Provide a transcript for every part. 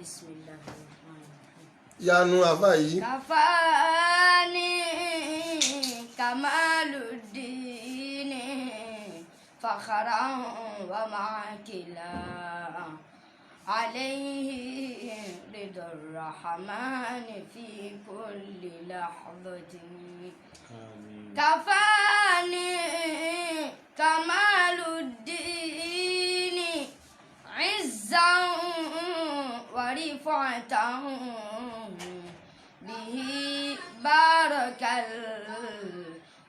بسم الله الرحمن الرحيم. Yanu àfa yìí. كفاني كمال الدين فخرا ومعكلا عليه رضا الرحمن في كل لحظة. آمين. كفاني كمال الدين عزا ورفعة به بارك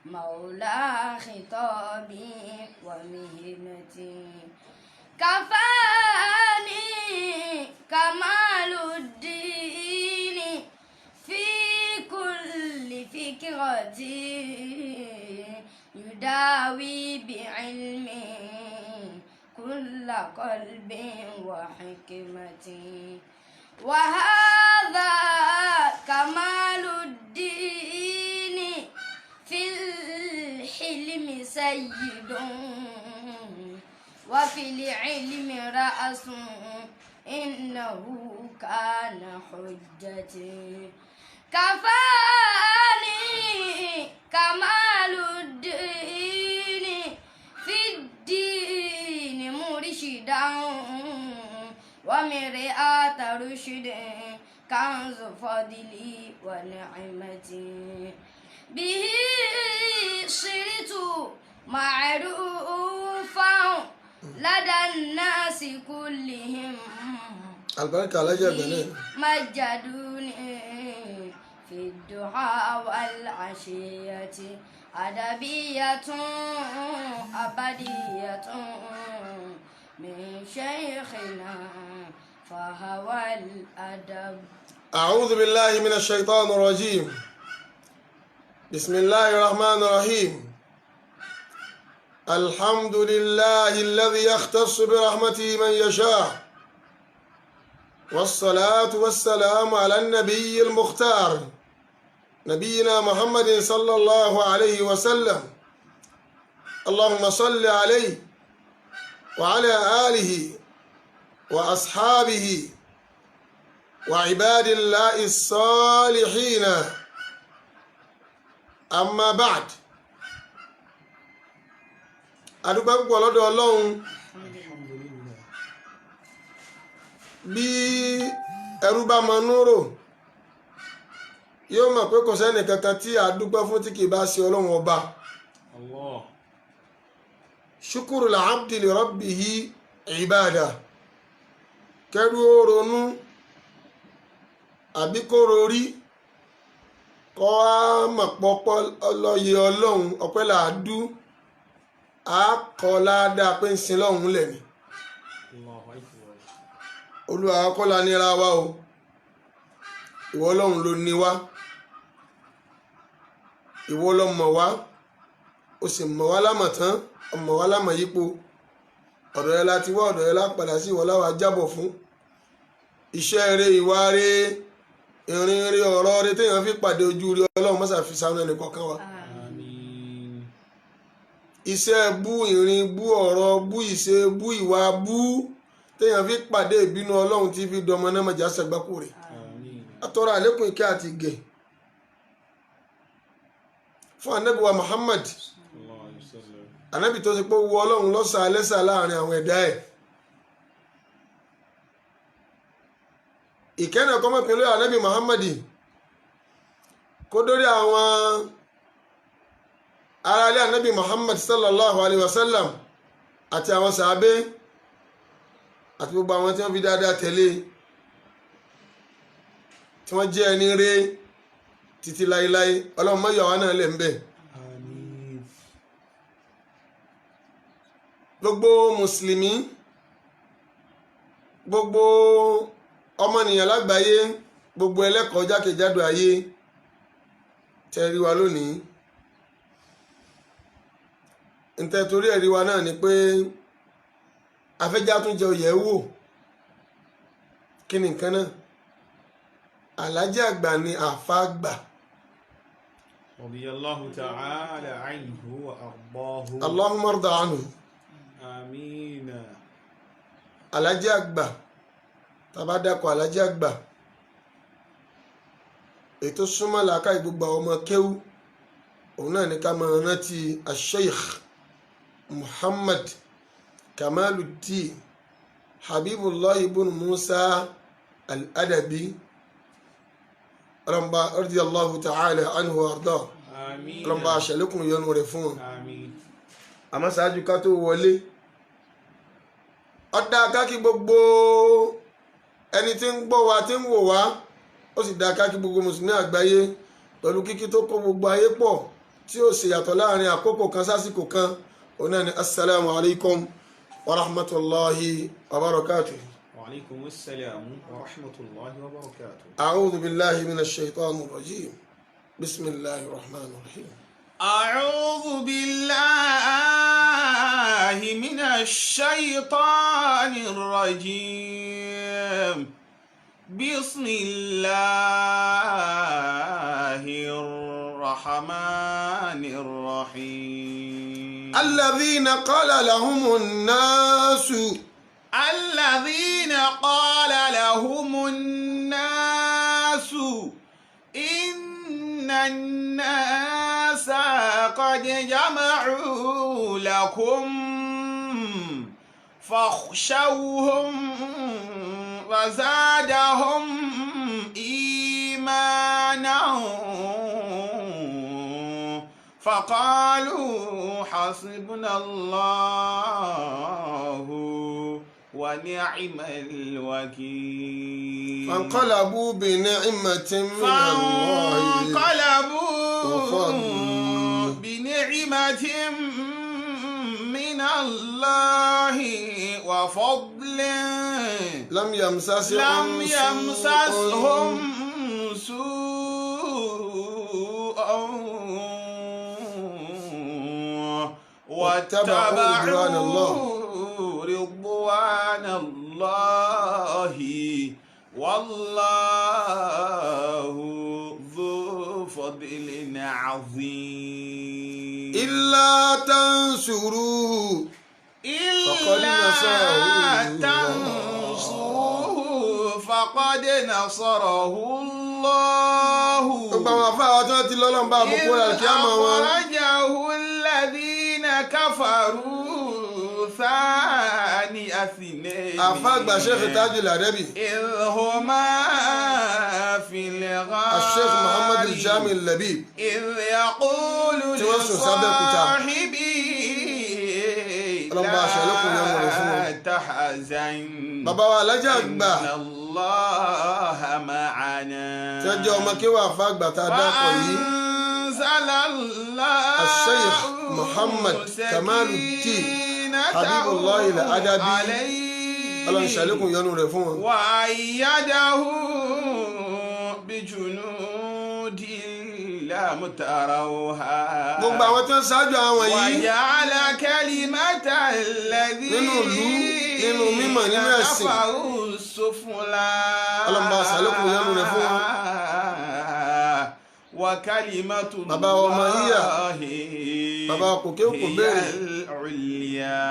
المولى خطابي ومهنتي. كفاني كمال الدين في كل فكرة يداوي بعلمي كل قلب وحكمة. وهذا كمال الدين في الحلم سيد وفي العلم رأس إنه كان حجتي. كفاني كمال الدين في الدين مرشدا ومرآة رشد كنز فضلي ونعمتي. به صرت معروفا لدى الناس كلهم. Àlùbáríkà alájà àgbà náà. مجدوني في الدعاء والعشية. أدبية أبدية من شيخنا فهو الأدب. أعوذ بالله من الشيطان الرجيم. بسم الله الرحمن الرحيم. الحمد لله الذي يختص برحمته من يشاء، والصلاة والسلام على النبي المختار، نبينا محمد صلى الله عليه وسلم. اللهم صل عليه وعلى آله وأصحابه وعباد الله الصالحين. أما بعد، adúpẹ́ púpọ̀ lọ́dọ̀ Ọlọ́run. Alhamdulillah. Bí ẹrú bá mọ núrò, yóò mọ̀ pé kò sẹ́ni kankan tí a dúpẹ́ fún tí kì í bá ṣe Ọlọ́run Ọba. Allah. شكر العبد لربه عبادة. Kẹrú ó ronú àbí kó rorí kọ́ á mọ̀ pọ́pọ́ ọlọ́yẹ Ọlọ́run, ọpẹ́ làádú á kọ́ ládàá pé ń sin lọ́hùn lẹ̀ ni. Allahu akbar. Olúwa, kọ́ la nira wa o, ìwọ Ọlọ́run ló ní wá, ìwọ ló mọ̀ wá, o sì mọ̀ wá lámọ̀ tán, ọmọ wá lámọ̀ yípo. Ọ̀dọ̀ rẹ la ti wá, ọ̀dọ̀ rẹ la padà sí, ìwọ láwa jábọ̀ fún iṣẹ́ eré, ìwà rẹ, ìrìn rẹ, ọ̀rọ̀ rẹ téèyàn fi pàdé ojú rí Ọlọ́run. Mọ́sà fi sánú ẹnì kọ̀ọ̀kan wa. Àmín. Iṣẹ́ bú, ìrìn bú, ọ̀rọ̀ bú, ìṣe bú, ìwà bú téèyàn fi pàdé ìbínú Ọlọ́run tí fi dọmọ náà, mọ̀já sẹ́gbákò rẹ̀. Àmín. Atọ́rọ àlékún ìkẹ́ àti ìgẹ̀ fún Ànábì wa Muhammad. Sallallahu alayhi wa sallam. Ànábì tó ṣe pé wu Ọlọ́run lọ́sàá lẹ́sà láàrin àwọn ẹ̀dá ẹ̀. Ìkẹ́nà kọ́mọ̀pínlẹ̀ Ànábì Muhammad kó dórí àwọn aráalé Ànábì Muhammad sallallahu alayhi wa sallam àti àwọn sàábé àti gbogbo àwọn tí wọ́n fi dáadáa tẹ̀lé, tí wọ́n jẹ́ ẹni rere títí láéláé. Ọlọ́run má yọ àwa náà lẹ̀ ń bẹ̀. Àmín. Gbogbo mùsùlùmí, gbogbo ọmọnìyàn lágbàáyé, gbogbo ẹlẹ́kọ̀ọ́ jákèjádò ayé tẹ́rí wa lónìí, ntẹ́ torí ẹ̀rí wa náà ni pé afẹ́já tún jẹ oyè wò. Kí ni nǹkan náà? Alájà àgbà ni àfa àgbà. رضي الله تعالى عنه وأرضاه. اللهم ارض عنه. آمين. Alájà àgbà. Tá a bá dákọ̀ Alájí Àgbà, ètò súnmọ́ làákàyè gbogbo àwọn ọmọ kéwú, òun náà ní ká máa rántí Sheikh Muhammad Kamaluddin Habibullah ibn Musa Al-Adabi ọlọ́mọba, radiyallahu ta'ala anhu wa arda. Àmín. Ọlọ́mọba aṣàlékún ìyọ́nú rẹ̀ fún wọn. Àmín. Àmọ́ ṣáájú ká tó wọlé, ọ̀dà kákí gbogbo ẹni tí ń gbọ́ wa, tí ń wò wá. Ó sì dá kákí gbogbo mùsùlùmí àgbáyé pẹ̀lú kíkí tó kó gbogbo ayé pọ̀, tí ó ṣe yàtọ̀ láàrin àkókò kan sásìkò kan. Òun náà ni assalamu alaikum wa rahmatulahi wa barakatuh. Wa alaykum assalam wa rahmatullahi wa barakatuh. A'udhu billahi minash shaitanir rajim. Bismillahir rahmanir rahim. أعوذ بالله من الشيطان الرجيم. بسم الله الرحمن الرحيم. الذين قال لهم الناس الذين قال لهم الناس إن الناس قد جمعوا لكم فاخشوهم وزادهم إيمانا فقالوا حسبنا الله ونعم الوكيل. فانقلبوا بنعمة من الله فانقلبوا وفضل. بنعمة من الله وفضل لم يمسسهم لم سوء. يمسسهم سوء واتبعوا رضوان الله. رضوان الله، والله ذو فضل عظيم. إلا تنصروه فقد إلا نصره الله. تنصروه فقد نصره الله Gbogbo àwọn afáwọn tí wọ́n ti lọ́lọ́run bá àbùkù rẹ̀ kí á mọ̀ wọn. أخرجه الذين كفروا ثاني اثنين Àfa àgbà Sheikh Tajul Adabi, إذ هما في الغار Sheikh Muhammad Jami Labib إذ يقول tí wọ́n sùn sábẹ́òkúta. لصاحبه Ọlọ́run bá aṣọ ẹlẹ́kùn yẹn wọ̀nyí fún wọn. لا تحزن Bàbá wa Alájà Àgbà إن الله معنا. tí wọ́n jẹ́ ọmọ kéwà àfa àgbà tá a dákọ̀ yìí, وأنزل الله Sheikh Muhammad Kamaluddin سكينته Habibullah Al-Adabi. عليه Ọlọ́run ṣàlékún yọ́nú rẹ̀ fún wọn. وأيده بجنود لم تروها Gbogbo àwọn tí wọ́n ṣáájú àwọn yìí وجعل كلمة الذين nínú ìlú, nínú mímọ̀, nínú ẹ̀sìn. كفروا السفلى. Ọlọ́run bá ṣàlékún ìyọ́nú rẹ̀ fún wọn. وكلمة Bàbá wa ọmọ yíyà, الله bàbá kò kéwù kò هي béèrè. العليا.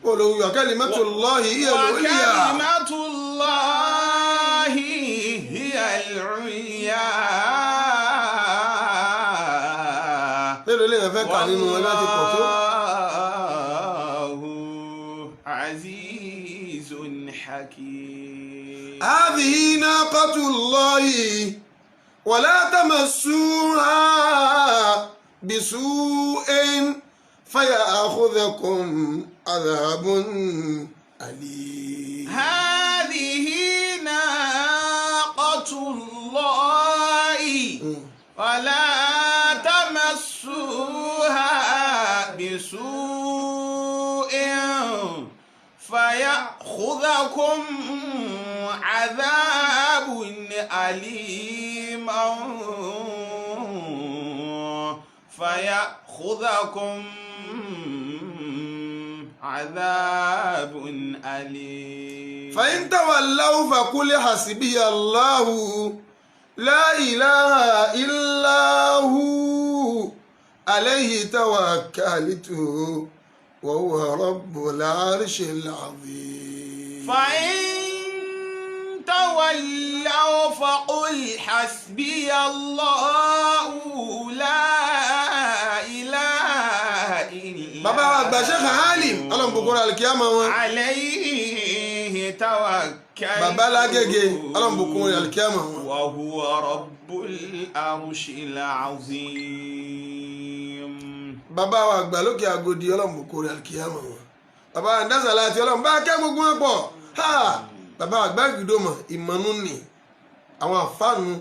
Olùwà kalimatullahi hiya al-ulya. وكلمة الله هي العليا. Mélòó lèèyàn fẹ́ kà nínú wọn láti pọ̀ tó? والله عزيز حكيم. هذه ناقة الله ولا تمسوها بسوء فيأخذكم عذاب أليم. هذه ناقة الله ولا تمسوها بسوء فيأخذكم عذاب أليم، فيأخذكم عذاب أليم. فإن تولوا فقل حسبي الله لا إله إلا هو عليه توكلت وهو رب العرش العظيم. فإن حسبي الله لا إله إلا Bàbá wa àgbà Sheikh Alim, ọlọ́run bùkún alikiyama wọn. عليه توكلت Bàbá Lágége, ọlọ́run bùkún alikiyama wọn. وهو رب العرش العظيم. Bàbá wa àgbà lókè Agodi, ọlọ́run bùkún alikiyama wọn. Bàbá wa ndásàlá àti ọlọ́run bá kẹ́ gbogbo wọn pọ̀. Ha, bàbá wa àgbà ìgbìdòmọ̀ ìmọ̀nù ni àwọn àfáànù,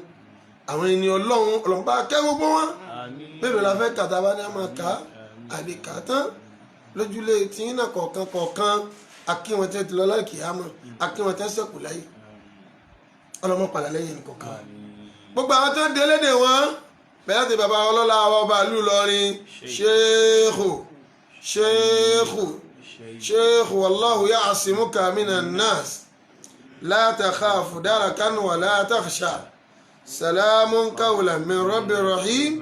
àwọn ẹni ọlọ́run, ọlọ́run bá kẹ́ gbogbo wọn. آمين. Mélòó la fẹ́ kàtà bá ní a máa kà á àlè kà á tán lójúlé tí ń nà kọ̀ọ̀kan kọ̀ọ̀kan. Akíwọn tẹ́ ti lọ láìkìyàmọ̀, akíwọn tẹ́ sẹ̀kù láyé, ọlọ́mọ padà lẹ́yìn ẹnì kọ̀ọ̀kan. Gbogbo àwọn tó ń délédè wọn bẹ́ẹ̀ ti bàbá ọlọ́lá wa ọba ìlú Ìlọrin, ṣéèkù, ṣéèkù, ṣéèkù, wallahu ya'simuka minan nas, la takhafu darakan wa la takhsha, salamun qawlan min rabbir rahim,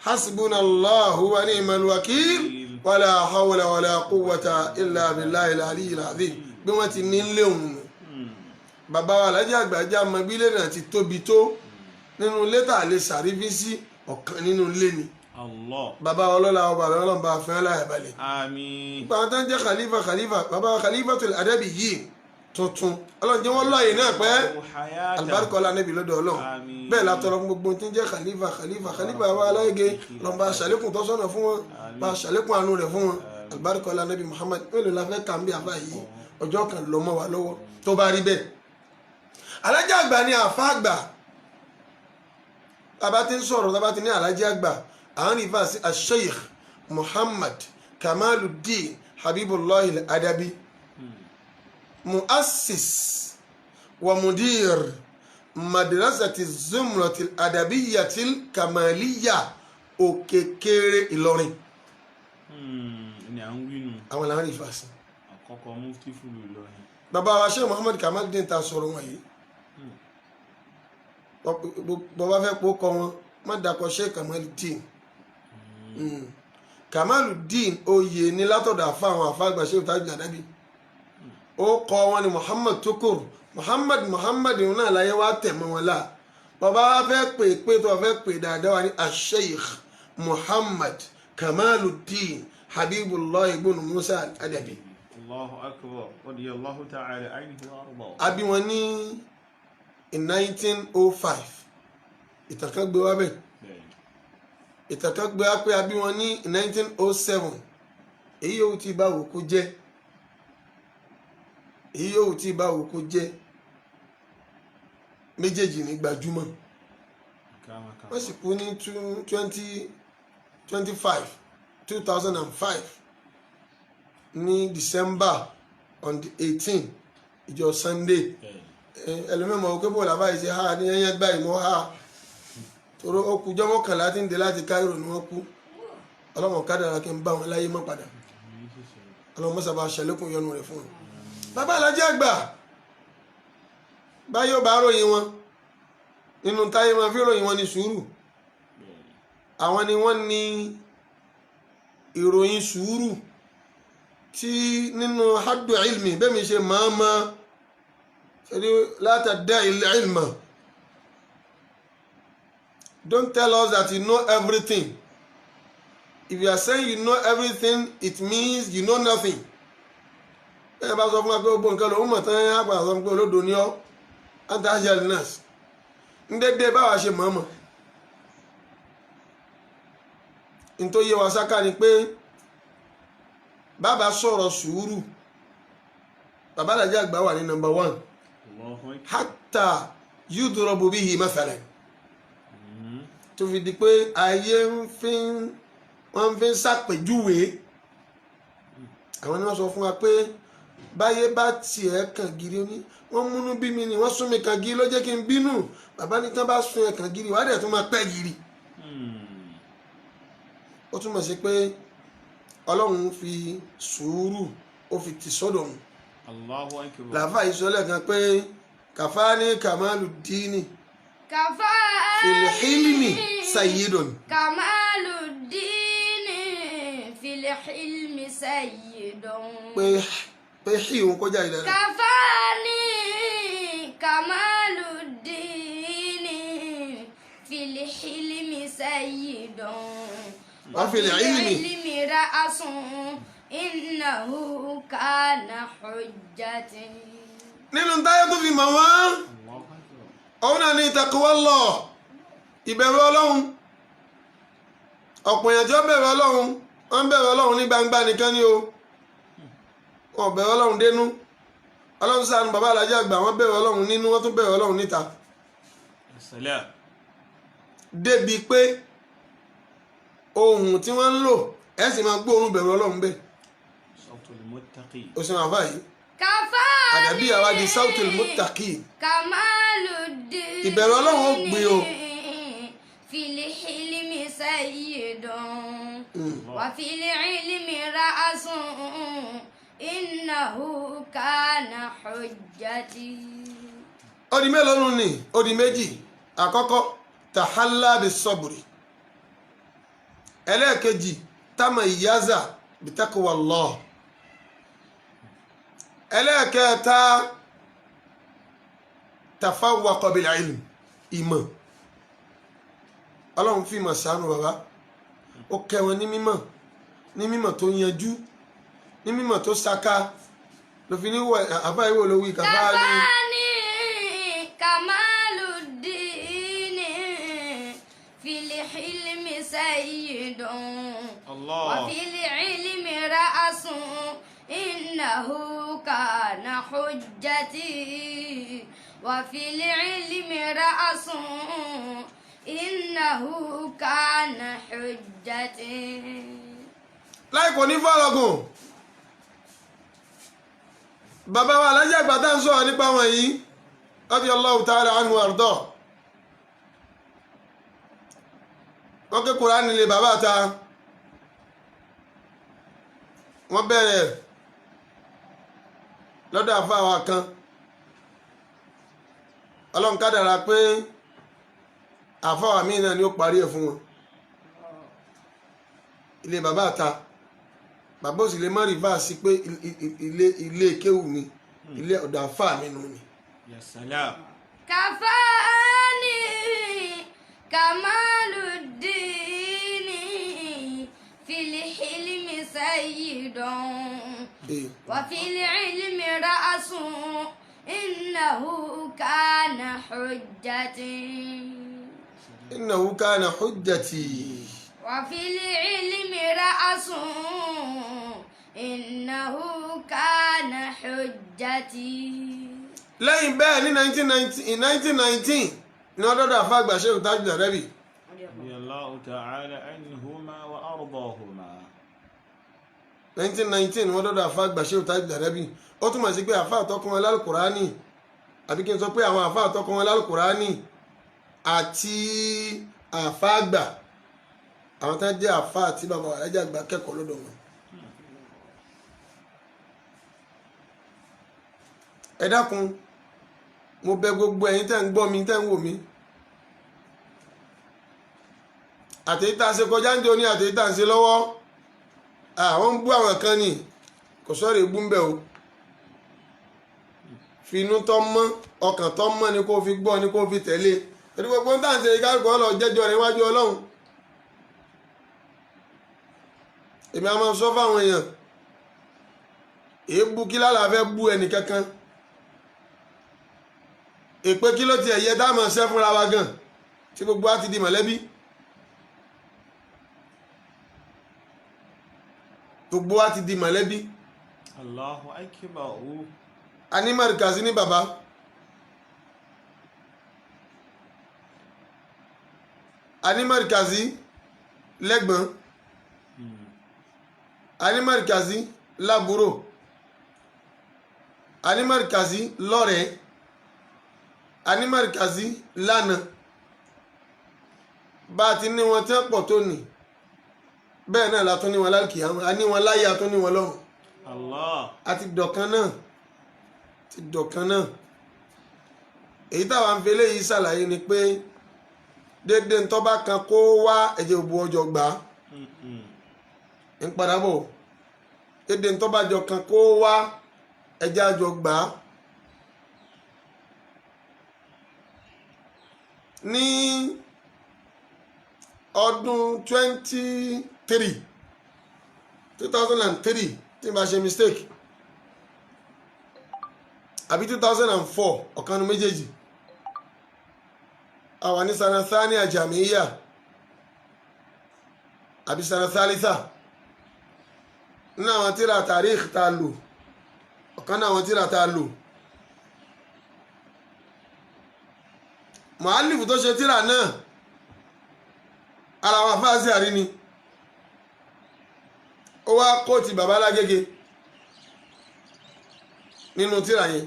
hasbuna allahu wa ni'mal wakil, wala hawla wala quwwata illa billahi al-aliyyil azim. Bí wọ́n ti ní lé òun nù. Bàbá wa alájà àgbàjá mọ bí ilé náà ti tóbi tó nínú ilé tá a lè sàrífín sí ọ̀kan nínú ilé ni. Allah. Bàbá wa ọlọ́lá ọba ọlọ́run bá fẹ́ láyà balẹ̀. Àmín. Gbogbo àwọn tó ń jẹ́ khalifa, khalifa, bàbá wa Khalifatul Adabi yìí tuntun, ọlọ́run jẹ́ wọ́n lọ́ọ̀yìn náà pẹ́, alibarika ọlá níbi lọ́dọ̀ ọlọ́run. Àmín. Bẹ́ẹ̀ la tọrọ fún gbogbo tí ń jẹ́ khalifa, khalifa, khalifa wa aláìge, ọlọ́run bá ṣàlékún tọ́sọ́nà fún wọn, bá ṣàlékún àánú rẹ̀ fún wọn, alibarika ọlá níbi Muhammad. Mélòó la fẹ́ kà ń bí àfa yìí? Ọjọ́ kan lọ mọ́ wa lọ́wọ́. Tó bá rí bẹ́ẹ̀, alájà àgbà ni àfa àgbà. Bàbá ti ń sọ̀rọ̀, bàbá ti ní alájà àgbà, à ń rí fàṣí Asheikh Muhammad Kamaluddin Habibullah Adabi, muassis wa mudir madrasati zumrati adabiyyati kamaliya, Òkèkèrè, Ìlọrin. Ní à ń wínú. Àwọn làwọn rí fàṣí. Àkọ́kọ́ mufti fúlù Ìlọrin. Bàbá wa Sheikh Muhammad Kamaluddin ta sọ̀rọ̀ wọ̀nyí, bọ́bá fẹ́ kó kọ́ wọn, má dàkọ̀ Sheikh Kamaluddin. Kamaluddin oyè ní látọ̀dọ̀ àfa àwọn àfa àgbà Sheikh Tajul Adabi. Ó kọ́ wọn ni Muhammad Tukur Muhammad. Muhammad náà láyé wá tẹ̀ mọ́ wọn la. Bàbá wa fẹ́ pè pé tó wà fẹ́ pè dáadáa wa ní Asheikh Muhammad Kamaluddin Habibullah ibn Musa Adabi. Allahu akbar, radiyallahu ta'ala anhu wa arda. A bí wọn ní in 1905. Ìtàn kan gbé wá bẹ́ẹ̀. Ìtàn kan gbé wá pé a bí wọn ní in 1907. Èyí yòówù tí bá wò kó jẹ́, èyí yòówù tí bá wò kó jẹ́, méjèèjì ní gbajúmọ̀. Wọ́n sì kú ní 2025, 2005, ní December on the 18, ìjọ Sunday. Ẹlòmíràn mọ̀ pé bóòlù àbáyé ṣe ha ní ẹyẹ gbá ìmọ̀ ha toro. Ó kú jọ́ 11 tí ń dé láti Cairo ni wọ́n kú. Ọlọ́mọ kádàrá kí n bá wọn láyé mọ́ padà. Ọlọ́mọ sábà ṣàlékún yọnu rẹ̀ fún wọn. Bàbá alájẹ́ àgbà báyọ̀ bá ròyìn wọn nínú táyé máa fi ròyìn wọn ní sùúrù. Àwọn ni wọ́n ní ìròyìn sùúrù tí nínú haddu ilmi bẹ́ẹ̀ mi ṣe máa ma ṣe la tadda'i ilma. Don't tell us that you know everything. If you are saying you know everything, it means you know nothing. Bẹ́ẹ̀ bá sọ fún wa pé gbogbo nǹkan lòún mọ̀ tán, á padà sọ fún pé olódo ni ọ́, anta ajal nas ń dédé báwa ṣe mọ̀ mọ̀. Nítorí yé wa sáká ni pé bàbá sọ̀rọ̀ sùúrù, bàbá àlàjì àgbà wà ní number one. Allahu akbar. Hatta yudrabu bihi mathalan, tó fi di pé ayé ń fi wọ́n fi ń ṣàpèjúwe. Àwọn ni wọ́n sọ fún wa pé báyé bá tiẹ̀ kàn gírí ní wọ́n múnú bí mi ni wọ́n sún mi kàn gírí ló jẹ́ kí n bínú. Bàbá ní tán bá sún ẹ kàn gírí, wàá dẹ̀ tún máa pẹ́ gírí. Ó túmọ̀ sí pé ọlọ́run fi sùúrù, ó fi tì sọ́dọ̀ òun. Allahu akbar. Làáfà yìí sọ lẹ́ẹ̀kan pé kàfáàní kàmáàlù díìnì كفاني fil hilmi sayyidun. كمال الدين في الحلم سيد. Pé hí òun kọjá ìdára. كفاني كمال الدين. سيد وفي العلم. العلم رأس إنه كان حجتي. Nínú táyé tó fi mọ̀ wọ́n, الله أكبر. òun náà ní taqwallah, ìbẹ̀rù Ọlọ́run. Ọ̀pọ̀ èèyàn tí wọ́n bẹ̀rù Ọlọ́run, wọ́n ń bẹ̀rù Ọlọ́run ní gbangba nìkan ni o, wọn ò bẹ̀rù Ọlọ́run dénú. Ọlọ́run ṣàánú bàbá alájà àgbà, wọ́n bẹ̀rù Ọlọ́run nínú, wọ́n tún bẹ̀rù Ọlọ́run níta. يا سلام. Débi pé ohun tí wọ́n ń lò, ẹ̀ sì máa gbóòórùn bẹ̀rù Ọlọ́run bẹ́ẹ̀. صوت المتقي. Ó sì máa fà yìí. كفاني Àdàbí àwa di sautul muttaqin. كمال الدين Ìbẹ̀rù Ọlọ́run ó gbé o. في الحلم سيد وفي العلم رأس إنه كان حجتي. Ó di mélòó nù ní? Ó di méjì. Àkọ́kọ́, tahalla bis sabri. Ẹlẹ́ẹ̀kejì, tamayyaza bi taqwallah. Ẹlẹ́ẹ̀kẹta, tafawwaqa bil ilm, ìmọ̀. Ọlọ́run fi ìmọ̀ ṣàánú bàbá, ó kẹ́ wọn ní mímọ̀, ní mímọ̀ tó yanjú, ní mímọ̀ tó saka ló fi ní wọ àbá ìwò ló wí kàfá ní. كفاني كمال الدين في الحلم سيد الله. وفي العلم رأس إنه كان حجتي وفي العلم رأس إنه كان حجتي. Láì kò ní fọ́lọ́gùn, bàbá wa alájà àgbà tá ń sọ̀rọ̀ nípa wọn yìí, radiyallahu ta'ala anhu àrùdọ̀, wọ́n ké Kùránì lé bàbá ta, wọ́n bẹ̀rẹ̀ lọ́dọ̀ àfáà kan. Ọlọ́run kádàrá pé àfáà míì náà ni ó parí ẹ̀ fún wọn. Ilé bàbá ta, bàbá òsì lè má rí fáà sí pé ilé kéwù mi, ilé ọ̀dọ̀ àfáà mi nù ni. يا سلام. كفاني كمال الدين في الحلم سيد وفي العلم رأس إنه كان حجتي. إنه كان حجتي. وفي العلم رأس إنه كان حجتي. Lẹ́yìn bẹ́ẹ̀, ní 1919 1919 ní ọdọ́dọ̀ àfáà àgbà Sheikh Tajul Adabi. رضي الله تعالى عنهما وأرضاهما. 1919 ní wọ́n dọ́dọ̀ àfáà àgbà Sheikh Tajul Adabi. Ó túmọ̀ sí pé àfáà tọkọ wọn lálùkùránì, àbí kí n sọ pé àwọn àfáà tọkọ wọn lálùkùránì àti àfáà àgbà, àwọn tó jẹ́ àfáà tí bàbá wa alájà àgbà kẹ́kọ̀ọ́ lọ́dọ̀ wọn. Ẹ dákun, mo bẹ̀ gbogbo ẹ̀yin tẹ́ ń gbọ́ mi, tẹ́ ń wò mí, àtẹ̀yí tá a ṣe kọjá ń jẹ́ oní, àtẹ̀yí tá a ń ṣe lọ́wọ́, àwọn ń bú àwọn kan ní kò sọ̀rọ̀ ebú ń bẹ̀ o. Finú tọ́ mọ́, ọkàn tọ́ mọ́ ni kò fi gbọ́, ni kò fi tẹ̀lé, torí gbogbo ń tà ń ṣe kálukú ọlọ́ jẹ́jọ́ rẹ̀ wájú Ọlọ́run. Èmi a máa sọ fáwọn èèyàn, èébú kí lálàá fẹ́ bú ẹnì kankan, èpè kí ló tiẹ̀ yẹ tá a máa ṣẹ́ fúnra wa gan tí gbogbo wa ti di mọ̀lẹ́bí, gbogbo wa ti di mọ̀lẹ́bí. Allahu akbar. A ní mọ̀rìkàsí ní bàbá, a ní mọ̀rìkàsí lẹ́gbọ̀n, a ní mọ̀rìkàsí lábúrò, a ní mọ̀rìkàsí lọ́rẹ̀ẹ́, a ní mọ̀rìkàsí lánàá. Bá a ti ní wọn tí wọ́n pọ̀ tó nì bẹ́ẹ̀ náà la tún ní wọn lálùkìyámọ̀, a ní wọn láyé, a tún ní wọn lọ́run. Allah. A ti dọ̀kan náà, ti dọ̀kan náà. Èyí táwa ń fi eléyìí ṣàlàyé ni pé déédéé ntọ́ bá kan kó wá ẹ̀jẹ̀ òbu ọjọ́ gbà á ń padà bọ̀. Déédéé ntọ́ bá jọ kan kó wá ẹ̀jẹ̀ àjọ gbà á. Ní Ọdún 23, 2003, tí n bá ṣe mistake, àbí 2004, ọ̀kan nu méjèèjì, àwa ní سنة ثانية جامعية àbí سنة ثالثة. Nínú àwọn tíra تاريخ tá a lò, ọ̀kan náà àwọn tíra tá a lò, مؤلف tó ṣe tíra náà, ara àwọn afáàsì àrí ni. Ó wá kóòtì bàbá Lágége nínú tíra yẹn.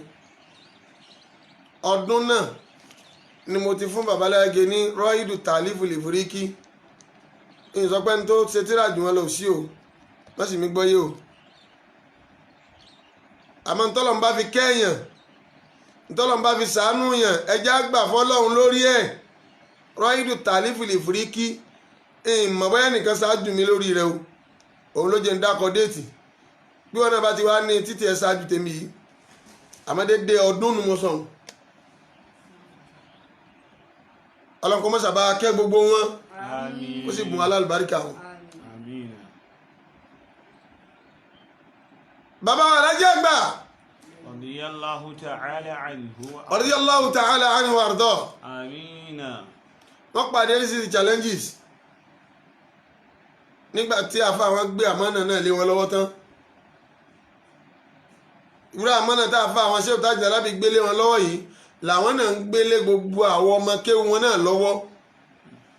Ọdún náà ni mo ti fún bàbá Lágége ní رائد التأليف الإفريقي. Ìsọpẹ́ ní tó ṣe tíra jù wọn lọ sí o, wọ́n sì mí gbọ́ yé o. Àmọ́ ntọ́lọ́n bá fi kẹ́yàn, ntọ́lọ́n bá fi sàánú yàn, ẹjẹ́ àgbà fọlọ́run lórí ẹ̀. رائد التأليف الإفريقي, ìmọ̀ bóyá nìkan ṣáájú mi lórí rẹ o. Òun ló jẹ́ ń dákọ̀ date. Bí wọn náà bá ti wá ní títí ẹ ṣáájú tèmi yìí, àmọ́ dédé ọdún nu mo sọ̀hún. Ọlọ́nkọ́ mọ́sàbá kẹ́ gbogbo wọn. Àmín. Ó sì bùn alálùbáríkà wọn. Àmín. Bàbá wa alájẹ́ àgbà, رضي الله تعالى عنه. رضي الله تعالى عنه وأرضاه. آمين. Wọ́n pàdé oríṣiríṣi challenges nígbà tí afa àwọn gbé àmọ́nà náà lé wọn lọ́wọ́ tán. Ìwúrọ̀ àmọ́nà tá a fa àwọn ṣéwù Tájù Alábì gbélé wọn lọ́wọ́ yìí làwọn náà ń gbélé gbogbo àwọn ọmọ kéwú wọn náà lọ́wọ́.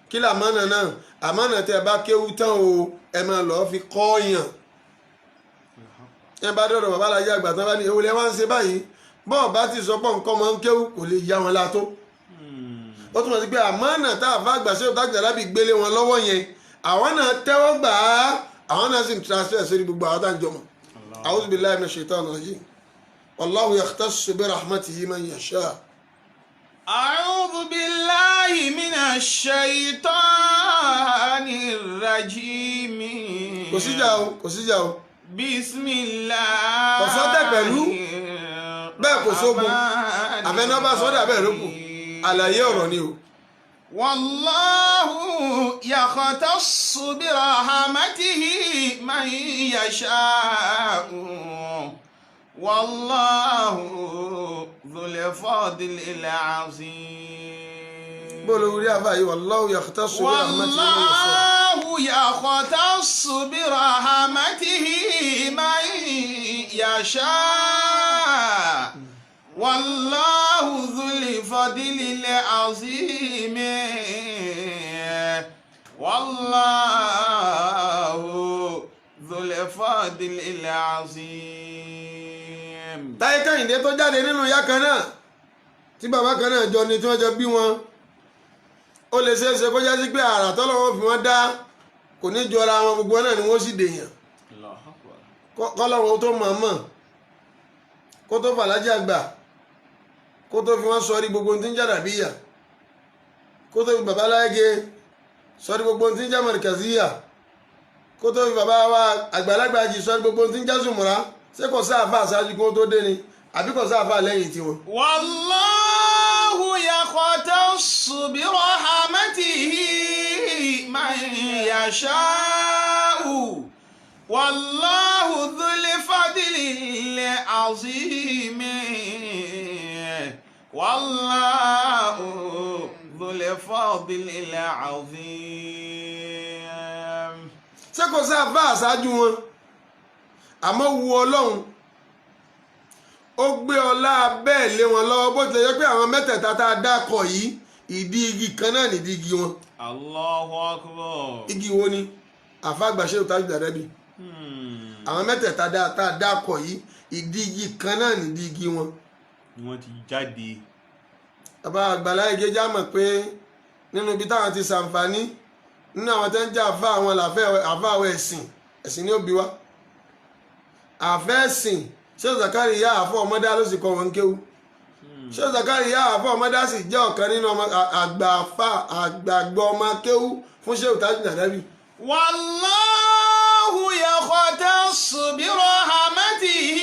Kí làmọ́nà náà? Àmọ́nà tẹ́ ẹ bá kéwú tán o, ẹ máa lọ́ọ́ fi kọ́ yàn. Ẹ bá dọ̀dọ̀ bàbá alájẹ àgbà tán, bá ní ewu lẹ wá ń ṣe báyìí, bọ́ọ̀ bá ti sọ pọ̀ nǹkan máa ń kéwú, kò lè yá wọn la tó. Ó túmọ̀ sí pé àmọ́nà tá a fa àgbà ṣéwù Tájù Alábì gbélé wọn lọ́wọ́ yẹn, àwọn náà tẹ́wọ́ gbà á, àwọn náà sì ń transfer sórí gbogbo àwọn tá à ń jọmọ̀. أعوذ بالله من الشيطان الرجيم. والله يختص برحمته من يشاء. أعوذ بالله من الشيطان الرجيم. Kò síjà o, kò síjà o. بسم الله. Kò sọ́tẹ̀ pẹ̀lú, bẹ́ẹ̀ kò sógun. Àfẹnú bá sọ́dà bẹ́ẹ̀ ló kù. Àlàyé ọ̀rọ̀ ni o. والله يختص برحمته من يشاء والله ذو الفضل العظيم. Bó ló rí àbá yìí? والله يختص برحمته من يشاء. والله يختص برحمته من يشاء والله ذو الفضل العظيم. والله ذو الفضل العظيم. Táyé Kẹ́hìndé tó jáde nínú ìyá kan náà tí bàbá kan náà jọ ni, tí wọ́n jọ bí wọn, ó lè ṣeé ṣe kó jásí pé àrà tọ́lọ́wọ́ fi wọ́n dá kò ní jọra wọn, gbogbo náà ni wọ́n sì dèèyàn. الله أكبر. Kọ́lọ́wọ́ tó mọ̀ mọ̀ kó tó fàlájì àgbà, kó tó fi wọ́n sọrí gbogbo ohun tí ń jà dàbíyà, kó tó fi bàbá Láyége sọrí gbogbo ohun tí ń jà mọ̀rìkàzíyà, kó tó fi bàbá wa àgbàlagbà jì sọrí gbogbo ohun tí ń jà zùmùrà. Ṣé kò sáàfà àṣáájú kí wọ́n tó dé ni, àbí kò sáàfà lẹ́yìn tiwọn? والله يختص برحمته من يشاء والله ذو الفضل العظيم. والله ذو الفضل العظيم. Ṣé kò sáàfà àṣáájú wọn? Àmọ́ wu Ọlọ́run, ó gbé ọlá bẹ́ẹ̀ lé wọn lọ́wọ́, bó tilẹ̀ jẹ́ pé àwọn mẹ́tẹ̀ẹ̀ta tá a dákọ̀ yìí, ìdí igi kan náà nìdí igi wọn. الله أكبر. Igi wo ni? Àfa àgbà Ṣéwù Tájù Dàdẹ́bì. Àwọn mẹ́tẹ̀ẹ̀ta tá a dákọ̀ yìí, ìdí igi kan náà nìdí igi wọn. Wọ́n ti jáde. Bàbá Àgbàlá Ige já mọ̀ pé nínú ibi táwọn ti ṣàǹfààní nínú àwọn tó ń jẹ́ àfa àwọn làfẹ́ àfa àwọn ẹ̀sìn, ẹ̀sìn ní òbí wa àfẹ́ ẹ̀sìn. Ṣé Zakariya àfọ ọmọdé ló sì kọ́ wọn kéwú? Ṣé Zakariya àfọ ọmọdé sì jẹ́ ọ̀kan nínú ọmọ àgbà àfa àgbàgbọ́ ọmọ kéwú fún Ṣéwù Tájù Dàdẹ́bì. والله يختص برحمته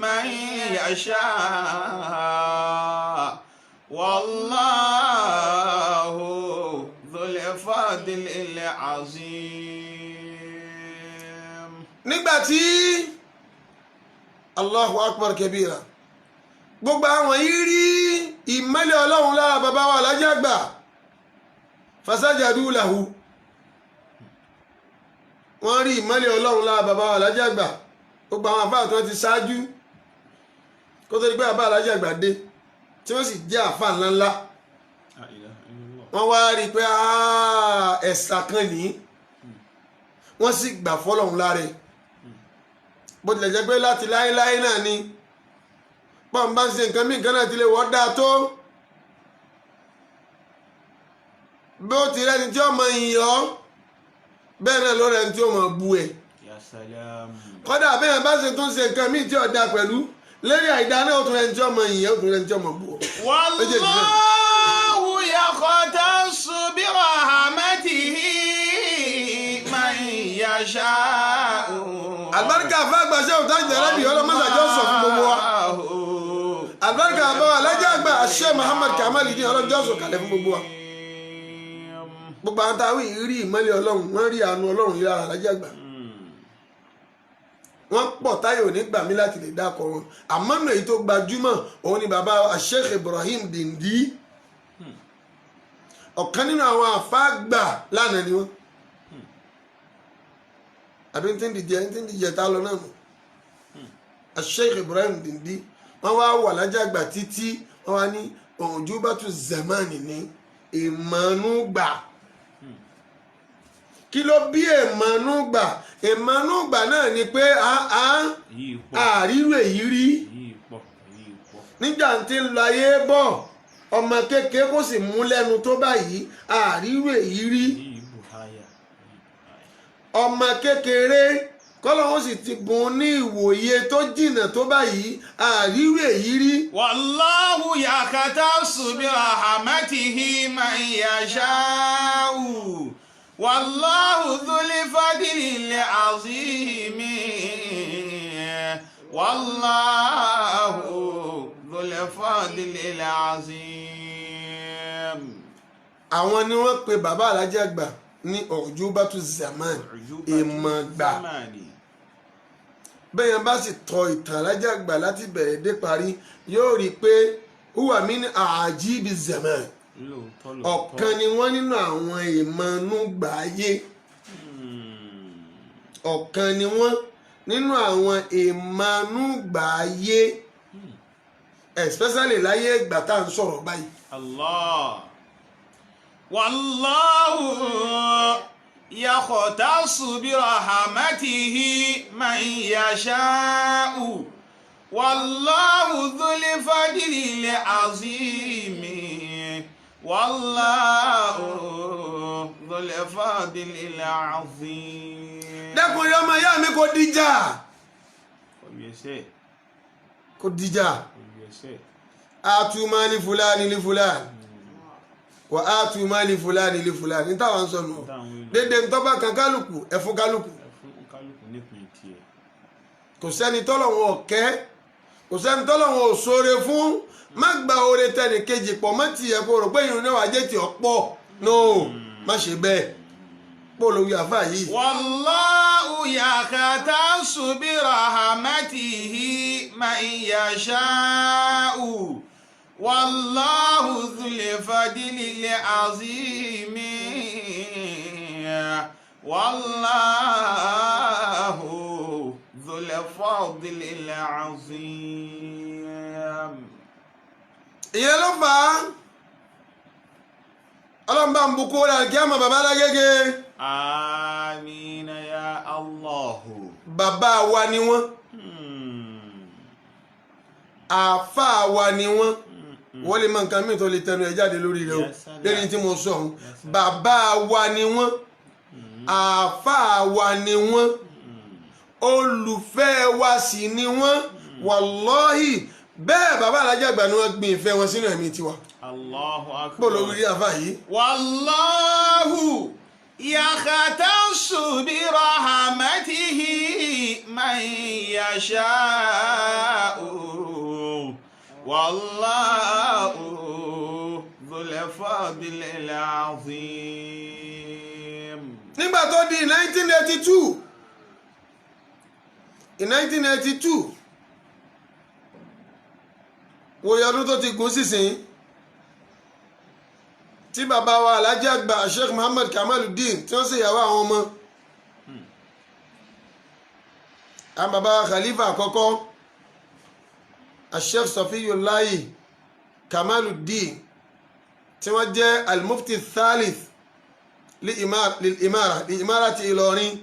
من يشاء والله ذو الفضل العظيم. Nígbàtí, Allahu akbar kabira, gbogbo àwọn yìí rí ìmọ́lẹ̀ Ọlọ́run lára bàbá wa Alájì Àgbà, fasajadu lahu. Wọ́n rí ìmọ́lẹ̀ Ọlọ́run lára bàbá wa Alájì Àgbà. Gbogbo àwọn àfáà tí wọ́n ti ṣáájú kó tó di pé bàbá Alájì Àgbà dé, tí wọ́n sì jẹ́ àfáà ńláńlá, La ilaha illallah. wọ́n wá rí i pé ẹ̀sà kan nìyí. Wọ́n sì gbà fọ́lọ́run láre, bó tilẹ̀ jẹ́ pé láti láéláé náà ni pọ́n bá ń ṣe nǹkan mí, nǹkan náà ti lè wọ́ dáa tó bí ó ti rẹ́ni tí ó mọ ìyìn ọ́, bẹ́ẹ̀ náà ló rẹ́ni tí ó mọ bú ẹ. Ya salam. Kọ́dà bẹ́ẹ̀ bá ṣe tún ṣe nǹkan míì tí ó dáa pẹ̀lú lérí àìdá náà, ó tún rẹ́ni tí ó mọ ìyìn ọ́, ó tún rẹ́ni tí ó mọ bú ọ. والله يختص برحمته من يشاء. Àlùbáríkà fún àgbàṣe òtá ìjàlábì, ọlọ́mọ́sàjọ́ sọ fún gbogbo wa. Àlùbáríkà bá wa Alájì Àgbà Ṣe Muhammad Kamal ní ọlọ́jọ́ sọ kalẹ̀ fún gbogbo wa. Gbogbo àwọn táwọn yìí rí ìmọ́lẹ̀ Ọlọ́run, wọ́n rí àánú Ọlọ́run yìí lára Alájì Àgbà. Wọ́n pọ̀ táyà ò ní gbà mí láti lè dákọ̀ wọn, àmọ́ nù èyí tó gbajúmọ̀ òun ni bàbá Sheikh Ibrahim Dindi. Ọ̀kan nínú àwọn àfáàgbà lánàá ni wọ́n, àbí tí ń dìjẹ tí ń dìjẹ tá lọ náà nù. Sheikh Ibrahim Dindi, wọ́n wá wà Lájì Àgbà títí wọ́n wá ní òjúbátú zamani ní ìmọ̀nùgbà. Kí ló bí ìmọ̀nùgbà? Ìmọ̀nùgbà náà ni pé Yìí pọ̀. Àrírò èyí rí. Yìí pọ̀, yìí pọ̀. Nígbà tí ń lọ ayé bọ̀, ọmọ kékeré kò sì mú lẹ́nu tó báyìí, àrírò èyí rí. Yìí buhaya. Ọmọ kékeré kọ́lọ́hún sì ti bùn ní ìwòye tó jìnà tó báyìí, àrírò èyí rí. والله يختص برحمته من يشاء والله ذو الفضل العظيم. والله ذو الفضل العظيم. Àwọn ni wọ́n pe bàbá Alájì Àgbà ní ọ̀júbátú zaman, ìmọ̀gbà. Bẹ́ẹ̀ yẹn bá sì tọ ìtàn Alájì Àgbà láti bẹ̀rẹ̀ dé parí, yóò rí i pé huwa min àjíbi zaman. Lóòótọ́, lóòótọ́. Ọ̀kan ni wọ́n nínú àwọn ìmọ̀nùgbàáyé. Ọ̀kan ni wọ́n nínú àwọn ìmọ̀nùgbàáyé, especially láyé ìgbà tá à ń sọ̀rọ̀ báyìí. الله والله يختص برحمته من يشاء والله ذو الفضل العظيم. والله ذو الفضل العظيم. Dẹ́kun ọmọ ìyá mi, kò díjà. Olùyẹsẹ̀. Kò díjà. Olùyẹsẹ̀. آتوا ما لفلان لفلان وآتوا ما لفلان لفلان ní táwọn ń sọ nù. Dédé ntọ́ba kan kálukú, ẹ fún kálukú. Ẹ fún kálukú nípìn tiẹ̀. Kò sẹ́ni tọ́lọ́hun ọ̀kẹ́, kò sẹ́ni tọ́lọ́hun ò sóore fún. Má gba oore tẹnì kejì pọ̀ mọ́ tiẹ̀ kó rò pé ìrìn náà wàá jẹ́ tí ọ pọ̀. No, má ṣe bẹ́ẹ̀. Pọ̀ lórí àfáà yìí. والله يختص برحمته من يشاء والله ذو الفضل العظيم. والله ذو الفضل العظيم. Ìyẹn ló fà á. Ọlọ́run bá ń bukú rẹ̀ kí á mọ bàbá Lágége. آمين يا الله. Bàbá wa ni wọ́n, àáfàá wa ni wọ́n. Wọ́n lè mọ nǹkan míì tó lè tẹnu ẹ̀ jáde lórí rẹ̀ o. Yes, sir. Lórí tí mo sọ ọ̀hún, bàbá wa ni wọ́n, àáfàá wa ni wọ́n, olùfẹ́ wa sì ni wọ́n. Wàlọ́hì bẹ́ẹ̀, bàbá Alájà Àgbà ni wọ́n gbin ìfẹ́ wọn sínú ẹ̀mí tiwa. الله أكبر. Bó lórí àáfàá yìí. والله يختص برحمته من يشاء والله ذو الفضل العظيم. Nígbà tó di 1982, in 1982, wòye ọdún tó ti gùn sísìn tí bàbá wa Alhaji Àgbà Sheikh Muhammad Kamaluddin, tí wọ́n sì yàwó àwọn ọmọ, àwọn bàbá wa khalifa àkọ́kọ́, Sheikh Safiyullahi Kamaluddin, tí wọ́n jẹ́ al-Mufti Thalith li imara ti Ìlọrin,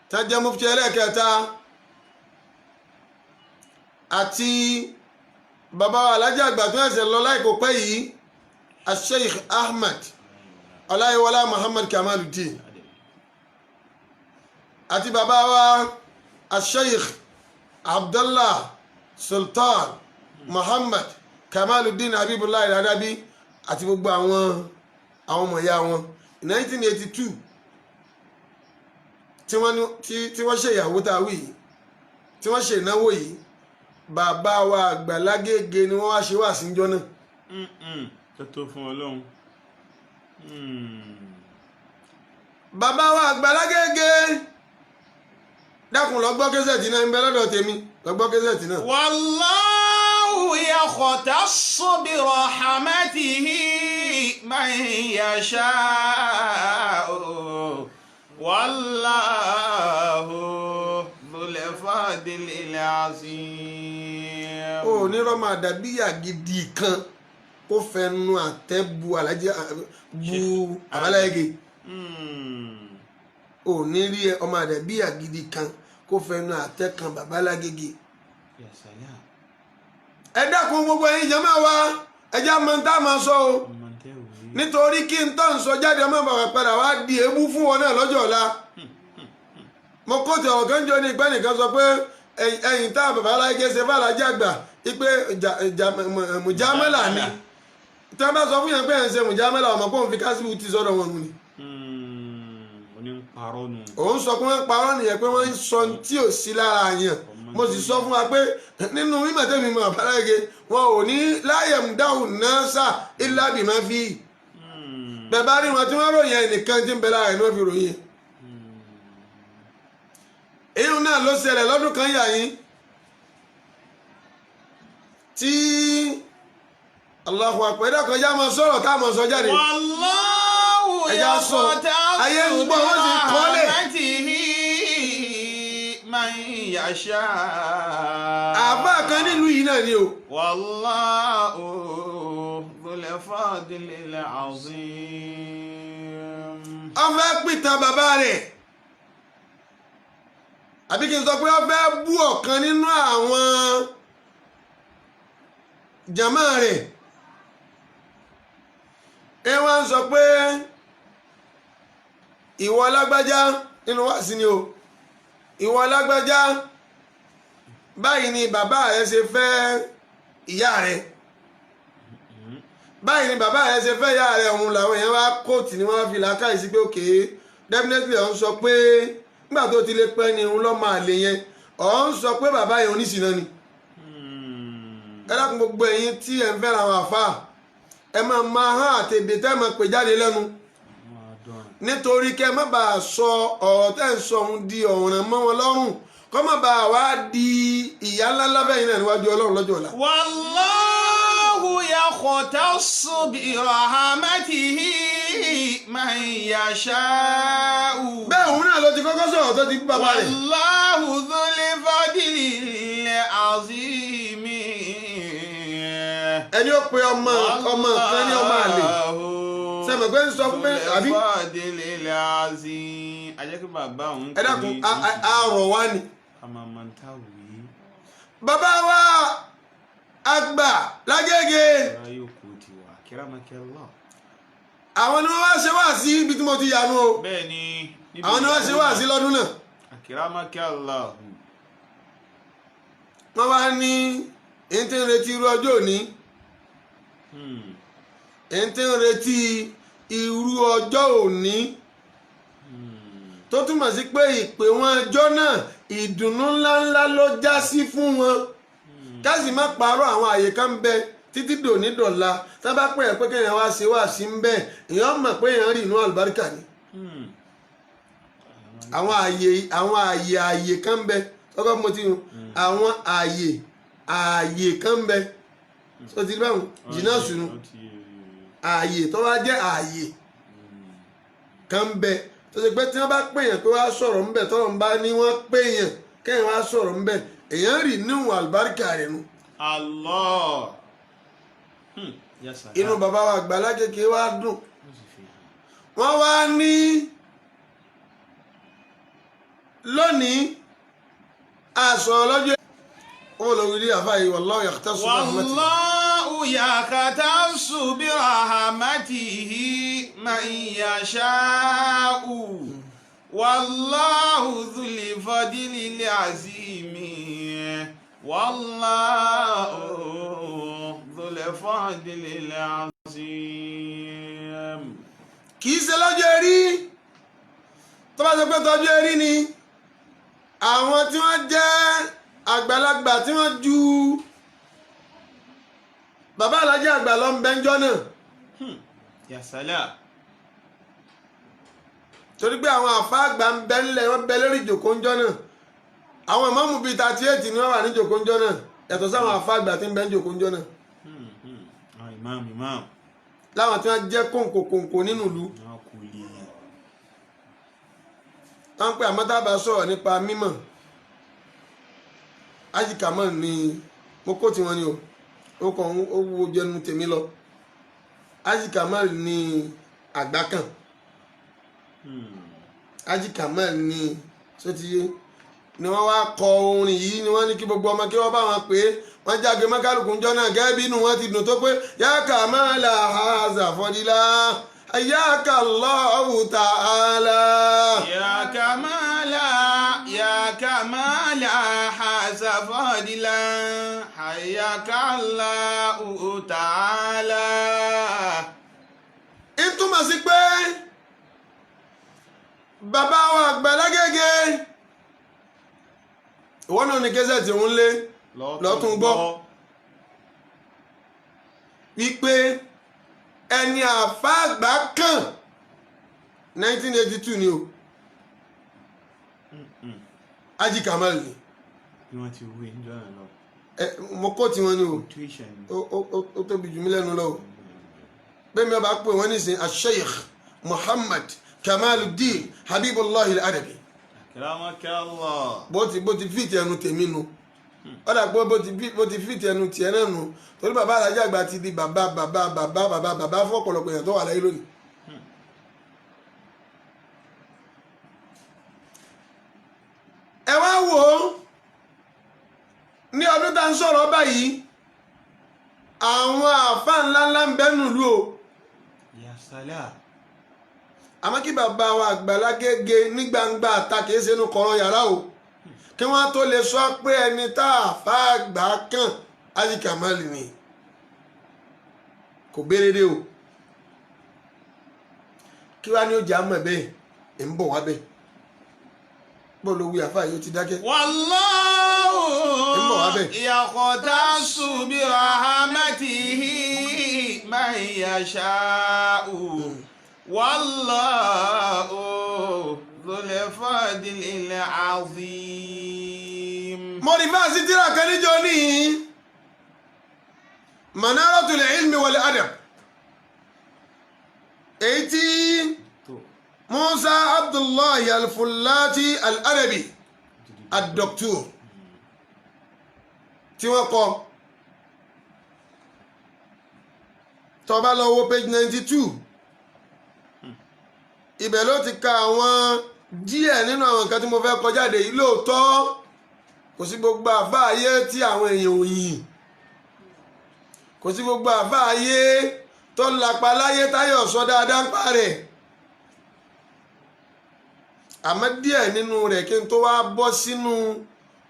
tí wọ́n jẹ́ mufti ẹlẹ́ẹ̀kẹta, àti bàbá wa Alhaji Àgbà tó ẹsẹ̀ lọ láìkó pẹ́ yìí, Sheikh Ahmed Ọláyíwọlá Muhammad Kamaluddin, àti bàbá wa Sheikh Abdullah Sultan Muhammad Kamaluddin Habibullah Al-Adabi, àti gbogbo àwọn ọmọ ìyá wọn, 1982 tí wọ́n ní tí wọ́n ṣe ìyàwó tá a wí yìí, tí wọ́n ṣe ìnáwó yìí, bàbá wa àgbà Lágége ni wọ́n wá ṣe wá síjọ́ náà. Tó tó fún Ọlọ́run. Bàbá wa àgbà Lágége, dákun, lọ gbọ́ késẹ̀tì náà, ń bẹ lọ́dọ̀ tèmi, lọ gbọ́ késẹ̀tì náà. والله يختص برحمته من يشاء والله ذو الفضل العظيم. Ó ní rọ́mọ àdàbíyà gidi kan kó fẹnu àtẹ́ bu alájẹ bu àbáláyége. Ò ní rí ọmọ àdàbíyà gidi kan kó fẹnu àtẹ́ kan bàbá Lágége. Ya salam. Ẹ dákun, gbogbo ẹ̀yin jàmáà wa, ẹ jẹ́ àmọ́ tá a máa sọ o. Ọmọ tẹ́ wí. Nítorí kí n tó ń sọ jáde, ọmọ bàbá padà wá di èébú fún wọn náà lọ́jọ́ ọ̀la. Mo kó tí ọ̀rọ̀ kan jọ ní ìpẹ́ nìkan sọ pé ẹ̀yìn tá bàbá Alágége ṣe fàlájà àgbà ipe mùjámẹ́là ni. Tí wọ́n bá sọ fún yẹn pé ẹ̀ ń ṣe mùjámẹ́là, ọmọ kó n fi kásìbù ti sọ́dọ̀ wọn nù ni. Oní ń parọ́ nù. Òun sọ pé wọ́n ń parọ́ nìyẹn, pé wọ́n ń sọ tí ò sí lára yẹn. Mo sì sọ fún wa pé nínú mímọ̀ tẹ́mi mọ̀ àbáláyé, wọn ò ní láyẹ̀ ń dáhùn náà sà ilá bìmọ̀ fi bẹ́ẹ̀ bá rí wọn tí wọ́n ròyìn ẹnìkan tí ń bẹ lára ẹ̀ ní wọ́n fi ròyìn ẹ̀. Èyí náà ló ṣẹlẹ̀ lọ́dún kan yà yín tí Allahu Akbar. Ẹ̀dá kan já máa sọ̀rọ̀ tá a máa sọ jáde. والله Ẹja sọ. Ayé ń gbọ́, wọ́n sì kọ́lẹ̀. برحمته من يشاء. Àbá kan nílùú yìí náà ni o. والله ذو الفضل العظيم. Ó fẹ́ pìtàn bàbá rẹ̀, àbí kí n sọ pé ó fẹ́ bú ọ̀kan nínú àwọn jàmá rẹ̀. Ẹ wá ń sọ pé ìwọ lágbájá, nínú wáàsí ni o, ìwọ lágbájá, báyìí ni bàbá rẹ ṣe fẹ́ ìyá rẹ, báyìí ni bàbá rẹ ṣe fẹ́ ìyá rẹ. Òun làwọn èèyàn wá kóòtù ni wọ́n fi làákàyè sí pé okay, definitely ọ̀ ń sọ pé nígbà tó ti lè pẹ́ ni òun lọ́ọ́ máa lè yẹn, ọ̀ ń sọ pé bàbá yẹn oníṣìná ni. Ẹ dákun, gbogbo ẹ̀yin tí ẹ̀ ń fẹ́ra àwọn àfáà, ẹ máa máa hán àtẹ̀dẹ̀ tẹ́ ẹ máa pè jáde lẹ́nu, nítorí kẹ́ ẹ má bàa sọ ọ̀rọ̀ tẹ́ ń sọ òun di ọ̀ràn mọ́ wọn lọ́rùn, kọ́ má bàa wá di ìyá ńlá ńlá bẹ́yìn náà níwájú Ọlọ́run lọ́jọ́ ọ̀la. والله يختص برحمته من يشاء. Bẹ́ẹ̀ òun náà ló ti kọ́kọ́ sọ̀rọ̀ tó ti bú bàbá rẹ̀. والله ذو الفضل العظيم. Ẹni ó pe ọmọ ọmọ kan ní ọmọ àlè, sẹ́mi pé ń sọ fún mi àbí? الفضل العظيم. Ajẹ́ kí bàbá òun Ẹ dákun, àrọ̀ wá ni. Àmàmàntàwí. Bàbá wa àgbà Lágége, Ọ̀rọ̀ yóò kú tiwa kírámàkẹ́lá. àwọn ni wọ́n wá ṣe wá sí ibi tí mo ti yanu o. Bẹ́ẹ̀ ni níbi Àwọn ni wọ́n ṣe wá sí lọ́dún náà. Kírámàkẹ́lá. Wọ́n wá ní èyí tí ń retí irú ọjọ́ òní, èyí tí ń retí irú ọjọ́ òní, tó túmọ̀ sí pé ìpè wọn ọjọ́ náà, ìdùnnú ńláńlá ló já sí fún wọn. Káàsì má parọ́, àwọn àyè kan ń bẹ títí dòní dọ̀la, tá bá pè é pé kéèyàn wá ṣe wá sí ń bẹ, èèyàn mọ̀ pé èèyàn rí inú àlùbáríkà ni. Àwọn ààyè, àwọn ààyè, ààyè kan bẹ tọ́kọ́ mo ti yun àwọn ààyè, ààyè kan bẹ tó ti báwọn jìnnà sùnú. Ààyè tó wá jẹ́ ààyè kan bẹ tó ṣe pé tí wọ́n bá pèèyàn pé wá sọ̀rọ̀ ńbẹ, tọ́rọ̀ ń bá ní wọ́n pèèyàn kẹ́yìn wá sọ̀rọ̀ ńbẹ, èèyàn rì níwọ̀n àlùbáríkà rẹ̀ nu. Allah. Ya salam. Inú bàbá wa àgbà Lágége wá dùn. Ó sì fi hàn. Wọ́n wá ní lónìí aṣọ ọlọ́jọ́ wọ́n lọ wílé àfáà yìí, wallahu yakhtassu bi rahmatihi. والله يختص برحمته من يشاء والله ذو الفضل العظيم والله ذو الفضل العظيم. Kì í ṣe lọ́jọ́ erí. Tó bá ṣe pé tọ́jú erí ni, àwọn tí wọ́n jẹ́ àgbàlagbà tí wọ́n ju bàbá alájẹ àgbà lọ ń bẹ́ńjọ́ náà. Ya salam. Torí pé àwọn àfa àgbà ń bẹ ńlẹ̀, wọ́n bẹ lórí ìjòkó ńjọ́ náà. Àwọn ìmáàmù bíi 38 ni wọ́n wà ní ìjòkó ńjọ́ náà, yàtọ̀ sáwọn àfa àgbà tí ń bẹ ń jòkó ńjọ́ náà. Ah, imam, imam. Láwọn tí wọ́n jẹ́ kòǹkò kòǹkò nínú ìlú. Náà kò lè. Wọ́n ń pè àmọ́ tá a bá sọ̀rọ̀ nípa mímọ̀ ájìkámọ̀ ni mo kó tiwọn ni o, ó kàn ó wúwo jẹnu tèmi lọ. Ájìkámọ̀ ni àgbà kan. Ájìkámọ̀ ni sotiye ni wọ́n wá kọ orin yìí, ni wọ́n ní kí gbogbo ọmọ kí wọ́n bá wọn pè é. Wọ́n jáde mọ́kálùkù ńjọ́ náà gẹ́gẹ́ bí inú wọn ti dùn tó pé يا كمال حاز فضلا حياك الله تعالى. يا كمال، يا كمال حاز فضلا حياك الله تعالى. Ń túmọ̀ sí pé bàbá wa àgbà Lágége, ìwọ náà ní cassette ń lé lọ́tún gbọ́ wípé ẹni àfáàgbà kàn 1982 ni o, Haji Kamal ni. Bí wọ́n ti wí níjọ́ náà lọ. Ẹ mo kó tiwọn ni o. Tuition. Ó tóbi jù mí lẹ́nu lọ o. Bẹ́ẹ̀ mi ọba pè wọ́n nísìn Asheikh Muhammad Kamaluddin Habibullah Al-Adabi. Akramaka Allah. Bó ti fìtì ẹnu tèmi nu, ó dà pé bó ti fìtì ẹnu tiẹ̀ náà nu, torí bàbá alájà àgbà ti di bàbá bàbá bàbá bàbá bàbá fún ọ̀pọ̀lọpọ̀ èèyàn tó wà láyé lónìí. Ẹ wá wò ó, ní ọdún tá ń sọ̀rọ̀ báyìí, àwọn àáfàá ńláńlá ń bẹ nílùú o. Ya salam. Àmọ́ kí bàbá wa àgbà Lágége ní gbangba àta, kìí ṣe inú kọ̀rọ̀ yàrá o, kí wọ́n tó lè sọ pé ẹni tá àáfàá àgbà kàn Haji Kamal ni, kò béèrè dé o. Kí wàá ní ó jà mọ̀ bẹ́ẹ̀ ń bọ̀ wá bẹ́ẹ̀ bó ló wí, àáfàá yìí ó ti dákẹ́. والله Ń bọ̀ wá bẹ́ẹ̀. يختص برحمته من يشاء والله ذو الفضل العظيم. Mo rí fáàsì tíra kan níjọ ní Manaratul Ilmi wal Adab, èyí tí Musa Abdullahi Al-Fullati Al-Adabi ad-Doctor tí wọ́n kọ. Tó bá lọ wo page 92, ibẹ̀ ló ti ka àwọn díẹ̀ nínú àwọn nǹkan tí mo fẹ́ kọ jáde yìí. Lóòótọ́, kò sí gbogbo àfáà ayé tí àwọn èèyàn ò yìn, kò sí gbogbo àfáà ayé tó lapa láyé táyọ̀ sọ dáadáa ń pa rẹ̀, àmọ́ díẹ̀ nínú rẹ̀ kí n tó wá bọ́ sínú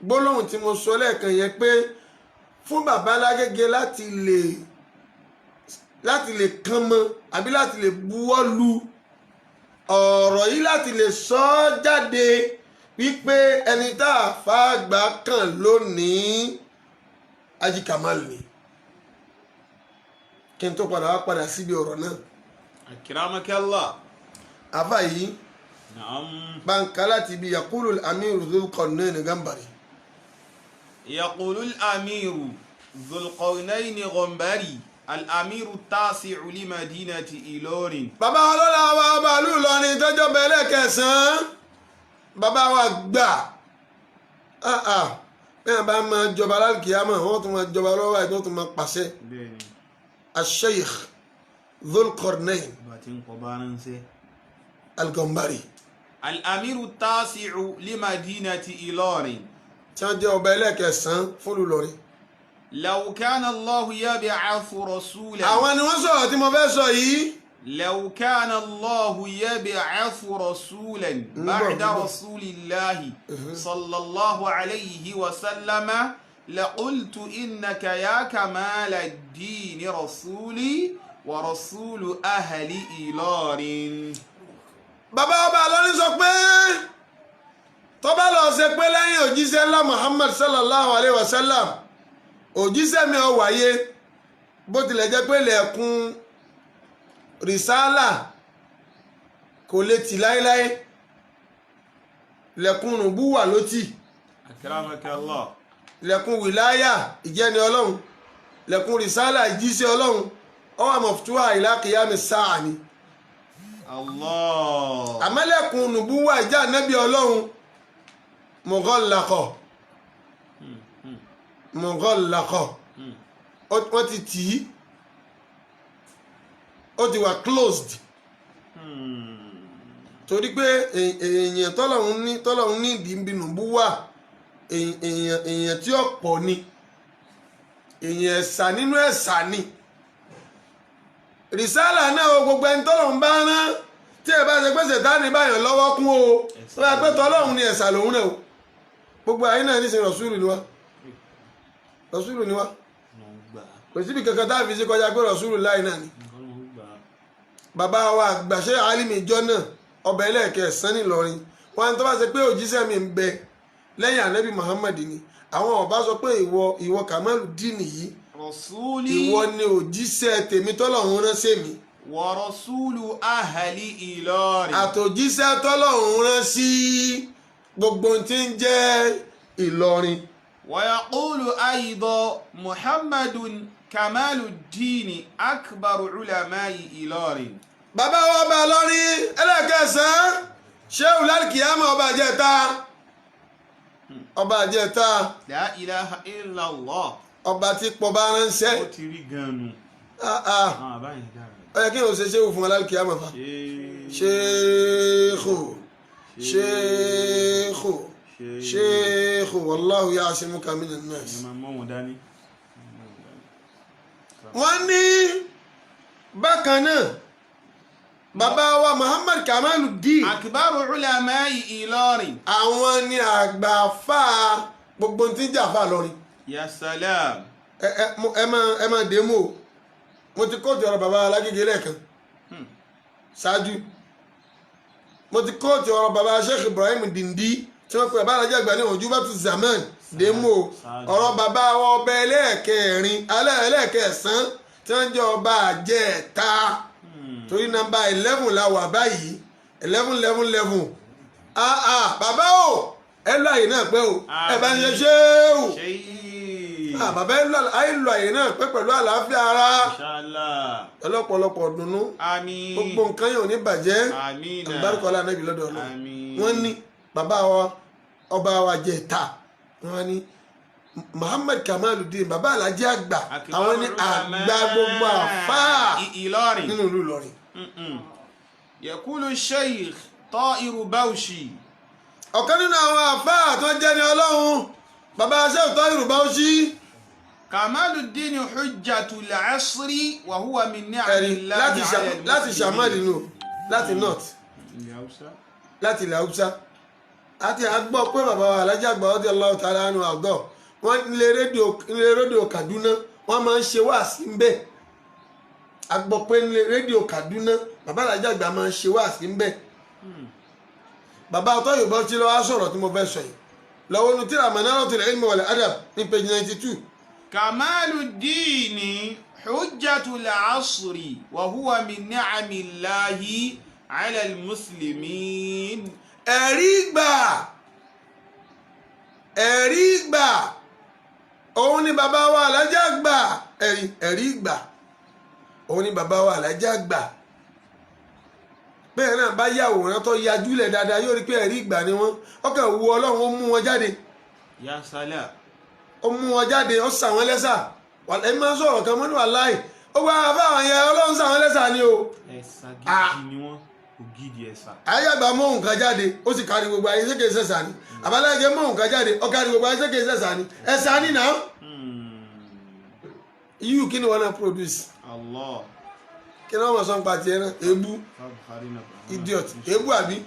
gbólóhùn tí mo sọ lẹ́ẹ̀kan yẹn pé fún bàbá Lágége láti lè kán mọ́ àbí láti lè buwọ́ lu ọ̀rọ̀ yìí, láti lè sọ ọ́ jáde wípé ẹni tá a fa àgbà kàn lónìí Haji Kamal ni, kí n tó padà wá padà síbi ọ̀rọ̀ náà. Akramakallah. Afa yìí. Naam. Báńkà láti ibi يقول الأمير ذو القرنين غنبري. يقول الأمير ذو القرنين غنبري، الأمير التاسع لمدينة إيلورين. Bàbá wa lọ́la wa, ọba ìlú Ìlọrin tọ́jọ́ bẹ̀rẹ̀ kẹsàn-án, bàbá wa gbà bẹ́ẹ̀ bá máa jọba lálùkìyàmọ̀, wọ́n tún máa jọba lọ́wọ́ àti wọ́n tún máa pàṣẹ. Bẹ́ẹ̀ni. الشيخ ذو القرنين Bá ti ń kọ bá ránṣẹ́. الغنبري. الأمير التاسع لمدينة إيلورين. Tí wọ́n jẹ́ ọba ẹlẹ́kẹsàn-án fún ìlú Ìlọrin. لو كان الله يبعث رسولا Àwọn ni wọ́n sọ̀rọ̀ tí mo fẹ́ sọ yìí. لو كان الله يبعث رسولا بعد رسول الله صلى الله عليه وسلم لقلت إنك يا كمال الدين رسولي ورسول أهل إيلورين. Bàbá ọba Ìlọrin sọ pé tó bá lọ ṣe pé lẹ́yìn òjíṣẹ́ ńlá Muhammad صلى الله عليه وسلم òjíṣẹ́ mi ò wáyé, bó tilẹ̀ jẹ́ pé lẹ́ẹ̀kún rìsálà kò lè tì láéláé, lẹ̀kùn نبوة ló tì. أكرمك الله. Lẹ̀kùn ولاية, ìjẹni Ọlọ́run, lẹ̀kùn rìsálà, ìjíṣẹ́ Ọlọ́run, ó wà مفتوحة إلى قيام الساعة ni. الله. Àmọ́ lẹ̀kùn نبوة, ìjà nẹ́bí Ọlọ́run, مغلقة مغلقة, wọ́n ti tì í, ó ti wà closed, torí pé èèyàn tọ́lọ́hún ní ìdí ń bi نبوة, èèyàn tí ó pọ̀ ni, èèyàn ẹ̀sà nínú ẹ̀sà ni. Rìsálà náà o, gbogbo ẹni tọ́lọ́hún bá rán, tí ẹ bá ṣe pé Sẹ̀tánì báyọ̀ lọ́wọ́ kún o, tó bá pẹ́ tọ́lọ́hún ni, ẹ̀sà lòun náà o. Gbogbo àyín náà níṣẹ́ rọ̀ṣúlù ni wá, rọ̀ṣúlù ni wá. Kò síbi kankan tá a fi ṣe kọjá pé rọ̀ṣúlù láì náà ni. Bàbá wa àgbàṣe alimi ìjọ náà, ọbẹ̀ ẹlẹ́ẹ̀kẹsán nìlọrin, wọn tó bá ṣe pé òjíṣẹ́ mi ń bẹ lẹ́yìn Ànábì Muhammad ni, àwọn ọba sọ pé ìwọ Kamalu Dini yìí, رسولي ìwọ ni òjíṣẹ́ tèmi tọ́lọ́run rán sí mi ورسول أهل إيلورين. Àtòjíṣẹ́ tọ́lọ́run rán sí gbogbo ohun tí ń jẹ́ Ìlọrin. ويقول أيضا محمد كمال الدين، أكبر علماء إيلورين. Bàbá wa ọba Ìlọrin ẹlẹ́kẹsàn-án, Ṣéhù lálùkìyàmọ̀, ọba àjẹta, ọba àjẹta. لا إله إلا الله. Ọba tí pọ̀ bá ránṣẹ́. Ó ti rí gan-an. Ah, ah. Àwọn àbáyé dára. Ó yẹ kí n ò ṣe ṣéwù fún alálùkìyàmọ̀ fa. Ṣé Ṣéèkù, ṣéèkù, ṣéèkù, والله يعصمك من الناس. Ẹ máa mọ́ wọn dání. Wọ́n ní bákan náà, bàbá wa Muhammad Kamaluddin, أكبر علماء Ìlọrin. Àwọn ni àgbà fà, gbogbo tí ń jà fà lọrin. يا سلام. Ẹ máa dé mú o. Mo ti quote ọ̀rọ̀ bàbá Alágége lẹ́ẹ̀kan ṣáájú, mo ti quote ọ̀rọ̀ bàbá Sheikh Ibrahim Dindi tí wọ́n pe bàbá alájà àgbà ní Ojúbàtú Zaman, dé mú o. Ọ̀rọ̀ bàbá wa ọba ẹlẹ́ẹ̀kẹrin, ẹlẹ́ẹ̀kẹsán, tí wọ́n jẹ́ ọba àjẹta, torí nọ́mbà 11 la wà báyìí, 11 11 11. Ah ah, bàbá o, ẹ lọ àyè náà pẹ́ o, ẹ bá ń ṣe ṣéwù. Ṣe. Ah, bàbá, ẹ lọ àyè náà pẹ́ pẹ̀lú àlàáfíà ara, Inshallah. ọlọ́pọ̀lọpọ̀ dùnnú. Àmín. Gbogbo nǹkan yóò ní bàjẹ́. Àmín. Àbárúkọ Ànábì lọ́dọ̀ Ọlọ́run. Àmín. Wọ́n ní bàbá wa ọba wa jẹta, wọ́n ní Muhammad Kamaluddin, bàbá alájẹ àgbà, àwọn ní àgbà gbogbo àfáà Ìlọrin. nínú ìlú Ìlọrin. يقول الشيخ طائر بوشي. Ọ̀kan nínú àwọn àfáà tó jẹ́ ní Ọlọ́run, bàbá aṣẹ́ Tahiru Bauchi. كمال الدين حجة العصر وهو من نعم Ẹ̀rí الله láti على láti sàmárì nù, láti north, Ilẹ̀ Haúsá. Láti ilẹ̀ Haúsá, àti àgbọ̀ pé bàbá wa alájà àgbà ọdí Allahu ta'ala anu àgọ́ wọn nílé rédíò Kaduna, wọ́n máa ń ṣe wáàsí ń bẹ̀. Àgbọ̀ pé nílé rédíò Kaduna, bàbá alájà àgbà máa ń ṣe wáàsí ń bẹ̀. Bàbá ọtọ́ Yorùbá tí lọ́wọ́ sọ̀rọ̀ tí mo fẹ́ sọ yìí lọ́wọ́ nu tíra Manaratul Ilmi wal Adab ní page 92. كمال الدين حجة العصر وهو من نعم الله على المسلمين. Ẹ̀rí gbà, ẹ̀rí gbà, òun ni bàbá wa alájà gbà. Ẹ̀rí, ẹ̀rí gbà, òun ni bàbá wa alájà gbà. Bẹ́ẹ̀ náà bá yàwòrán tó yajúlẹ̀ dáadáa, yóò rí pé ẹ̀rí gbà ni wọ́n. Ọkàn wu Ọlọ́run, ó mú wọn jáde. يا سلام. Ó mú wọn jáde, ó sà wọ́n lẹ́sà. Ẹ máa ń sọ̀rọ̀ kan mọ́ ní wàláì, ó gba àbáwọn yẹn, Ọlọ́run sà wọ́n lẹ́sà ni o. Ẹ̀sà Ah. gidi ni wọ́n, ògidì ẹ̀sà. Ayégbà mọ nǹkan jáde, ó sì kárí gbogbo ayé, ṣé kìí ṣẹ̀ṣà ni? Àbáláyé mọ nǹkan jáde, ó kárí gbogbo ayé, ṣé kìí ṣẹ̀ṣà ni? Ẹ̀ṣà ni náà. Yíyù kí ni wọn náà produce? Allah. Kí ni wọn mọ̀ sọ́n pa tiẹ̀ náà? Èébú. Bukhari náà. Idiot, èébú àbí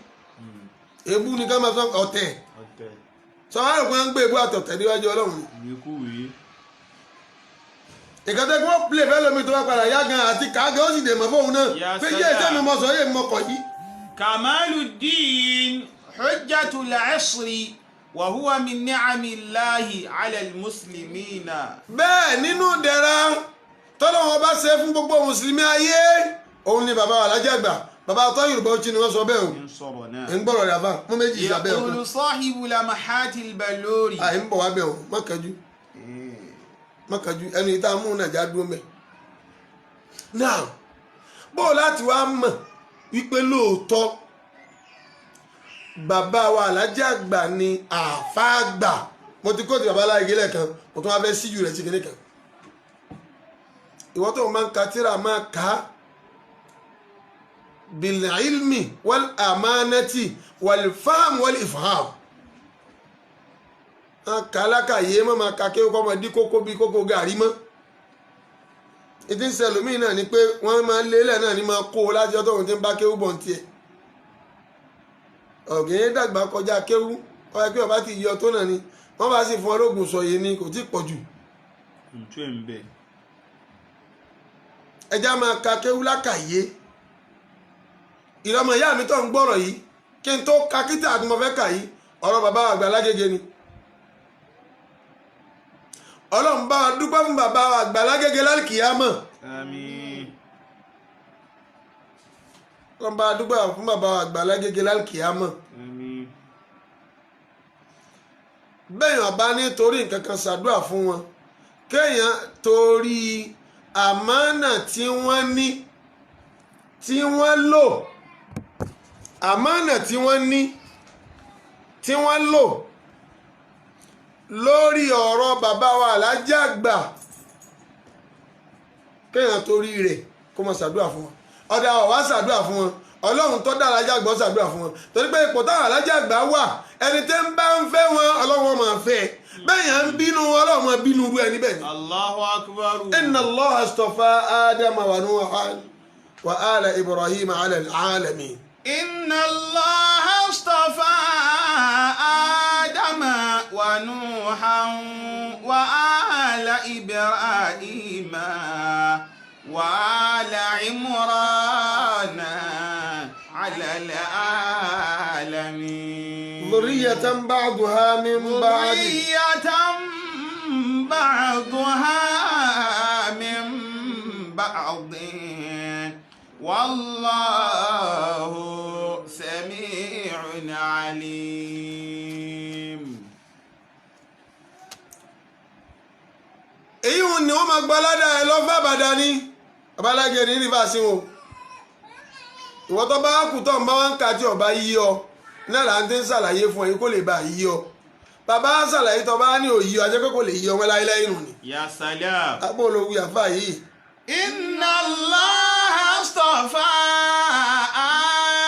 èébú ni ká máa sọ ọ̀tẹ̀. Ọ̀tẹ̀. Sọ wọn rò pé wọn ń gbé èébú àtọ̀tẹ̀ níwájú Ọlọ́run ni. Ìwékúwé. Nǹkan tẹ́ kí wọ́n play fẹ́ lómi tó bá padà yá gan àti kàágan, ó sì dè mọ́ fóun náà Ya pé yé salam. ẹsẹ̀ mi mọ sọ yé mi mọ kọ̀ yìí. كمال الدين حجة العصر وهو من نعم الله على المسلمين. Bẹ́ẹ̀ nínú ìdẹ̀ra tọ́lọ́wọ́n bá ṣe fún gbogbo mùsùlùmí ayé, òun ni bàbá wa alájàgbà, bàbá tó Yorùbá ó ti ni wọ́n sọ bẹ́ẹ̀ o. من صرنا. Ń gbọ́rọ̀ rẹ̀ àfà mú méjì ìsàbẹ̀ ọ̀kan. يقول صاحب لمحات البلوري. Àì ń bọ̀ wá bẹ̀ o, má kánjú, má kánjú. Ẹnu ìta mú nàjà dúró mẹ́ náà. Bó o láti wá mọ̀ wípé lóòótọ́ bàbá wa alájàgbà ni àfáàgbà? Mo ti kó ti bàbá aláìgé lẹ́ẹ̀kan, mo tún wá fẹ́ síjú rẹ̀ sí kinní kan. Ìwọ́n tó máa ń ka tíra, máa kà á bililmi wal amanati wal faham wal ifham. Máa kà á lákàyè, má máa ka kéwọ́n kọ́ máa dí kókó bí kókó gàrí mọ́. Ìdí ń sẹlòmíì náà ni pé wọ́n máa ń lélẹ̀ náà ni máa kó o láti ọjọ́ òun tí ń bá kéwú bọ̀ ń tiẹ̀. Ọ̀gẹ̀yìn dàgbà kọjá kéwú, ọ̀rẹ́ pé ọba ti yọ tó náà ni wọ́n bá sì fún ọlọ́gùn sọ yìí ni kò tí ì pọ̀ jù. Ntú ẹ̀ ń bẹ̀. Ẹja máa ka kéwú lákàyè. Ìrọmọ ìyá mi tó ń gbọ́rọ̀ yìí, kí n tó ka kíta àti mo fẹ́ kà yìí, ọ̀rọ̀ bàbá àgbà lágége ni. Ọlọ́run bá wa dúpẹ́ fún bàbá àgbà lágége lálùkìyámọ̀. Àmín. Ọlọ́run bá wa dúpẹ́ fún bàbá àgbà lágége lálùkìyámọ̀. Àmín. Bẹ́ẹ̀yàn bá nítorí nǹkan kan ṣàdúrà fún wọn, kéèyàn torí àmánà tí wọ́n ní, tí wọ́n lò, àmánà tí wọ́n ní, tí wọ́n lò lórí ọ̀rọ̀ bàbá wa alájà àgbà, kéèyàn torí rẹ̀ kó máa ṣàdúrà fún wọn. Ọ̀dà ọ̀wá ṣàdúrà fún wọn, Ọlọ́run tó dá alájà àgbà ó ṣàdúrà fún wọn, torí pé ipò táwọn alájà àgbà wà, ẹni tẹ́ ń bá ń fẹ́ wọn, Ọlọ́run máa fẹ́. Bẹ́ẹ̀ yẹn ń bínú, Ọlọ́run máa bínú irú ẹni bẹ́ẹ̀ ni. Allahu akbar. إن الله اصطفى آدم ونوحا وآل إبراهيم على العالمين. إن الله اصطفى آدم ونوحا وآل إبراهيم وآل عمران على العالمين. ذرية بعضها من بعض. ذرية بعضها من بعض، والله سميع عليم. Èyí wọn ni wọ́n máa gba aládàá ẹ lọ fún àbàdà ni babaláge ní rìfàsí o. Ìwọ tó bá kú tó ń bá wọn kà tí ọba yí ọ náà là ń tẹ́ ń ṣàlàyé fún ẹ kó lè bá yí ọ. Bàbá ṣàlàyé tó bá ní òyí ọ, ajẹ́ pé kò lè yí ọ wọn láéláé nù ni. يا سلام. Abó olówó àfà yìí. إن الله اصطفى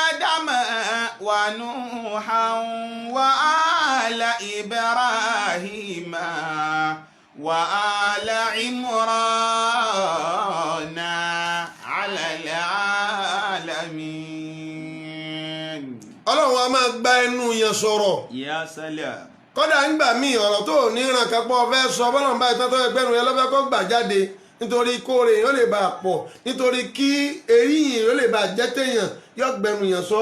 آدم ونوحا وآل إبراهيم وآل عمران على العالمين. Ọlọ́run a máa gba ẹnu yẹn sọ̀rọ̀. يا سلام. Kọ́dà ńgbà míì, ọ̀rọ̀ tó ní ìran kan pọ̀ fẹ́ sọ, bọ́lá ń bá ìtàn tó ẹgbẹ́nu yẹn lọ́fẹ́ kó gbà jáde, nítorí kóore yóò lè bá a pọ̀, nítorí kí eríyìn yóò lè bá a jẹ́ téèyàn yóò gbẹnu yẹn sọ.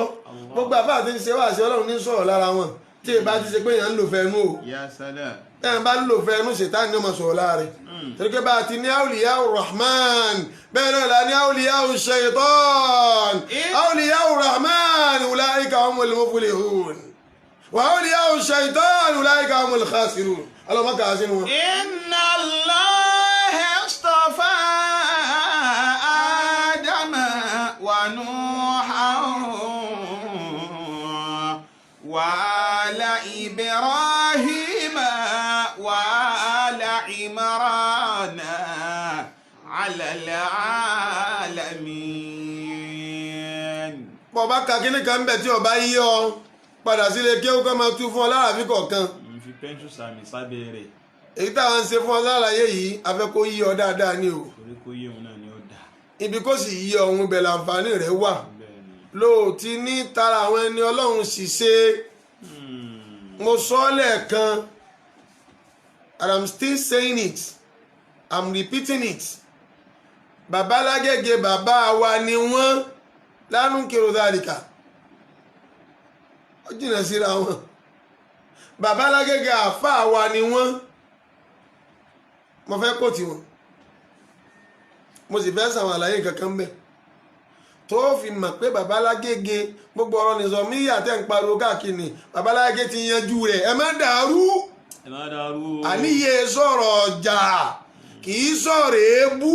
Gbogbo àfáà tí ń ṣe wáàsí, Ọlọ́run ní sọ̀rọ̀ lára wọn, tí ìbá ti ṣe pé yẹn ń lò fẹ́nu o. يا سلام. Ẹ̀ bá ń lò fẹ́ ẹnu, ṣètánì ní ọmọ sọ̀rọ̀ láàrin, torí pé bá a ti ní awliya rahman, bẹ́ẹ̀ náà la ní awliya shaitan. Awliya rahman ulaika humul muflihun wa awliya shaitan ulaika humul khasirun. Ọlọ́mọ kà á sínú wọn. إن الله اصطفى آدم ونوحا وآل إبراهيم وآل عمران على العالمين. Bọ́ bá ka kíní kan bẹ̀ tí ọba yí ọ padà sílé kí ó kọ́ máa tú fún ọ láàfin kọ̀ọ̀kan. N fi pẹ́ńsù sàmì sábẹ́ rẹ̀. Èyí táwọn ń ṣe fún ọ lálàyé yìí, a fẹ́ kó yí ọ dáadáa ni o. Torí kó yé òun náà ni ó dà. Ibi kó sì yí ọ̀hún bẹ̀ láǹfààní rẹ̀ wà. Bẹ́ẹ̀ ni. Lóòtí ní tara àwọn ẹni Ọlọ́run sì ṣe. Mo sọ ọ́ lẹ́ẹ̀kan and I'm still saying it, I'm repeating it. Bàbá Lágége, bàbá wa ni wọ́n lánàá kérò dáríkà, ó jìnnà síra wọn. Bàbá Lágége, àáfàá wa ni wọ́n. Mo fẹ́ kó tiwọn, mo sì fẹ́ sàwọn àlàyé kankan bẹ́ẹ̀ tó fi mọ̀ pé bàbá Lágége, gbogbo ọ̀rọ̀ nìzọ̀míyà tẹ́ ń pariwo káàkiri ni bàbá Lágége ti yanjú rẹ̀. Ẹ má dàrú. Ẹ má dàrú o. Àníyé sọ̀rọ̀ ọjà, kì í sọ̀rọ̀ èébú,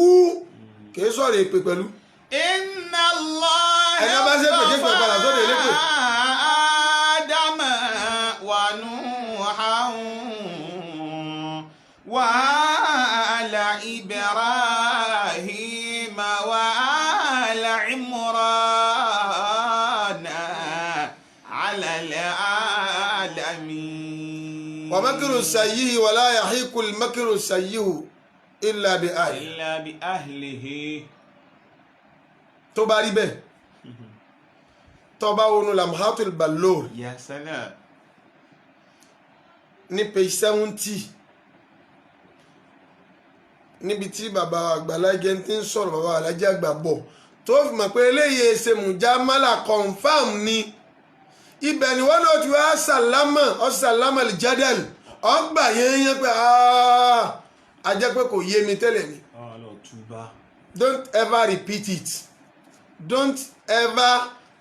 kì í sọ̀rọ̀ èpè pẹ̀lú. إن الله Ẹni bá ṣépè, kéèpè padà sóde elépè. آدم ونوحا وآل إبراهيم وآل عمران على العالمين. ومكر السيء ولا يحيق المكر السيء إلا بأهله. إلا بأهله. Tó bá rí bẹ́ẹ̀, tó bá wọnú Lamhatul Balor يا سلام. ní page 70, níbi tí bàbá Àgbàlá ti ń sọ̀rọ̀, bàbá Alájà àgbà bọ̀, tó fi mọ̀ pé eléyìí ṣe mùjámálà, confam ni. Ibẹ̀ ni wọ́n náà ti wá sàlámà ọ̀sàlámà jadal ọgbà yẹn yẹn pé a jẹ́ pé kò yé mi tẹ́lẹ̀ ni. Ọ lọ túbá. Don't ever repeat it, don't ever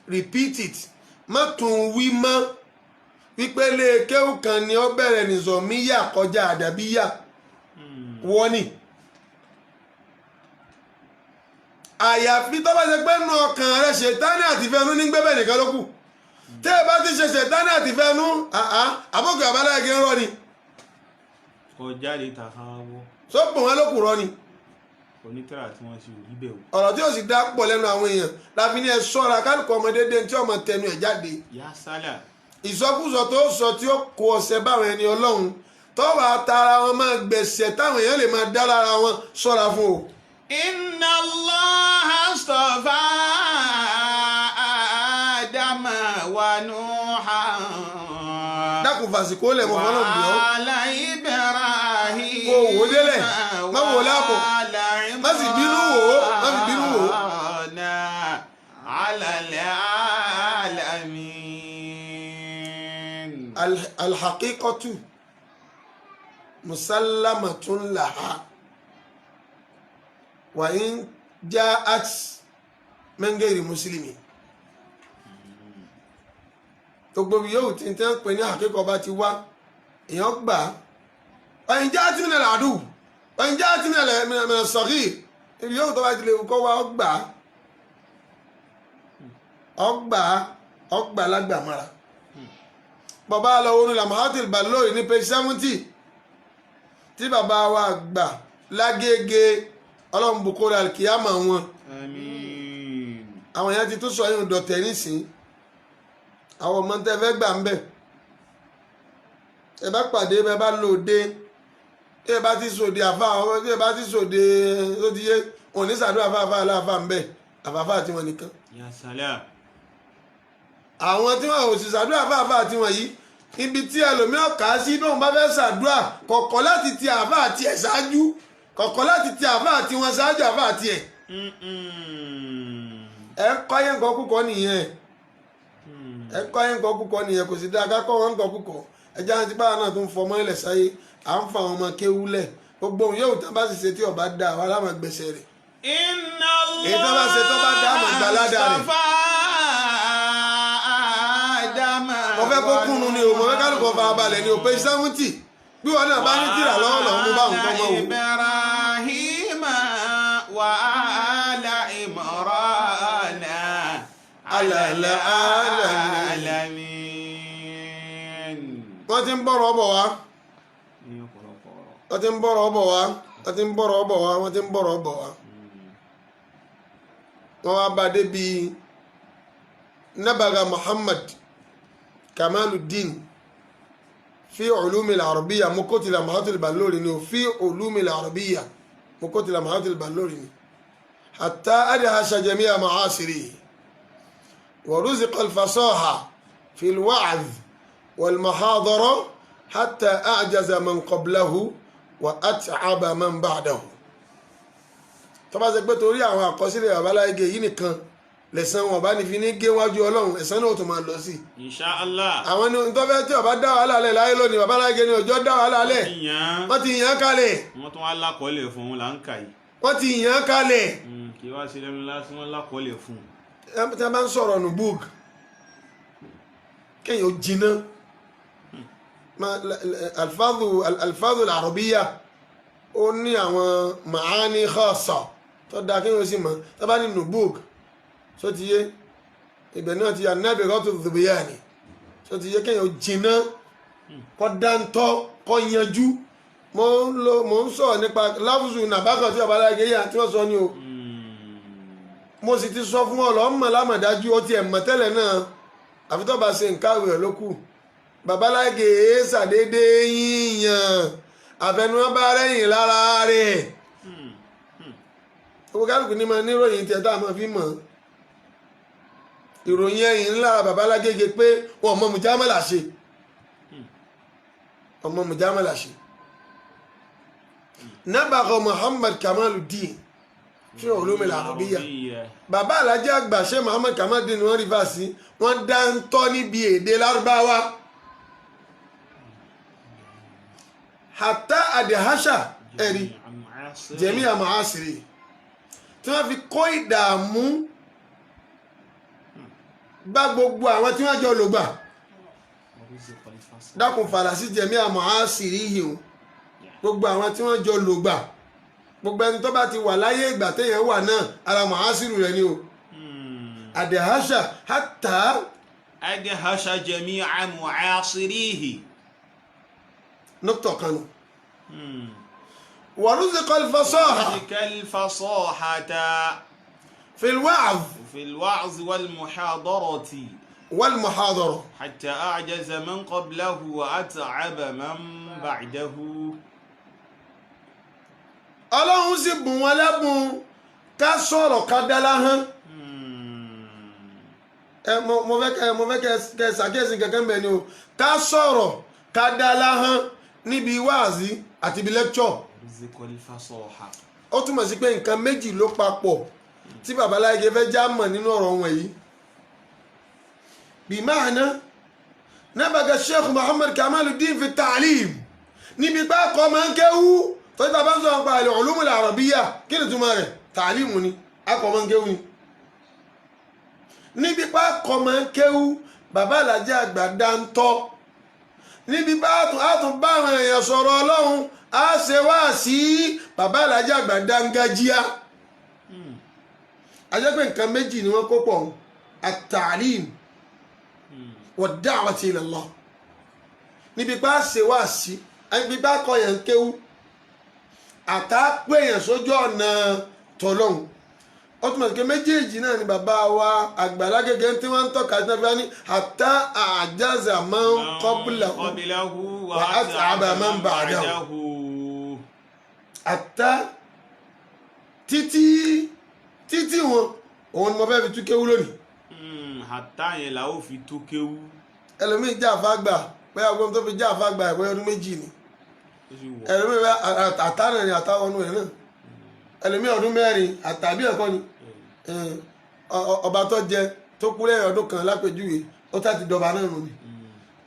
repeat it. Má tún wí mọ́ wípé lè kéwù kan ni ó bẹ̀rẹ̀ nìzọ̀míyà kọjá àdàbíyà wọ́n ni. Àyàfi tó bá ṣe pé nù ọkàn rẹ, ṣètánì àti ìfẹ́nu ní gbẹ́bẹ̀ nìkan ló kù. Tẹ́ ẹ bá ti ṣe ṣètánì àti ìfẹ́nu, àbókè àbáláyé ń rọ ni. Kọjá lè ta káwọ́. Sọ́pọ̀ wọn ló kù rọ ni. Onítìrà tí wọ́n ti rí bẹ́ẹ̀ o. Ọ̀rọ̀ tí ó sì dá pọ̀ lẹ́nu àwọn èèyàn láfi ní ẹ ṣọ́ra, kálukú ọmọdé dé tí ọmọ tẹnu ẹ̀ jáde. Yá sálà. Ìsọkúsọ tó sọ tí ó kó ọsẹ báwọn ẹni Ọlọ́run tó wà á tara wọn máa gbẹ̀sẹ̀ táwọn èèyàn lè máa dá lára wọn, ṣọ́ra fún o. إن الله اصطفى آدم ونوحا Dákun, fàsìkò lẹ̀ mọ́ fọlọ́ bí ọ́. وآل إبراهيم Kó o wò ó délẹ̀, má wò ó láàbọ̀. وآل Má sì bínú wò ó, má sì bínú wò ó. عمران على العالمين. الحقيقة مسلمة لها وإن جاءت من غير مسلم. Gbogbo ibi yóò tí n tẹ́ ń pè ní àkíkọ̀ bá ti wá, èèyàn gbà á. وإن جاءت من العدو وإن جاءت من الصغير, ibi yóò tó bá ti lè kọ́ wá, ọgbà á, ọgbà á, ọgbà lágbàmọ́ra. Bàbá lọ wọnú Lamahatil Balori ní page 70, tí bàbá wa gbà Lágége, Ọlọ́run bukore alikiyama wọn. آمين. Àwọn èèyàn ti tún sọ yín dọ̀tẹ̀ nísìn. Àwọn ọmọ tẹ́ fẹ́ gbà ń bẹ̀, ẹ bá pàdé, ẹ bá lòde, ẹ bá ti sòde àfa, àwọn ẹ bá ti sòde tó ti yé wọn ní sàdúrà àfa aláàfà ń bẹ̀, àfàfà àti wọn nìkan. يا سلام. Àwọn tí wọn ò sì sàdúrà àfààfà àti wọn yìí, ibi tí ẹlòmíràn kà á sí bóun bá fẹ́ sàdúrà kọ̀kọ́ láti ti àfà àti ẹ̀ ṣáájú, kọ̀kọ́ láti ti àfà àti wọn ṣáájú àfà àti ẹ̀. Ẹ ń kọ́ yẹn nǹkan kúkọ́ nìyẹn, ẹ ń kọ́ yẹn nǹkan kúkọ́ nìyẹn. Kò sì dáa ká kọ́ wọn nǹkan kúkọ́. Ẹ jẹ́ àti báwa náà tó ń fọmọ́ ilẹ̀ sáyé. À ń fa àwọn ọmọ kéwú lẹ̀. Gbogbo òun yóò tán bá sì ṣe tí ọba dá wa láwọn gbèsè rẹ̀. Inna Allah Èyí tó bá ṣe tó bá dá, àmọ̀ ìgbàládà rẹ̀. اصطفى آدم Mo fẹ́ kó kúnnu ni o, mo fẹ́ kálukọ̀ farabalẹ̀ ni o. Page 70, bí wọn náà bá ní tìrà lọ́wọ́, lọ́wọ́ mú báwọn kọ́ mọ́ wò. إبراهيم وآل عمران على العالمين. العالمين. Wọ́n ti ń bọ̀rọ̀ bọ̀ wá. Ní ọ̀pọ̀lọpọ̀ ọ̀rọ̀. Wọ́n ti ń bọ̀rọ̀ bọ̀ wá, wọ́n ti ń bọ̀rọ̀ bọ̀ wá, wọ́n ti ń bọ̀rọ̀ bọ̀ wá. Wọ́n wá bá débi نبغ Muhammad Kamaluddin في علوم العربية. Mokotila Mahatul Balori ni o. في علوم العربية, mokotila Mahatul Balori ni. حتى أدهش جميع معاصريه ورزق الفصاحة في الوعظ والمحاضرة حتى أعجز من قبله وأتعب من بعده. Tó bá ṣe pé torí àwọn àkọsílẹ̀ babaláyé yìí nìkan lẹ̀san wọn bá ní fi ní gé wájú Ọlọ́run, ẹ̀san náà tó máa lọ sí. Insha Allah. Àwọn ní tó fẹ́ tí ọba dá wàhálà lẹ̀ láyé lónìí, babaláyé ní ọjọ́ dá wàhálà lẹ̀. Yàn. Wọ́n ti yàn án kalẹ̀. Wọ́n tún wá lákọọ́lẹ̀ fún un là ń kà yìí. Wọ́n ti yàn án kalẹ̀. Kí wá sí lẹ́nu lásán, wọ́n lákọọ́lẹ̀ fún un. Tí a bá ń sọ̀rọ̀ نبوغ, kéèyàn ó jiná الألفاظ العربية, ó ní àwọn معاني خاصة tó dáa kéèyàn ó sì mọ̀. Tó bá ní نبوغ, só ti yé, ibẹ̀ náà ti النابغة الظبيان, só ti yé, kéèyàn ó jiná, kọ́ dáńtọ́, kọ́ yanjú. Mo ń lo, mo ń sọ̀rọ̀ nípa لفظ نبغ tí babaláyé yà tí wọ́n sọ ní o. Mo sì ti sọ fún ọ lọ́mọ lámọ̀dájú, ó ti ẹ̀ mọ̀ tẹ́lẹ̀ náà, àfi tó bá ṣe nǹkan àwẹ̀ ló kù. Babaláyé ṣàdédé yíyan àfẹnumọ́ bá rẹ́yìn lára rẹ̀. Owó kálukú ní máa níròyìn tiẹ̀ tá a máa fi mọ̀ ìròyìn ẹ̀yìn ńlá babalágége pé wọn ọmọ mùjámẹ́là ṣe, ọmọ mùjámẹ́là ṣe. نبغ Muhammad Kamaluddin في علوم العربية. Bàbá alájẹ àgbà ṣe Muhammad Kamaluddin ni wọ́n rí fàásì, wọ́n dá ń tọ́ níbi èdè Lárúbáwá. حتى أدهش, ẹ̀rí, جميع معاصريه, tí wọ́n fi kó ìdààmú bá gbogbo àwọn tí wọ́n jọ lò gbà. Dákun, fàlàsí جميع معاصريه o, gbogbo àwọn tí wọ́n jọ lò gbà. Gbogbo ẹni tó bá ti wà láyé ìgbà téèyàn wà náà, ara معاصر rẹ̀ ni o. أدهش حتى أدهش جميع معاصريه. نقطة kanu. ورزق الفصاحة رزق الفصاحة في الوعظ في الوعظ والمحاضرة والمحاضرة حتى أعجز من قبله وأتعب من بعده. Ọlọ́run sì bùn wọn lẹ́bùn ká sọ̀rọ̀, ká dá láhán. Ẹ mo fẹ́ kẹ́ ṣàkíyèsí kankan bẹ́ẹ̀ ni o. Ká sọ̀rọ̀, ká dá láhán níbi wáàzí àti ibi lecture, رزق الفصاحة. ó túmọ̀ sí pé nǹkan méjì ló papọ̀ tí babaláyé fẹ́ já mọ̀ nínú ọ̀rọ̀ wọn yìí. بمعنى نبغ الشيخ Muhammad Kamaluddin في التعليم, níbi pé akọ máa ń kéwú. Tọ́jú tá a bá ń sọ̀rọ̀ nípa العلوم العربية, kí ni túmọ̀ rẹ̀? تعليم ni, akọ máa ń kéwú ni. Níbi pé akọ máa ń kéwú, bàbá alájẹ àgbà dáńtọ́. Níbi bá a tún bá àwọn èèyàn sọ̀rọ̀ Ọlọ́run, á ṣe wá sí, bàbá alájẹ àgbà dángájíá. Ajẹ́ pé nǹkan méjì ni wọ́n kó pọ̀: التعليم والدعوة إلى الله. Níbi bá ṣe wá sí, níbi bá kọ́ yẹn kéwú, àtàpé yẹn sójú ọ̀nà tọ́lọ́hún, ó túmọ̀ sí pé méjèèjì náà ni bàbá wa Àgbàlá Gẹ́gẹ́ tí wọ́n ń tọ́ka sí náà ní حتى أعجز من قبله قبله وأتعب من بعده. حتى, títí títí wọn, òun ni mo fẹ́ fi tú kéwú lónìí. حتى yẹn la ó fi tú kéwú. Ẹlòmíì jẹ́ àfágbà pé àwọn tó fi jẹ́ àfágbà ìwé ọdún 2 ni. Ó sì wọ̀. Ẹlòmíì bá àtàrà ni, àtàwọn ọdún rẹ̀ náà, ẹlòmíì ọdún 4 àtàbí ẹ̀kọ́ ni. Ọba tó jẹ tó kú lẹ́yìn ọdún kan lápèjúwe, ó tá ti dọba náà nù ni.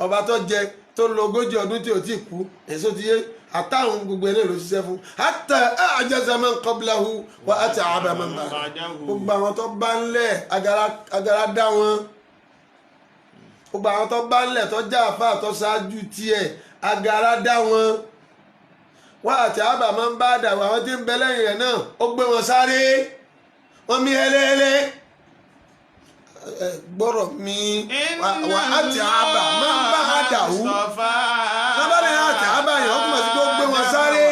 Ọba tó jẹ Tó lọ 40 ọdún tí ò tí kú, èso ti yé àtàwọn gbogbo ẹ̀ náà ló ṣiṣẹ́ fún. Hatta a'jaza man qablahu wa at'aba man ba'dahu. Gbogbo àwọn tó bá ń lẹ̀, agara dá wọn. Gbogbo àwọn tó bá ń lẹ̀, tó já àfa tó ṣáájú tiẹ̀, agara dá wọn. Wa at'aba man ba'dahu, àwọn tí ń bẹ lẹ́yìn rẹ̀ náà, ó gbé wọn sáré, wọ́n mí hẹ́lẹ́hẹ́lẹ́. Gbọ́rọ̀ mi, wa at'aba man ba'dahu. Lábàlẹ̀ at'aba yẹn, ó túmọ̀ sí pé ó gbé wọn sáré,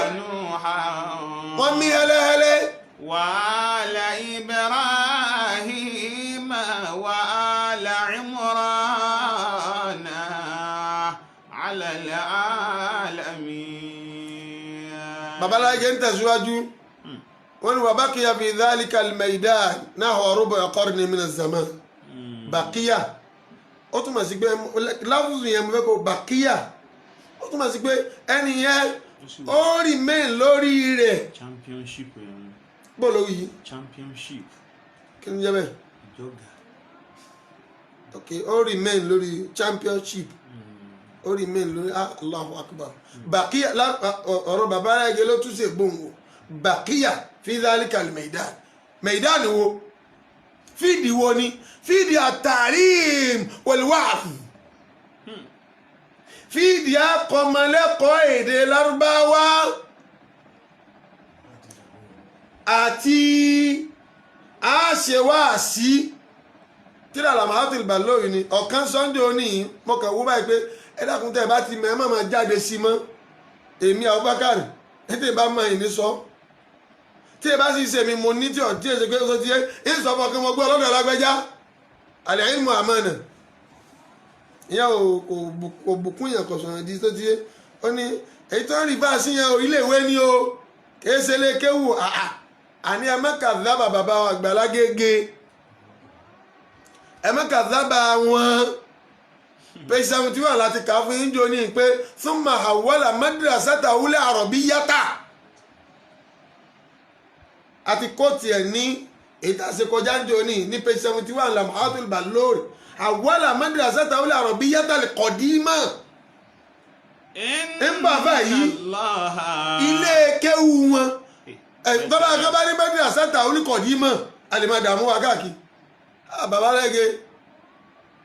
wọ́n mí hẹ́lẹ́hẹ́lẹ́. وآل إبراهيم وآل عمران على العالمين. Babaláyé ń tẹ̀síwájú, wọ́n ní وبقي في ذلك الميدان نحو ربع قرن من الزمان. بقي, ó túmọ̀ sí pé láwùjọ yẹn, mo fẹ́ kó بقي, ó túmọ̀ sí pé ẹni yẹn ó remain lórí rẹ̀. Championship ẹ̀rùn. Bó lórí yìí? Championship. Kí ni jẹ́ bẹ́ẹ̀? Ìjọga. Ok, ó remain lórí championship, ó remain lórí, ah, Allahu akbar. بقي, ọ̀rọ̀ babaláyé ló tún ṣe gbòǹgbò. بقي في ذلك الميدان. ميدان wo? Field wo ni? Field التعليم والوعظ, field akọmọlẹ́kọ̀ọ́ èdè Lárúbáwá àti àṣewáàsí. Tíra Lamahatul Baloyi ni ọ̀kan Sunday òní yìí. Mo kàn wó báyìí pé ẹ dákun, tẹ́ ẹ bá ti mọ̀, ẹ má máa jáde sí mọ́. Èmi Abubakar, ẹ tẹ́ ẹ bá mọ ìní sọ, tí ẹ bá sì ṣe mi, mo ní tí ọ̀ tí ẹ ṣe pé ó ti yẹ ń sọ fún ọ kí mo gbọ́ ọlọ́dọ̀ alágbẹ́já. Al-ilmu amana, ìyẹn ò kò bùkún yẹn, kò sọ̀rọ̀ di tó ti yé. Ó ní èyí tó ń rí bá sí yẹn o, ilé ìwé ni o, kìí ṣe lè kéwù. Àà, àní ẹ má kàdábà bàbá wa Àgbàlá Gègé, ẹ má kàdábà wọn. Page 71 láti kà á fún yín jọ ní pé ثم حول مدرسته العربية, àti kóòtù ẹ̀ ní èyí tá a ṣe kọjá ń jọ ní page 71, Lamhatul Balori. حول مدرسته العربية القديمة. Ń bàbá yìí, ilé kéwù wọn tọ́lá kan bá ní مدرسته القديمة, a lè máa dààmú wa káàkiri. Bàbá rẹ́gẹ́,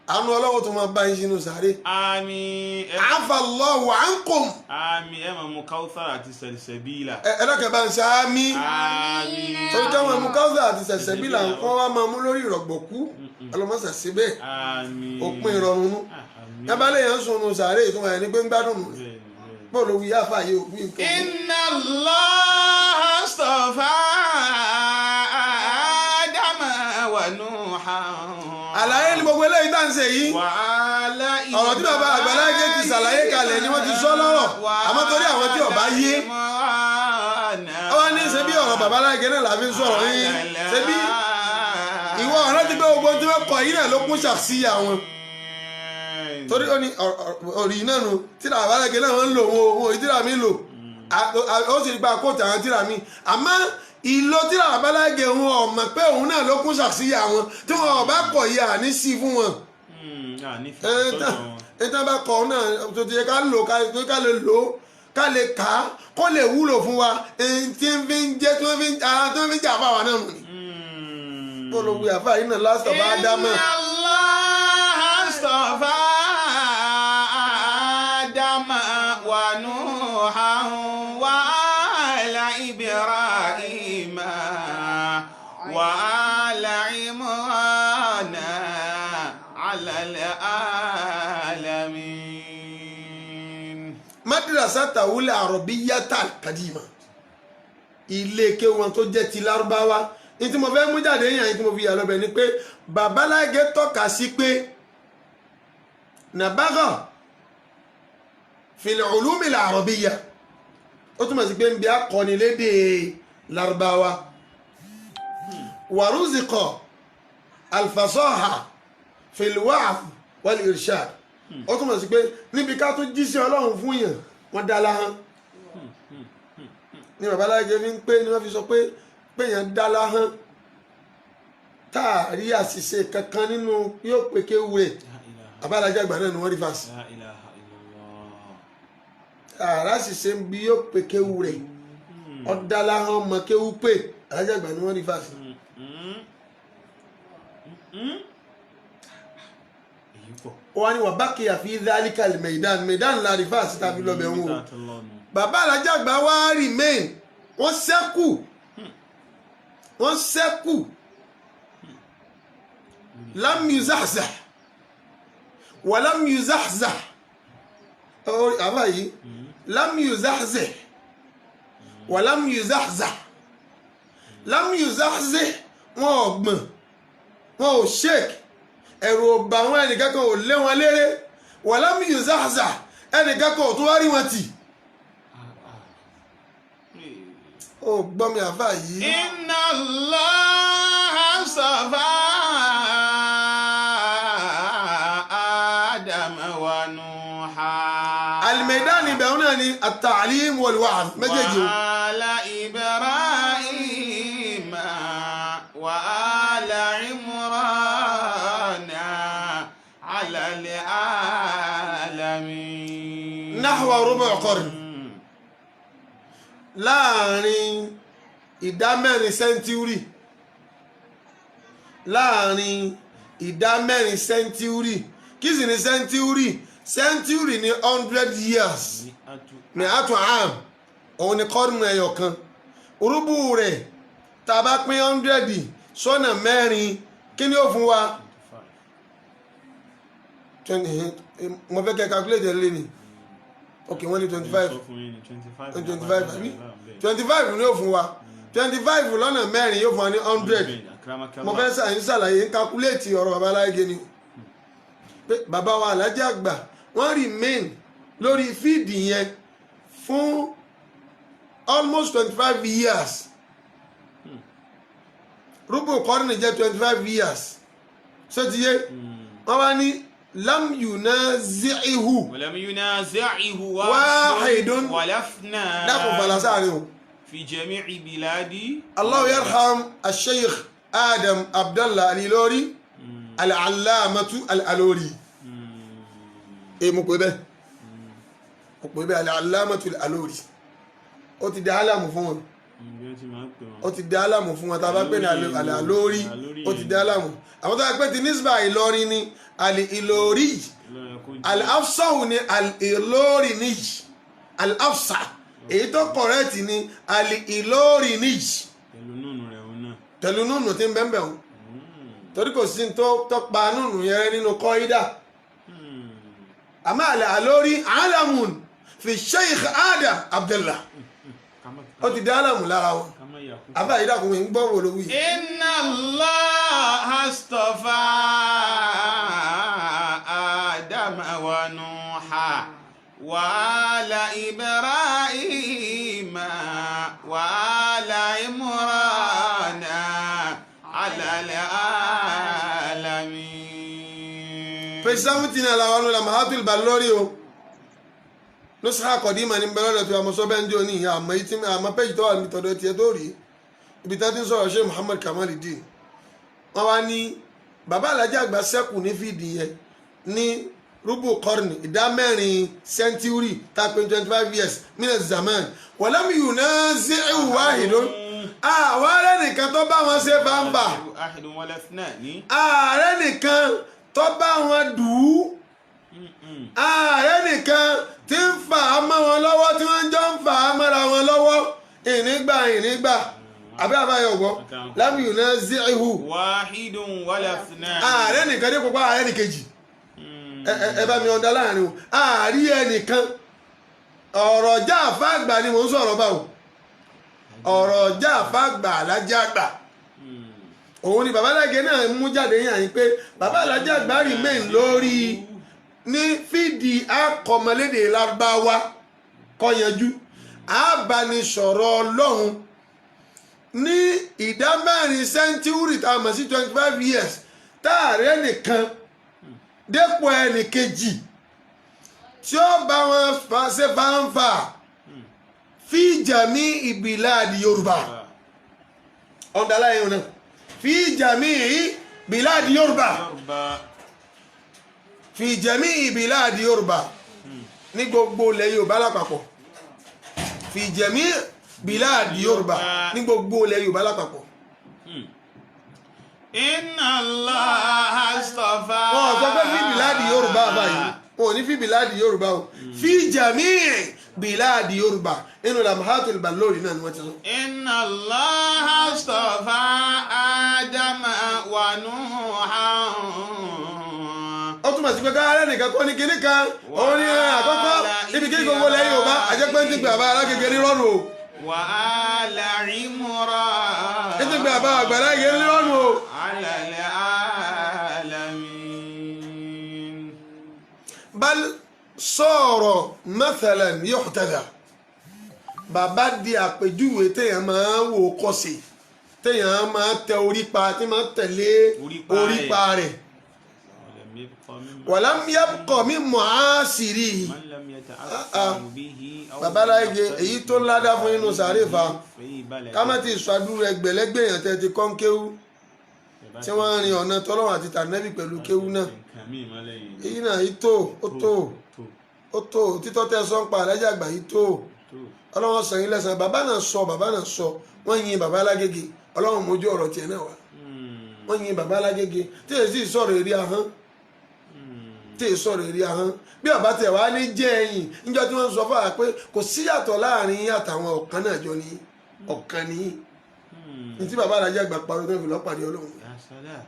àánú ọlọ́wọ́ tó máa bá yín sínú sàárè. Àmín. عفا الله عنكم. Àmín. Ẹ máa mu Kauthar àti Sẹ̀lsẹ̀bílà. Ẹ dákẹ́, bá ń ṣe àmín. Àmín. Torí káwọn mú Kauthar àti Sẹ̀sẹ̀bílà, nǹkan wá máa mú lórí ìrọ̀gbọ̀kú, ọlọ́mọṣà síbẹ̀. Àmín. Òpin ìrọ̀rùn nù. Àmín. Yábàlẹ̀ yẹn ń sunu sàárè, ìtumọ̀ ẹ̀ ní pé ń gbádùn nù. Bẹ́ẹ̀ni, bẹ́ẹ̀ni. Bọ́ọ̀lù wí yáfà yìí, òpin nǹkan. إن الله اصطفى آدم ونوحا. Àlàyé ni gbogbo eléyìí tá à ń ṣe yìí. وآل Ọ̀rọ̀ tí bàbá Àgbàlá Gègé ti ṣàlàyé kalẹ̀ ni wọ́n ti sọ lọ́rọ̀, àmọ́ torí àwọn tí ó bá yé, ọwọ́ ní ṣe bí ọ̀rọ̀ bàbá Alágé náà la fi ń sọ̀rọ̀ yín. Ṣe bí ìwọ ọ̀rọ̀ ti gbé gbogbo tí wọ́n kọ yìí náà ló kún ṣàṣìyà wọn, torí ó ní òrì náà nu tíra bàbá Alágé náà wọ́n ń lò wọn ò tíra mi lò, ó sì gba kóòtù àwọn tíra mi, àmọ́ ìlò tíra bàbá Alágé, wọn ò mọ̀ pé òun náà ló kún ṣàṣìyà wọn. Tí wọn ò bá kọ̀ yìí, àní sí fún wọn. Ètò bá kọ̀ náà tó ti yẹ ká lò, ká lè lò ó, ká lè kà á, kó lè wúlò fún wa. Èyí tí ń fi ń jẹ́, tí wọ́n fi ń ara tí wọ́n fi ń jà fáwa náà nù ni. Bó ló wí àfáà yìí náà lásìkò bá dá mọ́. إن الله اصطفى آدم ونوحا وآل إبراهيم وآل عمران على العالمين. مدرسته العربية القديمة, ilé kéwọn tó jẹ́ ti Lárúbáwá ní tí mo fẹ́ mú jáde yẹn, tí mo fi yà lọ́bẹ̀ ni pé babaláge tọ́ka sí pé نبغ في العلوم العربية, ó túmọ̀ sí pé ń bí akọnilédè Lárúbáwá. ورزق الفصاحة في الوعظ والإرشاد, ó túmọ̀ sí pé níbi ká tún jíṣẹ́ Ọlọ́run fún yàn, wọ́n dá láhán ní babaláge fi ń pé ni wọ́n fi sọ pé péyàn dá láhán, tá a rí àṣìṣe kankan nínú yóò pé kéwu rẹ̀. Babaláge àgbà náà ni wọ́n rí fàṣì. لا إله إلا الله. Ààrá ṣiṣẹ́ ń bí yóò pe kéwú rẹ̀, ọ̀dàlà hàn mọ́ kéwú pé Alájà Àgbà ni wọ́n rí fàṣẹ. Èyí pọ̀. Ó wá ní wà bá kíyà fi dhalika al-maidan, maidan la rí fàṣẹ tàbí lọ́bẹ̀ ń wò. Nígbà tó lọ́nu. Bàbá Alájà Àgbà wá remain, wọ́n ṣẹ́kù, wọ́n ṣẹ́kù, lam yuzahzah wa lam yuzahzah. Àbá yìí, lam yuzahzah wa lam yuzahzah, lam yuzahzah, wọn ò gbọ̀n, wọn ò shake, ẹ̀rù ò bà wọn, ẹnìkan kan ò lé wọn léré. Wa lam yuzahzah, ẹnìkan kan ò tún wá rí wọn tì. Ó gbọ́ mi, àfà yìí. Inna Allaha astafa Adama wa Nuha. Al-maidan ibẹ̀ náà ni at-ta'lim wal-wa'z méjèèjì o. Wa ala Ibrahima wa ala Imrana ala al-alamin. Nahwa rubu' qarn, láàrin ìdá mẹ́rin century, láàrin ìdá mẹ́rin century. Kí sì ni century? Century ni 100 years. Ní àtún àm, òun ni kọ́rùn ẹyọ kan. Rúbù rẹ̀, tá a bá pín 100 sọ́nà mẹ́rin, kí ni ó fún wa? 20. Mo fẹ́ kẹ́ calculate ẹ̀ lé ní. Ok, wọ́n ní 25. Sọ fún yín ní 25. 25 àbí? 25 ni ó fún wa. 25 lọ́nà mẹ́rin yóò fún wa ní 100. Mo fẹ́ ṣàyìn ṣàlàyé ń calculate ọ̀rọ̀ bàbá aláìgé ni pé bàbá wa Alájà Àgbà, wọ́n remain lórí field yẹn fún almost 25 years. Rúbù kọ́rin jẹ́ 25 years. Ṣé ti yé? Wọ́n wá ní lam yunazi'ihu ولم ينازعه واحد. ولا اثنان Dákun, falasa rẹ o. في جميع بلاد. Allahu yarham al-Sheikh Adam Abdallah Al-Ilori, al-Allamatu al-Alori. Èyí mo pè bẹ́ẹ̀, mo pè bẹ́ẹ̀, al-Allamatu al-Alori. Ó ti di alamu fún wọn. Bí wọ́n ti máa ń pè wọ́n. Ó ti di alamu fún wọn. Tá a bá pè ní al-Alori, ó ti di alamu. Àwọn tó bá pè ti nisba Ìlọrin ni al-Ilori. Lọ́yọ̀ kó jẹ́. Al-Afsahu ni al-Ilori níyì. Al-Afsa, èyí tó correct ni al-Ilori níyì. Pẹ̀lú nùnú rẹ̀ òun náà. Pẹ̀lú nùnù tí ń bẹ́ẹ̀ bẹ́ẹ̀ o, torí kò sí tó tó pa nùnù yẹn rẹ́ nínú kọ́ídà. Àmọ́ àlẹ́ àlórí alamun fi Sheikh Adam Abdullah, ó ti dá alamu lára wọn. Ká má yà kú. Àbá yìí, dàkún mi ń gbọ́ wò ló wí. إن الله اصطفى آدم ونوحا وآل إبراهيم وآل عمران على العالمين. Page 70 náà làwọn ọ̀nà lamahatul balori o. Nusra kọ̀dímà ní bẹ́rẹ̀ lọ́tọ́ àmọ́ sọ́bẹ̀ ń jò ní ìyá àmọ́ ìtí àmọ́ page tó wà níbi tọ̀dọ̀ tiẹ̀ tó rí ibi tá ti ń sọ̀rọ̀ ṣé Muhammad Kamaludin. Wọ́n wá ní bàbá Alájà Àgbà sẹ́kù ní field yẹn ní rúbù kọ́rìnì, ìdá mẹ́rin century, tá a pè 25 years minus zaman. Walam yunazi'u wahidun, àwọn ará nìkan tó bá wọn ṣe bàǹbà. أحد ولا اثنان. Ààrẹ nìkan tó bá wọn dù ú, ààrẹ nìkan tí ń fà á mọ́ wọn lọ́wọ́, tí wọ́n jọ ń fà á mọ́ra wọn lọ́wọ́, ìnígbà ìnígbà àbí àbáyọ̀ gbọ́ lam yunazi'hu. واحد ولا اثنان. Ààrẹ nìkan dé pọpọ ààrẹ nìkejì. Ẹ bá mi ọ̀dà láàrin o. Ààrí ẹnìkan, ọ̀rọ̀ já àfáàgbà ni mò ń sọ̀rọ̀ báwo, ọ̀rọ̀ já àfáàgbà Alájà Àgbà, òun ni bàbá alágẹ náà mú jáde yàn yín pé bàbá Alájà Àgbà remain lórí ní field akọmọlédè Lárúbáwá kọyanjú àbánisọ̀rọ̀ Ọlọ́run ní ìdá mẹ́rin century tá a mọ̀ sí 25 years, táàrẹ́ nìkan dépò ẹnì kejì tí ó bá wọn ṣe fáńfà fi jami biladi Yorùbá. Ọ̀dàláyé wọn náà fi jami biladi Yorùbá. Yorùbá. Fi jami biladi Yorùbá, ní gbogbo ilẹ̀ Yorùbá lápapọ̀. Fi jami' bilad Yorùbá, ní gbogbo ilẹ̀ Yorùbá lápapọ̀. Inna Allah astafa. Wọn ò sọ pé fi bilad Yorùbá báyìí, wọn ò ní fi bilad Yorùbá o, fi jami' bilad Yorùbá. Inú Lamhatul Balori náà ni wọ́n ti sọ. Inna Allah astafa Adama wa Nuhan. Ó túmọ̀ sí pé káàrẹ́ nìkan kọ́ ní kinní kan, òun ní àkọ́kọ́ ibi kí gbogbo ilẹ̀ Yorùbá, àjẹpẹ́ ń ti gbé àbá Alágége ní rọ́ọ̀nù o. Wa ala Imran. Ń ti gbé àbá Àgbàlá Gègé ní rọ́ọ̀nù o. Ala al-alamin. Bal sọ̀rọ̀ mathalan yuhtada, bàbá di àpèjúwe téèyàn máa ń wò kọ́sì, téèyàn máa tẹ orí pa, tí máa tẹ̀lé Orípa orí pa rẹ̀. ولم يبق ممن Walam yabqa min mu'asirihi. من لم يتأثر به أو Bàbá Láyége, èyí tó ládá fún inú sàárè fa في بلده. ká má ti sọ àdúrà ẹgbẹ̀lẹ́gbẹ̀ èèyàn tẹ́ ti kọ́ ń kéwú, tí wọ́n ń rin ọ̀nà tọ́lọ́run àti tànẹ́bì pẹ̀lú kéwú náà. Nǹkan míì mọ́ lẹ́yìn. Èyí náà yìí tó, ó tó, tó ó tó. Títọ́ tẹ́ sọ́n pa Alájà àgbà yìí tó. Tó. Ọlọ́run sàn yín lẹ́sàn. Bàbá náà sọ, bàbá náà sọ, wọ́n yin bàbá Lágége. Ọlọ́run mójú ọ̀rọ̀ tiẹ̀ náà wá. Wọ́n yin bàbá Lágége tí èyí sì sọ̀rọ̀ eré ahọ́n, tí èyí sọ̀rọ̀ eré ahọ́n. Bí ọba tẹ̀ wá ní jẹ́ ẹ̀yìn níjọ́ tí wọ́n sọ fún wa pé kò síyàtọ̀ láàrin yín àtàwọn, ọ̀kan náà jọ ní ọ̀kan ní ní tí bàbá Alájà àgbà parọ́ tó ń fi lọ́ọ́ pàdé Ọlọ́run. Ya salam.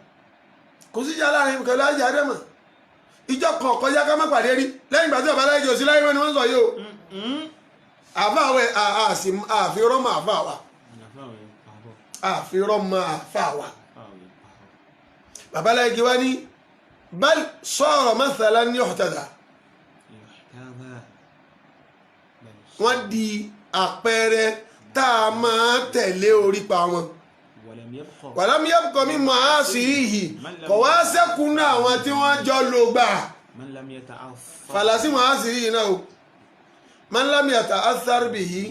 Kò síyà láàrin pẹ̀lú Alájà Ádámà. Ìjọ kan kọjá ká má pàdé rí lẹ́yìn ìgbà tí bàbá Alájà òsì láyé wọn ni wọ́n sọ yìí o. Àfa àwẹ̀ àfi rọ́mọ àfa wa, àfi rọ́mọ àfa wa. Bàbá Alájà wa ní bal sọ̀rọ̀ mathalan yuhtada, wọ́n di àpẹẹrẹ tá a máa tẹ̀lé orí pa wọn. Walam yabqa min mu'asirihi, kò wá sẹ́kù náà àwọn tí wọ́n jọ lò gbà. من لم يتعفف. Falasi mu'asirihi náà o, man lam yata'athar bihi,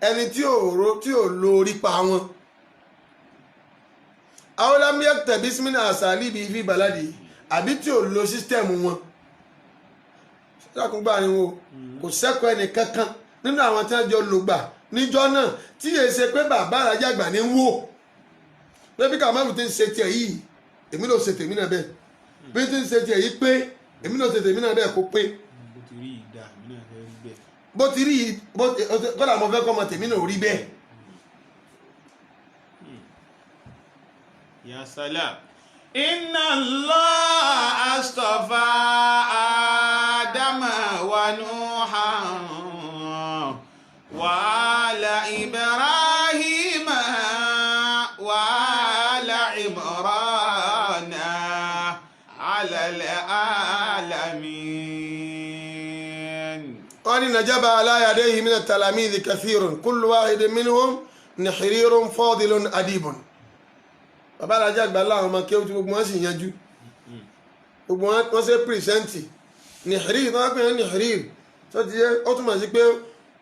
ẹni tí ò ro tí ò lo orí pa wọn. Aw lam yaktabis min asalibihi fi baladi, àbí tí ò lo system wọn. Sákùngbà ni wọn o, kò sẹ́kọ̀ọ́ ẹnì kankan nínú àwọn tí wọ́n jọ lò gbà níjọ́ náà tí yéé ṣe pé bàbá Alájà àgbà ní wò pé bí Kàmáàlù ti ń ṣe tiẹ̀ yìí, èmi ló ṣe tèmi náà bẹ́ẹ̀. Bí ti ń ṣe tiẹ̀ yìí pé èmi ló ṣe tèmi náà bẹ́ẹ̀ kó pé. Bó ti rí ìdá mi náà fẹ́ rí bẹ́ẹ̀. Bó ti rí yìí, bó ti kọ́lá mo fẹ́ kọ́ ọmọ tèmi náà rí bẹ́ẹ̀. Ya salam. Inna Allah astafa Adama wa Nuhan wa ala Ibrahima wa ala Imrana ala al-alamin. Wọ́n ní najaba ala yadayhi mina talamidhi kathirun, kullu wahidin minhum nihrirun fadilun adibun. Bàbá Alájà àgbà láwọn ọmọ kéwú tí gbogbo wọn sì yanjú, gbogbo wọn wọ́n ṣe present. Nihrir tó wọ́n pè ní nihrir tó ti yẹ, ó túmọ̀ sí pé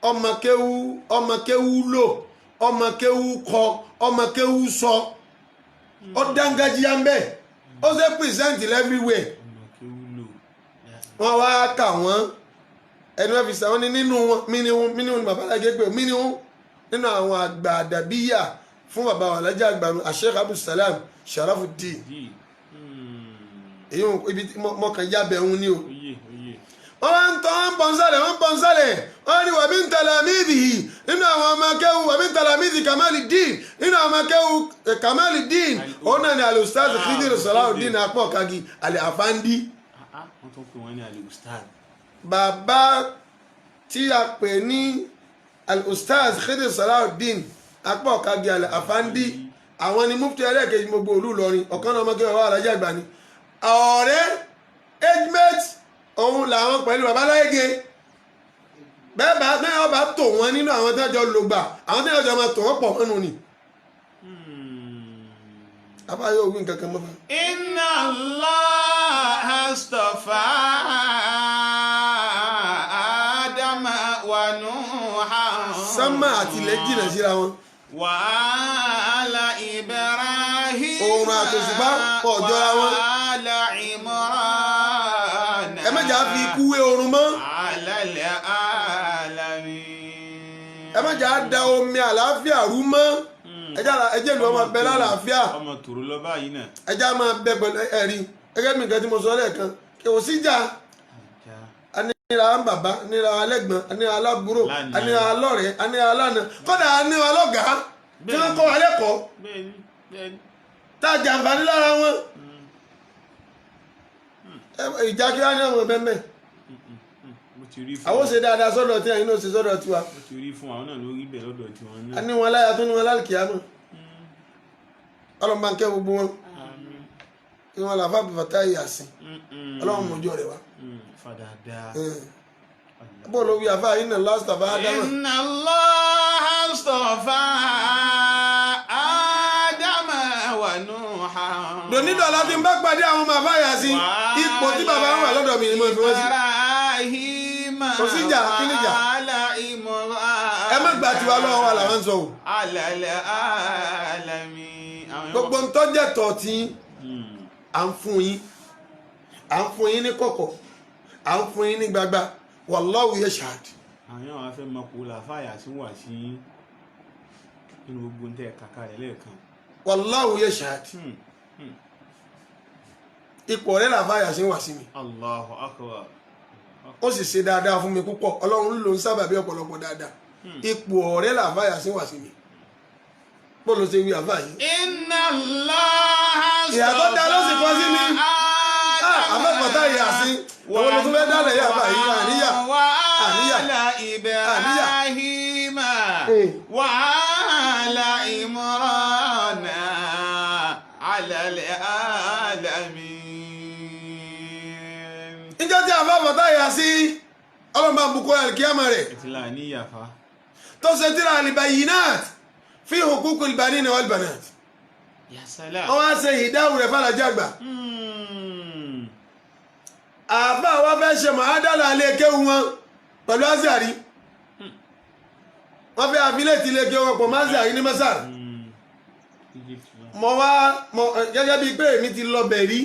ọmọ kéwú, ọmọ kéwú lò, ọmọ kéwú kọ, ọmọ kéwú sọ, ó dángájíá ń bẹ́ẹ̀, ó ṣe present everywhere. Ọmọ kéwú lò. Wọ́n wá kà wọ́n, ẹni wọ́n fi sàwọn ní nínú wọn mínú mínú ni bàbá alájẹ pé mínú nínú àwọn àgbà àdàbíyà fún bàbá wa Alájà àgbà Sheikh Abdulsalam Sharafuddin. Dì. Èyí ò ibi tí mo kàn yábẹ̀ ń ní o. Oyè oyè. Wọ́n wá ń tọ́, wọ́n ń pọ̀ nsàlẹ̀, wọ́n ń pọ̀ nsàlẹ̀. Wọ́n ní wa min talamidhihi, nínú àwọn ọmọ akẹ́wù, wa min talamidhi Kamaluddin, nínú àwọn ọmọ akẹ́wù Kamaluddin, òun náà ni al-Ustaz Khidir Salahuddin Apọ̀kagi al-Afandi. Ah ah, wọ́n tún pè wọ́n ní al-ustaz. Bàbá tí a pè ní al-Ustaz Khidir Salahuddin Apọ̀kagi al-Afandi, àwọn ni mufti ẹlẹ́ẹ̀kejì gbogbo ìlú Ìlọrin. Ọ̀kan náà ọmọ akẹ́wù wà Alájà àgbà ni ọ̀rẹ́ age mate òun làwọn pẹ̀lú bàbá Láyége. Bẹ́ẹ̀ bá bẹ́ẹ̀ ọba tò wọ́n nínú àwọn tí wọ́n jọ lò gbà, àwọn tí wọ́n jọ máa tò wọ́n pọ̀ mọ́nu ni. Abá yóò wí nǹkan kan mọ́ fún. Inna Allah astafa Adama wa Nuhan. Sánmà àti ilẹ̀ jìnnà síra wọn. Wa ala Ibrahim. Oòrùn àtòṣùpá pọ̀ jọra wọn. Wa ala Imran. Ẹ má jà fi ikú wé oorun mọ́. Ala al-alamin. Ẹ má jà á da omi àlàáfíà rú mọ́. Ẹjẹ́ ìlú ọmọ bẹ lálàáfíà. Ọmọ tòró lọ báyìí náà. Ẹjẹ́ á máa bẹ pẹ̀lú ẹ̀rí gẹ́gẹ́ bí nǹkan tí mo sọ lẹ́ẹ̀kan, kí o sì jà. Ajá. Anira bàbá, anira alẹ́gbọ̀n, anira alábúrò, Lánàá. anira alọ́rẹ̀ẹ́, anira alánà, kódà anira alọ́gàá tí wọ́n kọ́ wa lẹ́kọ̀ọ́, Bẹ́ẹ̀ni, bẹ́ẹ̀ni. tá a jàǹfààní lára wọn. Ìjà kí wá ní ọmọ bẹ́ẹ̀ mẹ́. Mo ti rí fún Àwọn ṣe dáadáa sọ́dọ̀ tí ẹ̀yin náà ṣe sọ́dọ̀ tiwa. Mo ti rí fún àwọn náà lórí bẹ́ẹ̀ lọ́dọ̀ tiwọn A náà. ní wọn láyà tó ní wọn lálùkìyámọ̀. Ọlọ́mọba ń kẹ́ gbogbo wọn Àmín. kí wọn làfà bàtà yàsìn. Ọlọ́run mọ̀jọ́ rẹ̀ wá. Fàdàdà. Bọ́ọ̀lù wí àfà yìí nà lásìtà bá dáná. Inna Allah astafa Adama wa Nuha. Dònídọ̀lá tí ń bá pàdé àwọn bàbá yàsìn, ipò tí bàbá wọn wà lọ́dọ̀ mi ni mo fi wọ́n sí. Ibrahima. Kò sí ìjà, kí ni ìjà? Ala Imran. Ẹ má gbà tiwa lọ́wọ́ wa làwọn ń sọ o. Ala alamin. Àwọn Gbogbo ń tọ́jẹ̀ tọ̀ tí à ń fún yín, à ń fún yín ní kọ̀kọ̀, à ń fún yín ní gbagba, wallahu yashhad. Àwọn yóò wá fẹ́ mọ kó làfáàyà sí wà sí nínú gbogbo ntẹ kàkà rẹ̀ lẹ́ẹ̀kan. Wallahu yashhad. Ipò ọ̀rẹ́ làfáàyà sí wà sí mi. Allahu akbar. Ó sì ṣe dáadáa fún mi púpọ̀. Ọlọ́run ló ń sábàbí ọ̀pọ̀lọpọ̀ dáadáa. Ipò ọ̀rẹ́ làfáàyà sí wà sí mi. Bó ló ṣe wí àfáà yìí? Inna Allah Ìyà tó dá ló sì kọ sí mi. Ah, àfẹ́fọ̀tá ìyà sí. Owó ló tún fẹ́ dálẹ̀ yà àfáà yìí. Àníyà. Àníyà. Wa ala Ibrahima. Wa ala Imran. Ala alamin. Níjọ́ tí àfẹ́fọ̀tá ìyà sí, ọlọ́run bá ń bukọ́ àlìkíyàmọ̀ rẹ̀, Ẹ ti là ní ìyàfa. tó ṣe tíra al-bayyinat fi huquqil banina wal banat. Ya salam. Wọ́n wá ṣe ìdáhùn rẹ̀ fàlàjì àgbà. Àbá wa fẹ́ ṣe màádàlà ilé kéwu wọn pẹ̀lú Azari. Wọ́n fẹ́ àfilẹ̀tì ilé kéwu wọn pọ̀ mọ́ Azari ní Masar. Egypt náà. Mo wá mo gẹ́gẹ́ bíi pé èmi ti lọ bẹ̀ rí,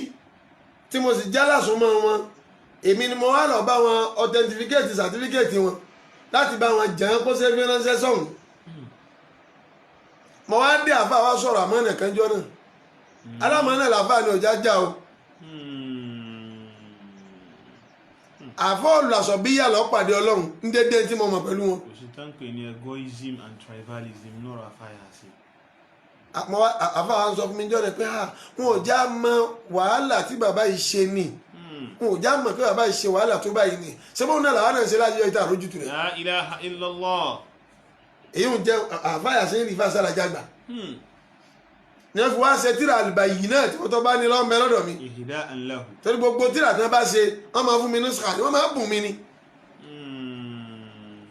tí mo sì jálà súnmọ́ wọn, èmi ni mo wá lọ bá wọn authenticate certificate wọn láti bá wọn jẹun kó ṣe fi ránṣẹ́ sọ̀hún. Mo wá dé, àfa wa sọ̀rọ̀ àmọ́nà kan jọ náà, alámọ̀nà làfà ni ọ̀já já o. Àfọ́ olùlàsọ̀bíyà lọ pàdé Ọlọ́run ní dédé tí mo mọ̀ pẹ̀lú wọn. Kò sí tán pè ní egoism and tribalism nọ́ọ̀rọ̀ àfáyà sí. Àfa wa ń sọ fún mi jọ́ rẹ̀ pé ah, wọn ò já mọ wàhálà tí bàbá yìí ṣe ni, wọn ò já mọ̀ pé bàbá yìí ṣe wàhálà tó báyìí ni. Ṣé bóun náà làwọn náà ṣe láti yọ ìta àrójútu rẹ̀? La ilaha illallah. Èyí ń jẹ́ àfáyà sí ní ìfàsára jágbà ní wọ́n fi wá ṣe tíra àlùbá yìí náà tí wọ́n tọ́ bá ní lọ́mọ lọ́dọ̀ mi. Ihda'an lahu. Torí gbogbo tíra tí wọ́n bá ṣe, wọ́n máa fún mi ní sùkàdì, wọ́n máa bùn mi ni.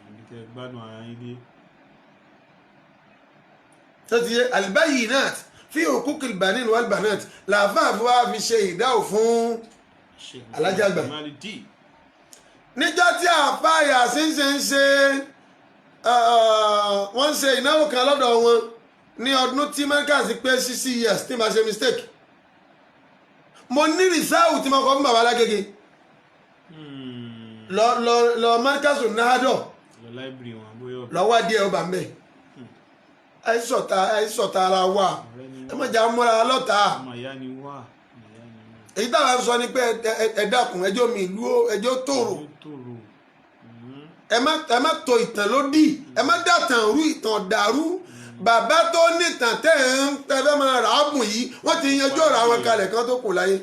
Ibi tẹ́ gbádùn ara yín dé. Tó ti yé àlùbá yìí náà fi huquqil banin wal banat làáfàá fi wá fi ṣe ìdáhùn fún Sheikh Alhaji Àgbà. Kamaluddin. Níjọ́ tí àfáàyà ṣíṣe ń ṣe, wọ́n ń ṣe ìnáwó kan lọ́dọ̀ wọn ní ọdún tí Markaz pé 60 years, tí màá ṣe mistake, mo ní rìsáàwù tí mo kọ fún bàbá Alágége. Lọ lọ lọ Markaz nahadọ. Lọ library wọn bóyá. Lọ wá díẹ̀ ọba mbẹ. Àìsọ̀tà àìsọ̀tà ara wa, ẹ má jà múra lọ́ta. Ọmọ ìyá ni wá. Ọmọ ìyá ni wá. Èyí táwa ń sọ ni pé ẹ dákun, ẹjọ́ mi ìlú ẹjọ́ tòrò. Ó tòrò. Ẹ má tò ìtàn lódì, ẹ má dàtàn rú, ìtàn dàrú. Bàbá tó nìtàn tẹ́ ẹ̀ ń tẹ́ fẹ́ máa rà á bùn yìí, wọ́n ti yanjú ọ̀rọ̀ àwọn kalẹ̀ kan tó kù láyé.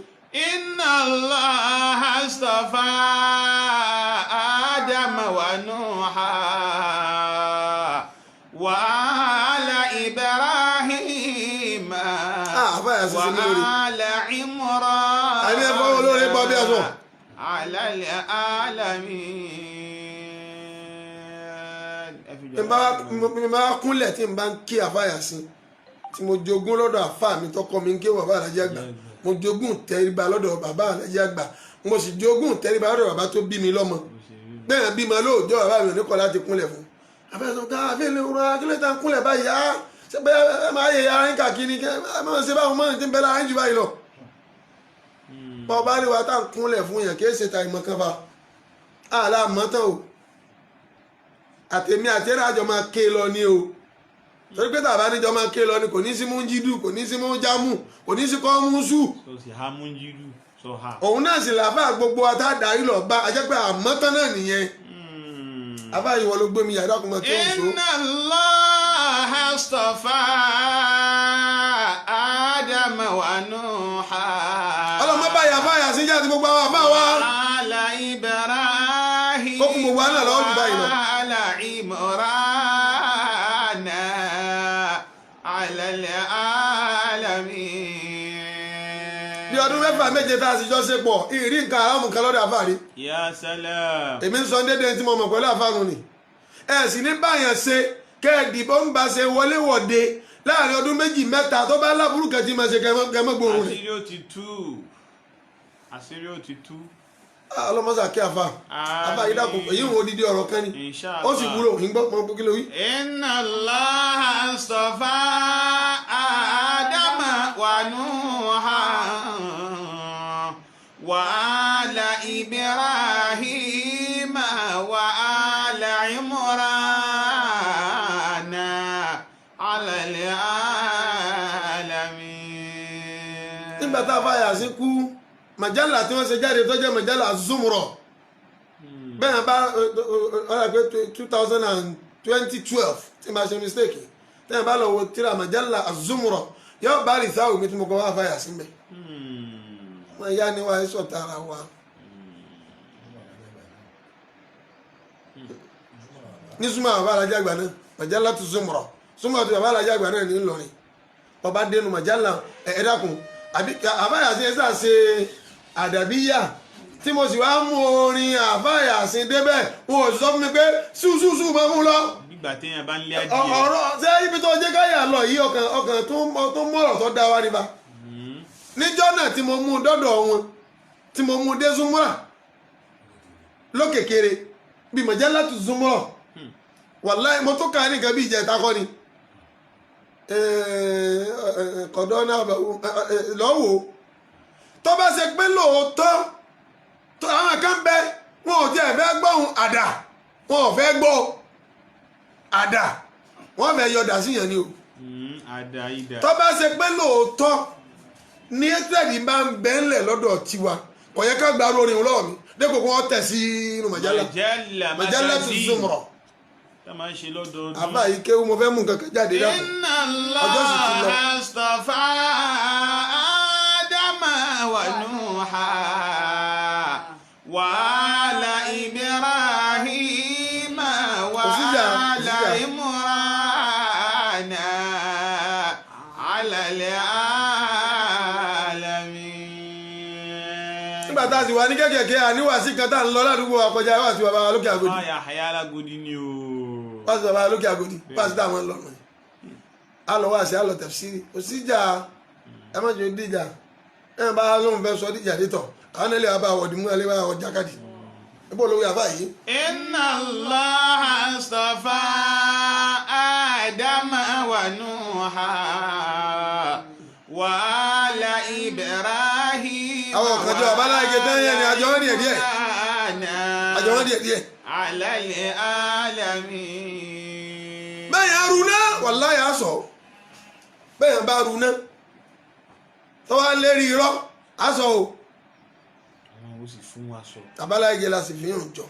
Inna Allah astafa Adama wa Nuha wa ala Ibrahima Ah, àfáà yà wa sísè lórí. ala Imran. Àbí ẹ fọwọ́ olóore bọ́ bí aṣọ. Ala alamin. Ẹ fi jọ N bá kúnlẹ̀ tí n bá ń kí àfáà sí tí mo jogún lọ́dọ̀ àfáà mi tọkọ mi ń ké bàbá Alájí Àgbà, mo jogún tẹríba lọ́dọ̀ bàbá Alájí Àgbà, mo sì jogún tẹríba lọ́dọ̀ bàbá tó bí mi lọ́mọ. Bẹ́ẹ̀ bímọ lóòjọ́, bàbá mi ò ní kọ́ láti kúnlẹ̀ fún àfáà sọ ká àfẹ́ lè rọra kí ló ta kúnlẹ̀ báyìí á ṣe bẹ́ẹ̀ ẹ máa yẹ ara yín káàkiri kí ẹ máa ṣe báwọn mọ́rin tí ń bẹ lára yín jù báyìí lọ. Bọ́ bá rí wa tá à ń kúnlẹ̀ fún yẹn, kì í ṣe ta ìmọ̀ kan fa àlà mọ́ tán o. Àtẹ̀mí àtẹ̀rẹ́ àjọ máa ké lọ ní o, torí pé tàbá níjọ máa ké lọ ni kò ní sí mú jídù, kò ní sí mú jámù, kò ní sí kọ́ mú sù. Tó sì há múnjídù sọ ha. Òun náà sì làbá gbogbo àtàdárí lọ bá a jẹ́ pé àmọ́tán náà nìyẹn. Àbá ìwọ ló gbé mi yàrá kó máa tó ń so. Inna Allaha astafa Adama wa Nuha. Ọlọ́mọ báyà báyà sí jáde gbogbo àwọn àbá wa. Ala Ibrahim. Ó kún gbogbo wa náà lọ́wọ́ jù báyìí lọ. Ala Imrana ala alamin. Bí ọdún 6 7 tá a sì jọ ṣe pọ̀, ìrí nǹkan aráàmù kan lọ́dọ̀ àfáà rí. Ya salam. Èmi ń sọ déédéé tí mo mọ̀ pẹ̀lú àfáànù ni. Ẹ sì ní báyàn ṣe kẹ́ ẹ dìbò ń bá ṣe wọléwọ̀de láàrin ọdún 2 3 tó bá láburú kan tí máa ṣe kẹmọ́ gbóòórùn rẹ̀. Àṣírí ó ti tú, àṣírí ó ti tú. Ọlọ́mọsà kí àfà àfà yìí dàpọ̀ èyí ń wo odidi ọ̀rọ̀ kan ni. Inshallah. Ó sì wúlò ń gbọ́ mọ́ kí ló wí. Inna Allaha astafa Adama wa Nuha wa ala Ibrahima wa ala Imrana ala alamin. Nígbà tá a fà yà sí kú, màjálà tí wọ́n ṣe jáde tó jẹ́ màjálà Zumrọ̀ bẹ́ẹ̀ bá ọ̀rọ̀ pé 2012 tí màá ṣe mistake, tẹ́yìn bá lọ wo tíra màjálà Zumrọ̀, yóò bá rìsáwò mi tí mo kọ́ wá fà yà sí mbẹ́. Wọ́n yá ni wàá sọ̀ tara wa. Ní súnmọ́ bàbá alájà àgbà náà, màjálà tó Zumrọ̀, súnmọ́ tó bàbá alájà àgbà náà ní Ìlọrin, ọba dénú màjálà ẹ dákun, àbí àbáyàsí ẹ sà ṣe àdàbíyà tí mo sì wá mú orin àbáyàsí débẹ̀, wọn ò sọ fún mi pé ṣùṣùṣù máa mú lọ. Gbígbà téèyàn bá ń lé adìyẹ. Ọ̀rọ̀ ṣé ibi tó jẹ́ káyà lọ yìí, ọkàn ọkàn tó mú ọ̀rọ̀ tó dá wa nípa níjọ́ náà tí mo mú un dọ́dọ̀ wọn, tí mo mú un dé Zumura lókèkèrè bí mọ̀jálá tó Zumura, wàláì mo tó kà á nìkan bí ìjẹta kọ́ ni kọ̀dọ̀ náà lọ́wọ́ tó bá ṣe pé lóòótọ́ tó àwọn kan bẹ, wọn ò tiẹ̀ fẹ́ gbọ́hùn àdà, wọn ò fẹ́ gbọ́ àdà, wọn fẹ́ yọ̀dà síyàn ni o. Àdà ìdà. Tó bá ṣe pé lóòótọ́ ní ẹ́tẹ̀dì bá ń bẹ́ ńlẹ̀ lọ́dọ̀ tiwa, kò yẹ ká gba orin lọ́wọ́ mi dépò kí wọ́n tẹ̀ sí inú màjálà Màjálà màjálà tó Zumrọ̀. Tá máa ń ṣe lọ́dọọdún. Àbá yìí kéwú, mo fẹ́ mú nǹkan kan jáde dákun. Inna Ọjọ́ sì ti lọ. Allaha astafa Adama wa Nuha wa ala Ibrahima wa Kò síjà, kò ala síjà. Imrana ala alamin. Nígbà tá a sì wà ní kékèké, àníwàsí kan tá à ń lọ ládùúgbò wa kọjá wá sí bàbá wa lókè Àgòdì. Àyà àyà alágòdì ni o. Wá sí bàbá wa lókè Àgòdì, wá sí táwọn ń lọ nù á lọ wá sí á lọ tẹ̀síìrì. Kò síjà, ẹ má jẹ́ díjà, ẹ bá lóun fẹ́ sọ díjà dítọ̀, àwọn ilé wa bá wọ̀ dìmú, ilé wa wọ̀ jákàdì ẹ bó lówó yàrá yìí. Inna Allaha astafa Adama wa Nuha wa ala Ibrahim. Àwọn kan jọ bàbá láìké tán yẹn ni àjọ wọn díẹ̀ díẹ̀. Àjọ wọn díẹ̀ díẹ̀. Ala alamin. Bẹ́ẹ̀ yẹn runá, wàláyà sọ bẹ́ẹ̀ yẹn bá runá tọ́wọ́ lérí irọ́ á sọ o. Àwọn ò sì fún wa sọ. Bàbá láìké la sì fi hàn jọ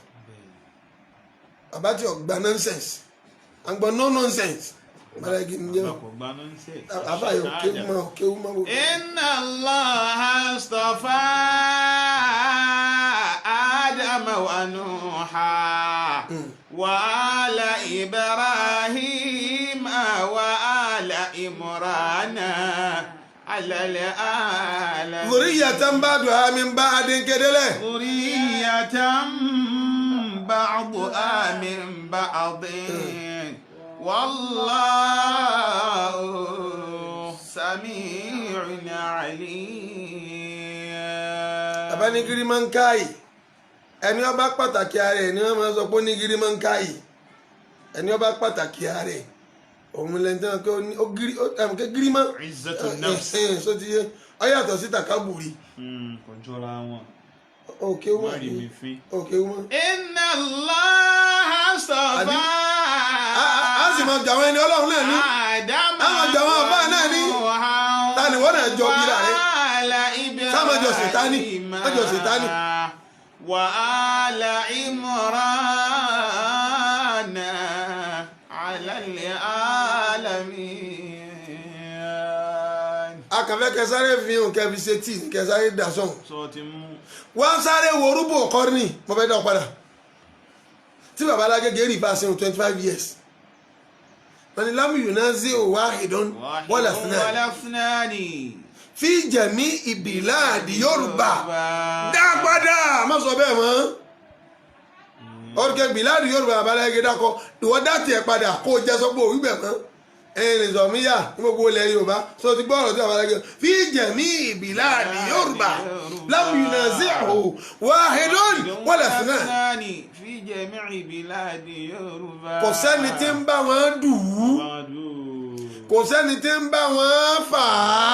bàbá tí ò gba nonsense, à ń gbọ́ no nonsense, bàbá láìké ń jẹ́. Bàbá kò gba nonsense. Bàbá yóò kéwú mọ́ kéwú mọ́ gbogbo. Inna Allaha astafa Adama wa Nuha wa ala Ibrahim wa ala Imrana ala alamin. Zuriyatan ba'duha min ba'din kedele. Zuriyatan ba'duha min ba'din. Wallahu sami'un alim. Bàbá ní gírí máa ń káyì, ẹni ọba pàtàkì ara ẹ̀ ni wọ́n máa sọ pé ó ní gírí máa ń káyì. Ẹni ọba pàtàkì ara ẹ̀, òun lẹ́ni tí wọ́n kẹ́ ó gírí ó gírí mọ́. Izzatun nafs. Ẹ̀ sọ ti yé ọ yàtọ̀ sí tàkàbùrì. Kò jọra wọn. Òkè Má wọn rí mi fín. òkè wọn. Inna Allaha astafa. Á sì máa jọ àwọn ẹni Ọlọ́run náà ní. Ádámà Á máa jọ àwọn àfáà náà ní. Ta ni wọ́n náà jọ bí ra rẹ̀? Wàhálà Ibrahim. Sá máa jọ Sètánì. Má jọ Sètánì. Wàhálà Imran ala alamin. Akànfẹ́ kẹsáré fi hàn kẹfì ṣe tíì kẹsáré dà sọ̀hún. Sọ ti mú. Wọ́n sáré wo rúbò kọ́rìnì, mo fẹ́ dá ọ padà tí baba Alágége rí bá ṣe 25 years, wọ́n ní lam yunazi wahidun wala ithnan Wala ithnani. fi jami biladi Yorùbá. Dá padà, má sọ bẹ́ẹ̀ mọ́. Orúkẹ biladi Yorùbá, baba Alágége dákọ, ìwọ dá tiẹ̀ padà kó o jẹ́ sọ pé òwú bẹ̀ mọ́ ẹ̀rìn sọ̀míyà ní gbogbo ilẹ̀ Yorùbá. Sọ ti gbọ́ ọ̀rọ̀ tí baba Alágége fi jami biladi Yorùbá, lam yunazi'hu wahidun wala ithnan. Ithnani fi jami'i biladi Yorùbá. Kò sẹ́ni tí ń bá wọn dù ú, Wọn dùn. kò sẹ́ni tí ń bá wọn fà á,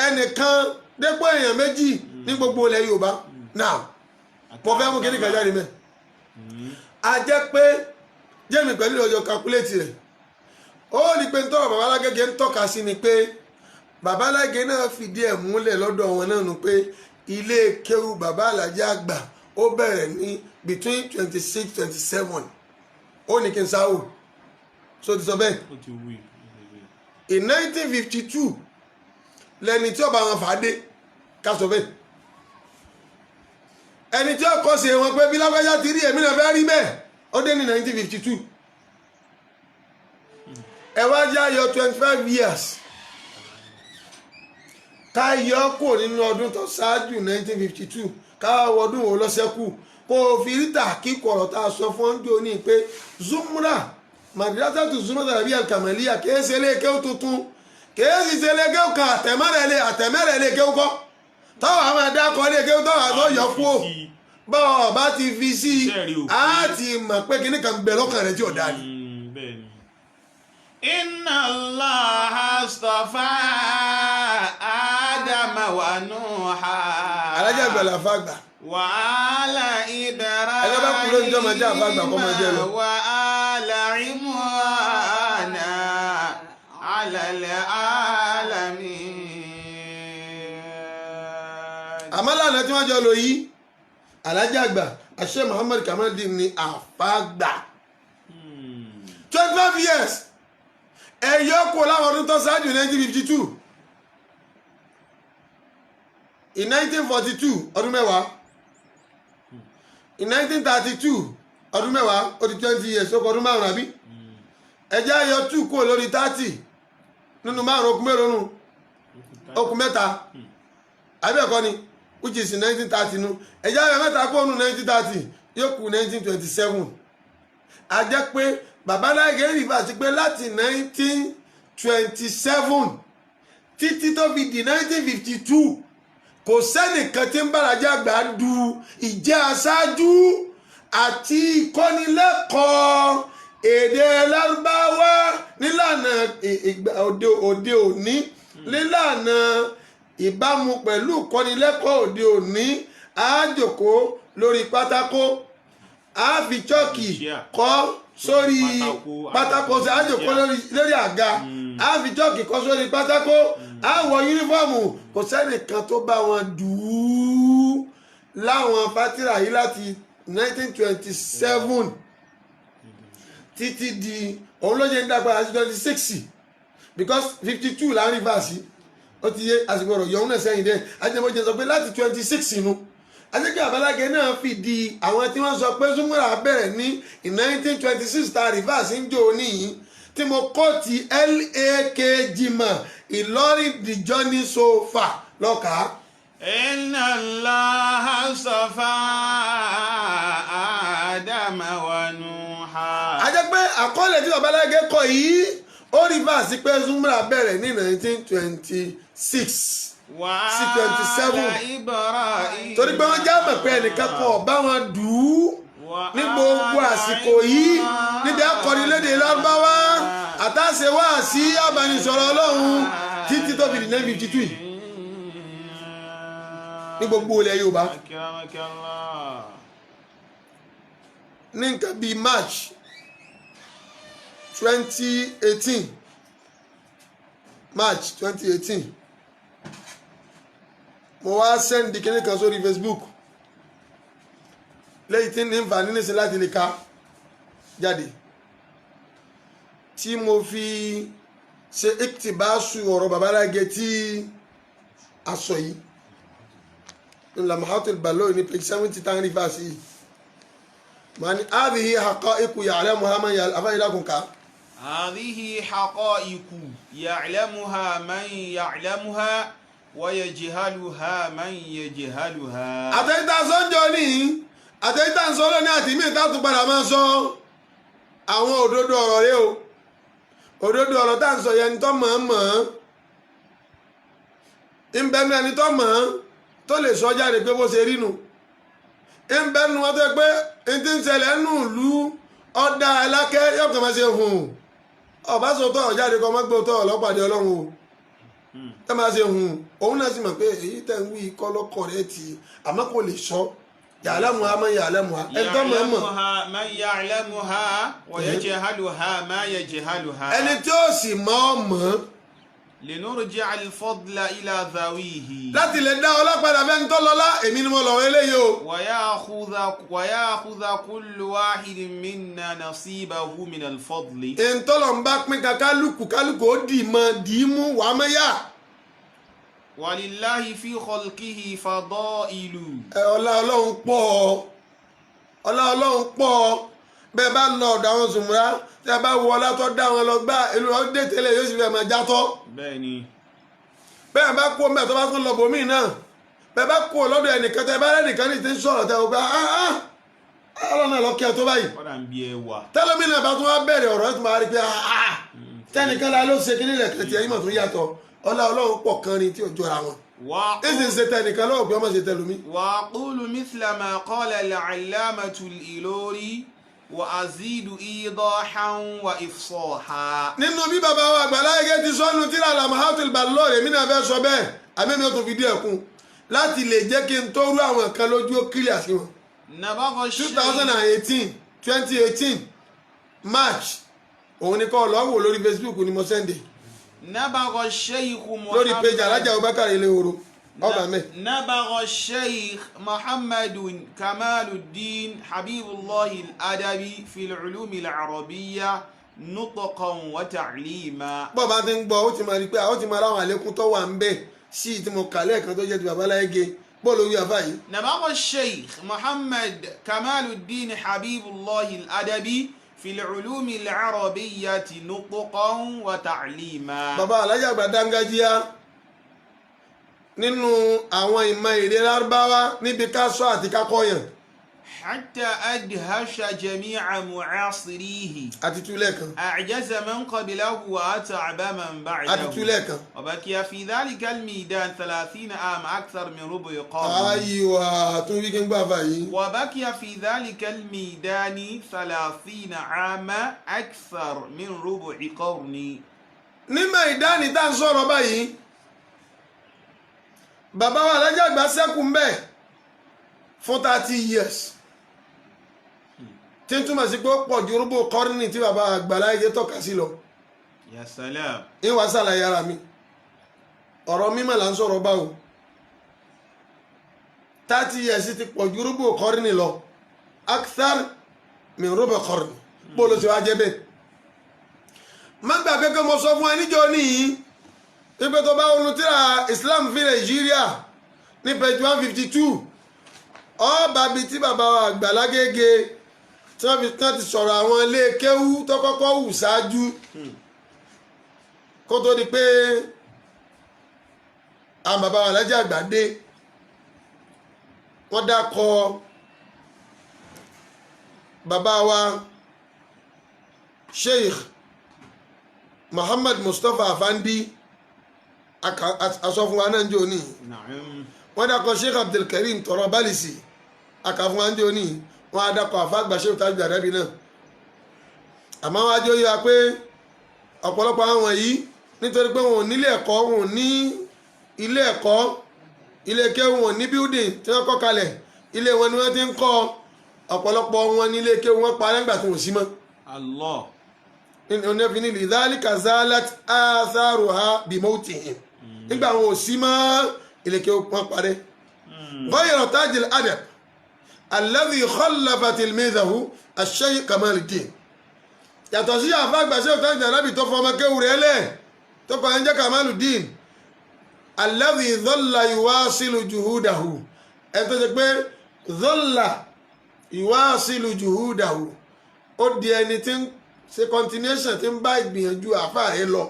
ẹnìkan dépò èèyàn méjì ní gbogbo ilẹ̀ Yorùbá. Náà mo fẹ́ mú kíní kan jáde mẹ́. A jẹ́ pé jẹ́mi pẹ̀lú ọjọ́ calculate rẹ̀, ó ní pé ntọ́rọ̀ baba Alágége ń tọ́ka sí ni pé baba Alágége náà fìdí ẹ̀ múlẹ̀ lọ́dọ̀ wọn náà nù pé ilé kéwú baba Alájẹ àgbà ó bẹ̀rẹ̀ ní between 26, 27. Ó ní kí n sáwò so ti sọ bẹ́ẹ̀. Ó ti wí. In 1952 lẹni tí ọba wọn fà á dé, ká sọ bẹ́ẹ̀, ẹni tí ó kọ́ sí wọn pé bí lágbájá ti rí, èmi náà fẹ́ rí bẹ́ẹ̀, ó dé ní 1952. Ẹ wá já yọ 25 years, ká yọ kúrò nínú ọdún tó ṣáájú 1952, ká wá ọdún wo lọ́sẹ̀kù, kó o fi ríta kíkọ̀ ọ̀rọ̀ tá a sọ fún ọ́njọ́ ní pé zumra madrasatu zumra tàbí alkamaliya kìí ṣe ilé kéwú tuntun, kìí sì ṣe ilé kéwú kan. Àtẹ̀mẹ́rẹ̀ ilé kéwú kọ́ táwọn àwọn ẹ̀dá kọ́ ilé kéwú táwọn àtọ́ yọ kú o. Bọ́ọ̀ bá ti fi sí i, Iṣẹ́ rí òkú. Á ti mọ̀ pé kíní kan bẹ lọ́kàn rẹ̀ tí ò dáa ni. Bẹ́ẹ̀ ni. Inna Allaha astafa Adama wa Nuha. Alájà àgbàlá fàgbà. Wa ala Ibrahim. Ẹni bá kú lóúnjẹ́ ọmọ jẹ́ àfàgbà kọ́ máa jẹ́ lọ. Wa ala Imrana ala alamin. Àmọ́ lánàá tí wọ́n jọ lò yìí, alájà àgbà àṣẹ Muhammad Kamaldeen ni àfàgbà. 25 years, ẹ̀yọ́ kò láwọn ọdún tó ṣáájú 1952. In 1942, ọdún 10. In 1932, ọdún 10, ó di 20 years. Ó kọ ọdún 5, àbí? Ẹjẹ́ ayọ̀ two kúrò lórí 30 nínú 5, okùn mélòó nù? Okùn 3, àbí ẹ̀kọ́ ni? Which is in 1930 nu. Ẹjẹ́ ayọ̀ 3 kúrò nù 1930, yóò kù 1927. A jẹ́ pé bàbá Lágége rí bá ti pé láti 1927 títí tó fi di 1952, kò sẹ́nìkan tí ń bàlájà àgbà du ìjẹ́ aṣáájú àti ìkọ́nilẹ́kọ̀ọ́ èdè Lárúbáwá nílànà ìgbà òde òní, nílànà ìbámu pẹ̀lú ìkọ́nilẹ́kọ̀ọ́ òde òní. Á jókòó lórí pátákó, á fi chọ́ọ̀kì kọ́ sórí pátákó, á jókòó lórí àga, á fi chọ́ọ̀kì kọ́ sórí pátákó, á wọ yúnífọ́ọ̀mù. Kò sẹ́nìkan tó bá wọn dùú láwọn fátírà yìí láti 1927 títí di òun ló ṣe ń dàgbà sí 26, because 52 là ń rí fàásì. Ó ti yé àsìkò ọ̀rọ̀ yọ̀hún náà sẹ́yìn dẹ́ ajẹ́mọ́jẹ́ sọ pé láti 26 inú ajẹ́kẹ́ àbálágẹ náà fìdí àwọn tí wọ́n sọ pé Zumura bẹ̀rẹ̀ ní 1926 ta rìfáàsì ń jò níyì tí mo kọ́ ti L.A.K. Jimoh, Ìlọrin, the journey so far lọ́kàá. Inna Allaha astafa Adama wa Nuha. A jẹ́ pé àkọọ́lẹ̀ tí babalágé kọ yìí, ó rí fàásì pé Zumra bẹ̀rẹ̀ ní 1926 sí 27, Wa Ibrahim. torí pé wọ́n já mọ̀ pé ẹnìkan kan ọ̀bá wọn dù ú ní gbogbo àsìkò yìí níbi akọnilédè Lárúbáwá àtàṣe wá sí abánisọ̀rọ̀ Ọlọ́run títí tó fi di 1952 yìí ní gbogbo ilẹ̀ Yorùbá. Akramakallah. Ní nǹkan bíi March 2018, March 2018, mo wá send kíní kan sórí Facebook lẹ́yìn tí ní nfa nínú sí láti lè ka jáde, tí mo fi ṣe iktibasu ọ̀rọ̀ babaláge tí a sọ yìí Lamahatul Balori ní page 70 tán rí fásí yìí. Màá ní hadhihi haqa'iqu ya'lamuha man ya'lam afáyílákùn ká. هذه حقائق يعلمها من يعلمها ويجهلها من يجهلها. Àtẹ̀yìntà sọ́njọ́ ní, àtẹ̀yìntà ń sọ lónìí, àti mí ìta tún padà máa sọ àwọn òdodo ọ̀rọ̀ rẹ o. Òdodo ọ̀rọ̀ tá à ń sọ yẹn, ẹni tó mọ̀ ọ́n mọ̀ ọ́n ń bẹnu, ẹni tó mọ̀ ọ́n tó lè sọ jáde pé bó ṣe rí nu ń bẹnu wọn, tó yẹ pé n ti ń ṣẹlẹ̀ nù lú ọ̀dà alákẹ́ yóò kàn máa ṣe hùn. Ọba sọ tọ́ ọ̀jáde kọ́ mọ́gbó tọ́ ọlọ́pàdé Ọlọ́run o, tẹ́ máa ṣe hùn, òun náà sì mọ̀ pé èyí tẹ̀ ń wí kọ́ lọ́kọ̀ rẹ̀ tì í, àmọ́ kò lè sọ. Ya'lamuha man ya'lamuha, ẹni tó mọ̀ ọ́n mọ̀. يعلمها من يعلمها ويجهلها ما يجهلها. Ẹni tí ó sì mọ̀ ọ́ mọ̀ ọ́. لنرجع الفضل إلى ذويه. Láti lè dá ọlọ́padà fẹ́ni tó lọ́lá. Èmi ni mo lọ̀rọ̀ eléyìí o. ويأخذ كل واحد منا نصيبه من الفضل. Ìtọ́lọ̀ ń bá pín ka kálukú, kálukú ó dì mọ́, dì í mú wàá mẹ́yà. ولله في خلقه فضائل. Ẹ ọlá Ọlọ́run pọ̀, ọlá Ọlọ́run pọ̀. Bẹ́ẹ̀ bá lọ ọ̀dọ̀ àwọn sùnmùrà, tí a bá wọ ọlá tó dá wọn lọ gbá ìlú ọdẹ tẹ́lẹ̀, yóò sì fẹ́ máa játọ́. Bẹ́ẹ̀ni. Bẹ́ẹ̀ bá kú ọmọ ẹ̀ tó bá tún lọ bòmíì náà, bẹ́ẹ̀ bá kú lọ́dọ̀ ẹnìkan, tẹ́ bá rẹ́nìkan ní ti ń sọ̀rọ̀, tẹ́ o gbá ah, Ọlọ́run náà lọ kí ẹ tó báyìí. Kọ́dà ń bí ẹwà. Tẹ́lómi náà bá tún wá bẹ̀rẹ̀ ọ̀rọ̀, ẹ̀ tún máa rí pé ah, tẹ́nìkan la ló ṣe kíní rẹ̀ kẹ̀tì ẹ̀yìn mọ̀ tún yàtọ̀. Ọlá Ọlọ́run pọ̀ kan ni tí ò jọra wọn. Èsì ń ṣe tẹnìkan lọ́wọ́ pé ọmọ ṣe tẹlómi. وأقول مثل ما قال العلامة الإيلوري وأزيد إيضاحا وإفصاحا. Nínú bí bàbá wa Àgbàlá ti sọnù tíra Lamahatul Balori, èmi náà fẹ́ sọ bẹ́ẹ̀, àmì mi ò tún fi díẹ̀ kún láti lè jẹ́ kí n tó rú àwọn kan lójú, ó kílíà sí wọn. نبغى 2018, 2018 March, òun ni kọ́ lọ́ọ́ wò lórí Facebook ni mo send. نبغ الشيخ محمد Lórí page Alájà Abubakar Ilé-Oro, ọba mẹ́. نبغ الشيخ محمد كمال الدين حبيب الله الأدبي في العلوم العربية نطقا وتعليما. Bọ́ọ̀ bá ti ń gbọ́, ó ti máa rí pé ó ti máa ráwọn àlékún tó wà ń bẹ̀ sí tí mo kà lẹ́ẹ̀kan tó jẹ́ ti bàbá Láyége bọ́ọ̀lù orí àfáà yìí. نبغ الشيخ محمد كمال الدين حبيب الله الأدبي في العلوم العربية نطقا وتعليما. Bàbá Alájà àgbà dángájíá nínú àwọn ìmọ̀ èdè Lárúbáwá níbi ká sọ àti ká kọ́yàn. حتى أدهش جميع معاصريه. Àti tú lẹ́ẹ̀kan. أعجز من قبله وأتعب من بعده. Àti tú lẹ́ẹ̀kan. وبقي في ذلك الميدان 30 عام، أكثر من ربع قرن. Ayiwa, tún wí kí n gbà fà yìí. وبقي في ذلك الميدان 30 عاما، أكثر من ربع قرن. Nímọ̀ ìdáni tá à ń sọ̀rọ̀ báyìí, bàbá wa Alájà àgbà sẹ́kù ń bẹ̀ fún 30 years, tí ń túmọ̀ sí pé ó pọ̀ ju rúbò kọ́rìnì tí bàbá Àgbàlá yẹ tọ́ka sí lọ. يا سلام. Ìwà sàlàyé ara mi, ọ̀rọ̀ mímọ̀ là ń sọ̀rọ̀ báwo. 30 years ti pọ̀ ju rúbò kọ́rìnì lọ, akthar min rúbò kọ́rìnì. Bó ló ṣe wá jẹ́ bẹ́ẹ̀? Má gbàgbé pé mo sọ fún ẹ níjọ́ níyì wípé tó bá wọnú tíra Islam fi Nàìjíríà ní page 152, ọba bíi tí bàbá wa Àgbàlá Gègé tí wọ́n fi tán ti sọ̀rọ̀ àwọn ilé kéwú tó kọ́kọ́ wù ṣáájú kó tó di pé àwọn bàbá wa Alájà àgbà dé. Wọ́n dákọ̀ bàbá wa Sheikh Muhammad Mustapha Afandi, asọ fún wa náà ń jò ní. نعم. Wọ́n dákọ̀ Sheikh Abdulkarim Tọrọ Balisi, aka fún wa ń jò ní. Wọ́n á dákọ̀ àfàgbà Sheikh Tajud Adabi náà. Àmọ́ wọ́n á jọ yíwa pé ọ̀pọ̀lọpọ̀ àwọn yìí, nítorí pé wọn ò nílé ẹ̀kọ́, wọn ò ní ilé ẹ̀kọ́, ilé kéwú, wọn ò ní building tí wọ́n kọ́ kalẹ̀, ilé wọn ni wọ́n ti ń kọ́. Ọ̀pọ̀lọpọ̀ wọn ní ilé kéwú wọn parẹ́ nígbà tí wọ́n sí mọ́. الله. Onífi ní لذلك زالت آثارها بموتهم. Nígbà wọn ò sí mọ́, ilé kéwú wọn parẹ́. غير تاج الأدب الذي خلف تلميذه الشيخ كمال الدين. Yàtọ̀ sí àfa àgbà Sheikh Taj Adabi tó fọmọ kéwú rẹ̀ lẹ̀, tó kọ́ ẹ̀ ń jẹ́ Kamaluddin, الذي ظل يواصل جهوده. Ẹ̀ tó ṣe pé ظل يواصل جهوده, ó di ẹni tí ń ṣe continuation, tí ń bá ìgbìyànjú àfa rẹ̀ lọ.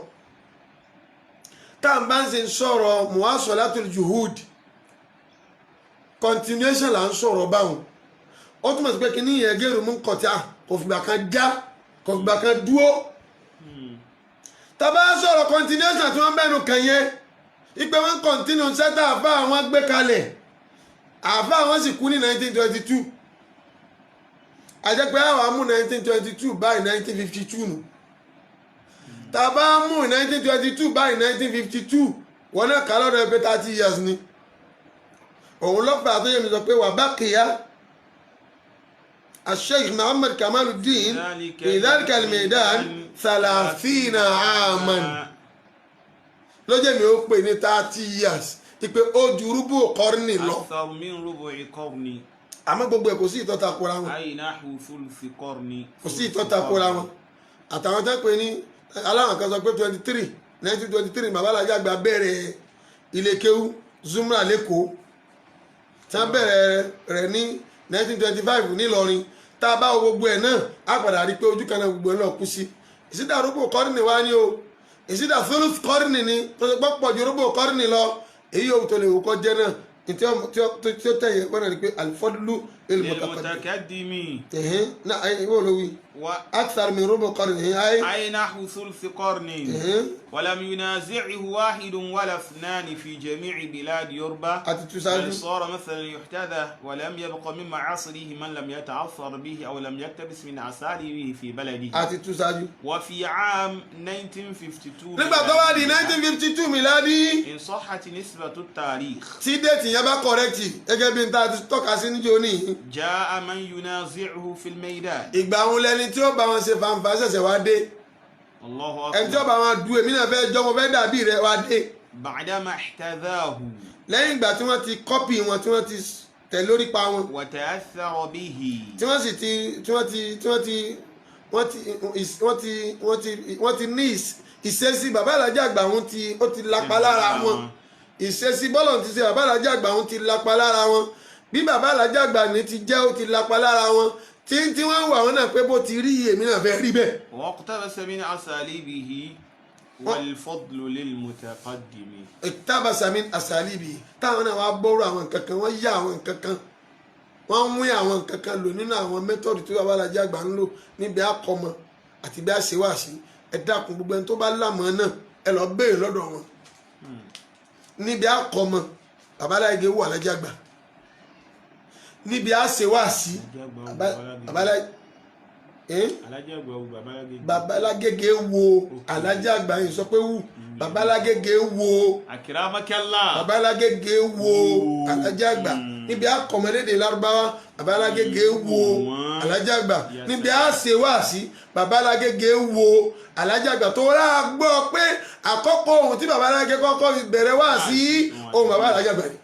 Tá à ń bá ń ṣe sọ̀rọ̀ مواصلة الجهود, continuation là ń sọ̀rọ̀ báwọn. Ó túmọ̀ sí pé kí ní ìyẹn غير منقطع, kò fìgbà kan já, kò fìgbà kan dúó. Tá bá sọ̀rọ̀ continuation tí wọ́n bẹ́nu kàn yẹn, ipe wọ́n continue sẹ́tà àfa àwọn gbé kalẹ̀. Àfa àwọn sì kú ní 1922. Àjẹpẹ́ àwọn amú 1922 báyìí, 1952 nù. Tá a bá mú 1922 báyìí, 1952, wọn náà kà lọ́dọ̀ ẹ pé 30 years ni. Òun lọ́pàá tó yẹ mi sọ pé وبقي الشيخ محمد كمال الدين في ذلك الميدان 30 عاما. Lọ́jọ́ mi ó pè ní 30 years, ìpè ó ju ربع قرن lọ. أكثر من ربع قرن. Àmọ́ gbogbo ẹ̀, kò sí ìtọ́ta kóra wọn. أي نحو ثلث قرن. Kò sí ìtọ́ta kóra wọn. Àtàwọn tó ń pè ní aláwọn kan sọ pé 23, 1923, bàbá alájà àgbà bẹ̀rẹ̀ ilé kéwú Zumra lẹ́kọ̀ọ́, tí wọ́n bẹ̀rẹ̀ rẹ̀ ní 1925 nílọrin. Tá a bá wo gbogbo ẹ̀ náà, á padà rí i pé ojú kan náà gbogbo ẹ̀ náà kú sí. Ìsídà ربع قرن wá ní o, ìsídà ثلث قرن ni, tó ṣe pọ́ pọ̀ ju ربع قرن lọ. Èyí yóò tó lè wò kọ́ jẹ́ náà tí ó tẹ̀yẹ wọ́n náà rí i pé الفضل للمتقدم. للمتقدم. Ẹ̀hẹ́n náà, ìwọ ló wí. أكثر من ربع قرن أي أي نحو ثلث قرن. ولم ينازعه واحد ولا اثنان في جميع بلاد يوربا. Àti tú sáájú. بل صار مثلا يحتذى، ولم يبق من معاصره من لم يتأثر به أو لم يقتبس من أساليبه في بلده. Àti tú sáájú. وفي عام 1952 Nígbà tó wá di 1952 ميلادي, إن صحت نسبة التاريخ, tí date yẹn bá correct gẹ́gẹ́ bí n ta ti tọ́ka sí níjó ní, جاء من ينازعه في الميدان. Ìgbà òun lẹni tí ó bá wọn ṣe fanfa ṣẹ̀ṣẹ̀ wá dé. الله Ẹni tí ó أكبر. bá wọn du èmi náà fẹ́ jọ́, mo fẹ́ dàbí rẹ̀, wá dé. بعدما احتذاه Lẹ́yìn ìgbà tí wọ́n ti copy wọn, tí wọ́n ti tẹ̀ lórí pa wọn, وتأثر به. tí wọ́n sì ti tí wọ́n ti tí wọ́n ti wọ́n ti wọ́n ti wọ́n ti wọ́n ti ní ìṣesí bàbá alájà àgbà wọn ti ó ti lapa lára wọn. Ìṣesí bọ́lọ̀ ti ṣe bàbá alájà àgbà wọn ti lapa lára wọn. Bí bàbá alájà àgbà ní ti jẹ́, ó ti lapa lára wọn, tí wọ́n ń wà wọn náà pé bó ti rí, èmi náà fẹ́ rí bẹ́ẹ̀. واقتبس من أساليبه، والفضل للمتقدم. اقتبس من أساليبه. Táwọn náà wá bọ́rọ̀ àwọn nǹkan kan, wọ́n yá àwọn nǹkan kan, wọ́n mú àwọn nǹkan kan lò nínú àwọn method tí bàbá alájà àgbà ń lò níbi àkọmọ àti bí a ṣe wá sí. Ẹ dákun, gbogbo ẹni tó bá lámọ̀ náà, ẹ lọ béèrè lọ́dọ̀ wọn níbi àkọmọ. Bàbá aláìgé wù alájà àgbà níbi a ṣe wá sí. Bàbá Alájà àgbà wo bàbá alágége? Bàbá alágége wo alájà àgbà yìí sọ pé wù bàbá alágége wo. أكرمك الله. Bàbá alágége wo alájà àgbà níbi àkọmọlédè lárúbáwá. Bàbá alágége wo alájà àgbà níbi àṣẹ wáàsí. Bàbá alágége wo alájà àgbà tó rà gbọ́ pé àkọ́kọ́ ohun tí bàbá alágége kọ́kọ́ fi bẹ̀rẹ̀ wáàsí, ohun bàbá alájà àgbà ni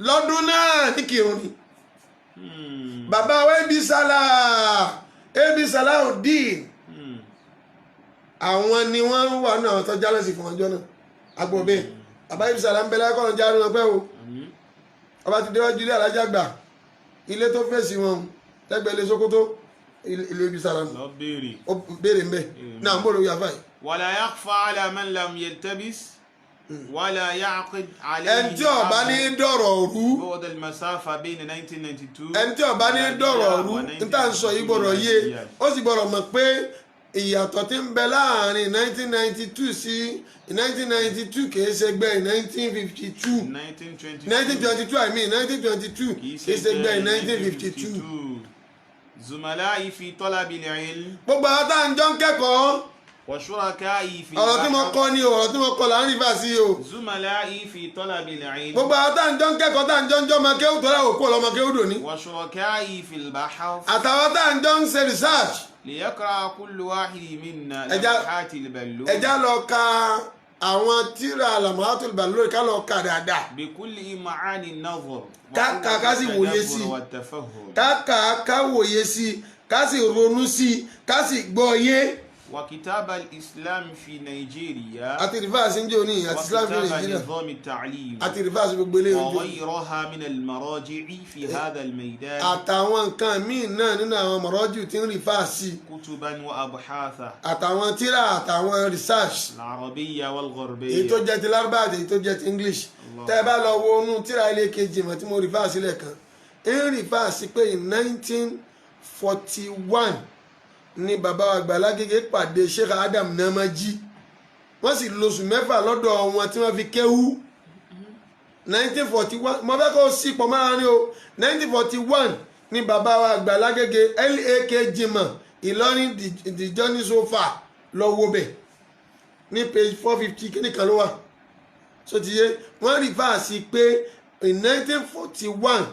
lọ́dún náà ní kírun ni. Bàbá wa ebi sálà, ebi Salahudeen, àwọn ni wọ́n wà ní àwọn tó jálẹ̀sì fún ọjọ́ náà. Agbọ̀n bẹ́ẹ̀, bàbá ebi sálà ń bẹ láyé, kọ́nà jáde wọn pẹ́ o. Ọba ti déwájú ilé alájà gbà, ilé tó fèsì wọn lẹ́gbẹ̀ẹ́ ilé Sókótó, ilé ebi sálà nù. Lọ béèrè. Ó béèrè ń bẹ náà ń bọ̀ lórí afáyì. ولا يخفى على من لم يلتبس ولا يعقد عليه Ẹni tí ó bá ní dọ̀rọ̀ rú, بعد المسافة بين 1992 ẹni tí ó bá ní dọ̀rọ̀ rú, n tá n sọ yìí gbọ́dọ̀ yé, ó sì gbọ́dọ̀ mọ̀ pé ìyàtọ̀ tí ń bẹ láàrin 1992 sí 1992 kìí ṣe gbẹ́ 1952. 1922. 1922, I mean 1922, kìí ṣe gbẹ́ 1952. زملائي في طلب العلم. Gbogbo àwọn tá à ń jọ ń kẹ́kọ̀ọ́. وشركائي في Ọ̀rọ̀ tí mo البحر kọ́ ni o, ọ̀rọ̀ tí mo kọ́ là ń rí fà sí o. زملائي في طلب العلم Gbogbo àwọn tá à ń jọ ń kẹ́kọ̀ọ́, tá à ń jọ ń jọ́ ọmọ kéwù, tó láwò kú ọlọ́mọ kéwù dòní, وشركائي في البحر àtàwọn tá à ń jọ ń ṣe research. ليقرأ كل واحد منا لمحات البلوغ Ẹja lọ ka àwọn tíra Lamahatul Balori, ká lọ ka dáadáa. بكل معاني النظر Ká sì wòye sí i. والتدبر والتفهم. Ká kà á, ká wòye sí i, ká sì ronú sí i, ká sì gbọ́ yé. وكتاب الإسلام في نيجيريا Àti rìfáàsì ń jẹ́ òní, àti Islam fi وكتاب Nàìjíríà, نظام التعليم àti rìfáàsì gbogbo eléyìí ń jẹ́ òní. وغيرها من المراجع في هذا الميدان. Àtàwọn nǹkan míì náà nínú àwọn mọ̀rọ́jù tí ń rìfáàsì. كتبا وأبحاثا. Àtàwọn tíra, àtàwọn research. العربية Èyí tó والغربية. jẹ́ ti Lárúbá àti èyí tó jẹ́ ti English. Tẹ́ ẹ bá lọ wo inú tíra ilé kejì mọ̀ tí mo refer sílẹ̀ kan, ń refer sí pé in 1941 ni bàbá wa àgbà Lágége pàdé Sheikh Adam Namaji, wọ́n sì lóṣù 6 lọ́dọ̀ wọn tí wọ́n fi kéwú. 1941, mo fẹ́ kó sí pọ̀ mọ́ra ní o. 1941 ni bàbá wa àgbà Lágége L.A.K. Jimoh Ìlọrin, the journey so far, lọ wo bẹ̀ ní page 450, kíní kan ló wà. So ti yé, wọ́n refer sí pé in 1941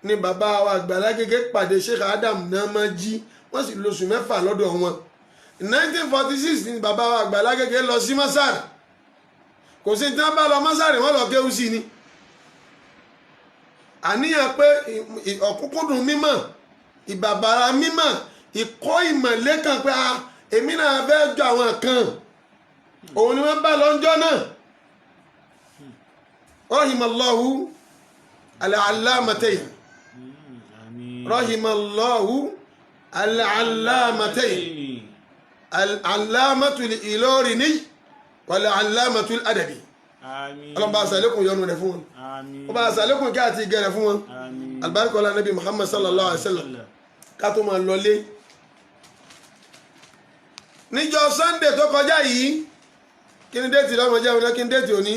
ni bàbá wa àgbà Lágége pàdé Sheikh Adam Namaji, wọ́n sì lóṣù 6 lọ́dọ̀ wọn. In 1946 ni bàbá wa àgbà Lágége lọ sí Masar. Kò sí tí wọ́n bá lọ Masar, wọ́n lọ kéwú sí ni. Àníyàn pé ọ̀kúnkúndùn mímọ̀, ìbàbàrà mímọ̀, ìkọ́ ìmọ̀ lẹ́kàn pé a èmi náà fẹ́ jọ àwọn kan, òun ni wọ́n bá lọ́njọ́ náà. Rahimallahu al-allamatayn. آمين. Rahimallahu al-allamatayn, al-allamatu al-Ilorini wal-allamatu al-Adabi. آمين. Ọlọ́run bá aṣàlékún yọ́nú rẹ̀ fún wọn. آمين. Ó bá aṣàlékún kí àti ìgẹ̀ rẹ̀ fún wọn. آمين. Albarkola Nabi Muhammad sallallahu alaihi wa sallam. Ká tó máa lọlé, níjọ́ Sunday tó kọjá yìí, kí ni date lọ́mọ jẹ́ òní? Kí ni date òní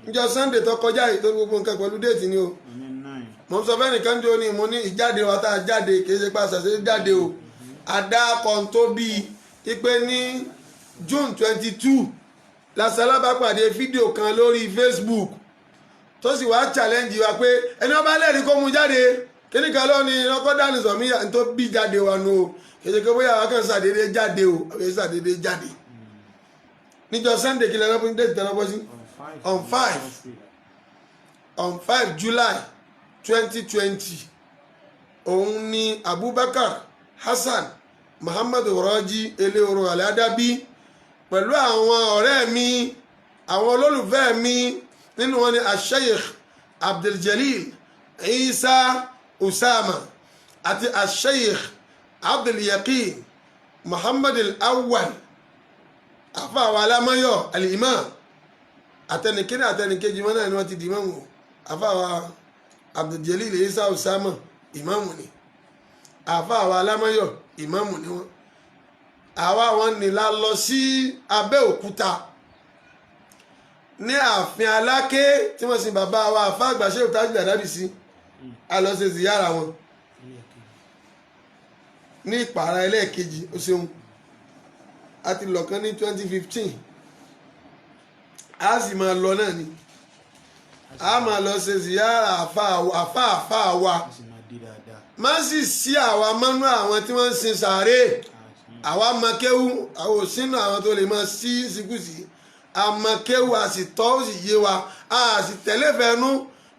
níjọ́ Sunday tó kọjá yìí? Tó gbogbo nǹkan pẹ̀lú date ni o. Òní 9. Mo ń sọ fẹ́ nìkan jọ ni, mo ní ìjáde wa tá a jáde, kì í ṣe pa àṣàṣe jáde o. Àdá kan tó bíi ipe ní June 22 lasalábàpàdé fídíò kan lórí Facebook, tó sì wá challenge wa pé ẹni wọn bá lẹ́rìí kó mu jáde. Kíní kan lónìí ọkọ dání sọmí tó bí jáde wa nù o. Kì í ṣe pé bóyá àwọn kan ṣàdédé jáde o, àwọn kan ṣàdédé jáde níjọ́ Sunday. Kí lẹ́nu fún date tẹ́lẹ̀ bọ́ sí? On 5. On 5. On 5 July 2020, òun ni Abubakar Hasan Muhammadu Raji Eleoro Aladabi pẹ̀lú àwọn ọ̀rẹ́ mi, àwọn olólùfẹ́ mi, nínú wọn ni Asheikh Abduljalil Isa Usama àti Asheikh Abdulyaqin Muhammad Al-Awwal, àfàwọn alámọ́yọ̀ al-Imam, àtẹnìkíní àtẹnìkejì wọn náà ni wọ́n ti di ìmáàmù o. Àfàwọn Abduljalil Isa Usama, ìmáàmù ni. Àfàwọn alámọ́yọ̀, ìmáàmù ni wọ́n. Àwa wọn ní la lọ sí Abẹ́òkúta ní ààfin Aláké tí wọ́n sin bàbá wa àfa àgbà Shehu Tajul Adabi sí. A lọ ṣe ziyara wọn ní ìpààrà ẹlẹ́ẹ̀kejì. Ó ṣeun, a ti lọ kan ní 2015, a sì máa lọ náà ni, a máa lọ ṣe ziyara àfa àfa àfa wa. A sì máa dé dáadáa. Má sì sí àwa mọ́nú àwọn tí wọ́n ń sin sàárè. Àwa mọ kéwú, àwọn ò sínú àwọn tó lè máa sí síkúsì. Àmọ́ kéwú, a sì tọ́, ó sì yé wa, a sì tẹ̀lé fẹ́nu.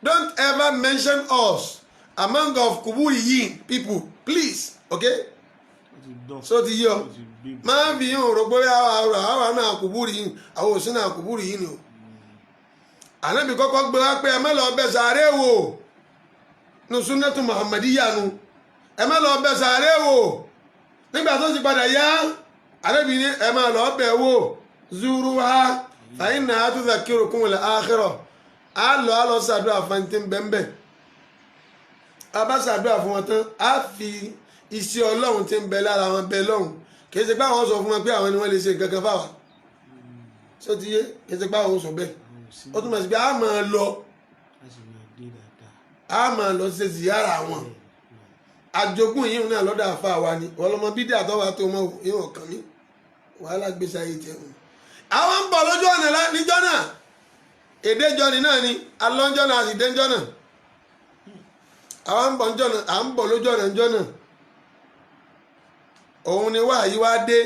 Don't ever mention us among of kuburi yìí people, please, okay? Ó ti dán. So ti yé ọ? Ó ti gbé. Máa fi yín rò pé àwa náà kuburi yìí, àwọn ò sínú àwọn kuburi yìí ni o. Ànábì kọ́kọ́ gbé wá pé ẹ má lọ bẹ sàárè wò ní sunnatu Muhammadiyya nu, ẹ má lọ bẹ sàárè wò. Nígbà tó ti padà yá, Ànábì ní ẹ má lọ bẹ̀ wò, zuruha fa innaha tudhakkirukum al-akhirah. Á lọ, á lọ sàdúrà fún ti ń bẹ́ẹ̀. A bá ṣàdúrà fún wọn tán, á fi iṣẹ́ Ọlọ́run tí ń bẹ lára wọn bẹ lọ́hùn. Kì í ṣe pé àwọn sọ fún wọn pé àwọn ni wọ́n lè ṣe nǹkan kan fáwa. Ṣó ti yé? Kì í ṣe pé àwọn sọ bẹ́ẹ̀. Ó túmọ̀ sí pé a máa lọ, A sì máa dé dáadáa. a máa lọ ṣe ziyara wọn. Àjogún yìí náà lọ́dọ̀ àfa wa ni. Ọlọ́mọ bídí àtọ́wà tó mọ̀ ìwọ̀n kan mi. Wàhálà gbèsè ayé tiẹ̀ nù. Àwọn ń bọ̀ lójú ọ̀nà níjọ́ náà, èdè jọ́ni náà ni alọ́njọ́ náà, àti ìdẹ́njọ́ náà. Àwọn ń bọ̀ níjọ́ náà, à ń bọ̀ lójú ọ̀nà níjọ́ náà. Òun ni wáyé wá dé.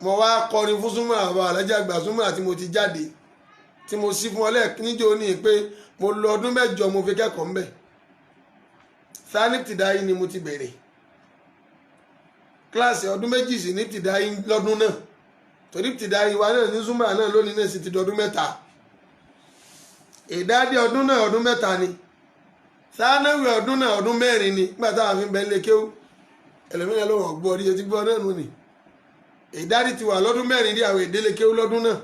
Mo wá kọrin fún súnmọ́ àwọn alájà àgbà súnmọ́ tí mo ti jáde, tí mo sí fún ọ lẹ́ẹ̀k níjó ní pé mo lọ ọdún 8 mo fi kẹ́kọ̀ọ́ ńbẹ̀. Sani tìdáyé ni mo ti bẹ̀rẹ̀ kíláàsì, ọdún 2 sí ní tìdáyé lọ́dún náà, torí tìdáyé wa náà ní súnmọ́ náà lónìí náà sì ti dọdún 3. Ìdádé ọdún náà, ọdún 3 ni. Sánáwì ọdún náà, ọdún 4 ni. Nígbà táwọn fi ń bẹ lé kéwú, ẹlòmíràn ló wọ́n gbọ́ orí etí gbọ́ náà nù ni. Ìdádì ti wà lọ́dún 4 rí àwọn ìdílé kéwú lọ́dún náà,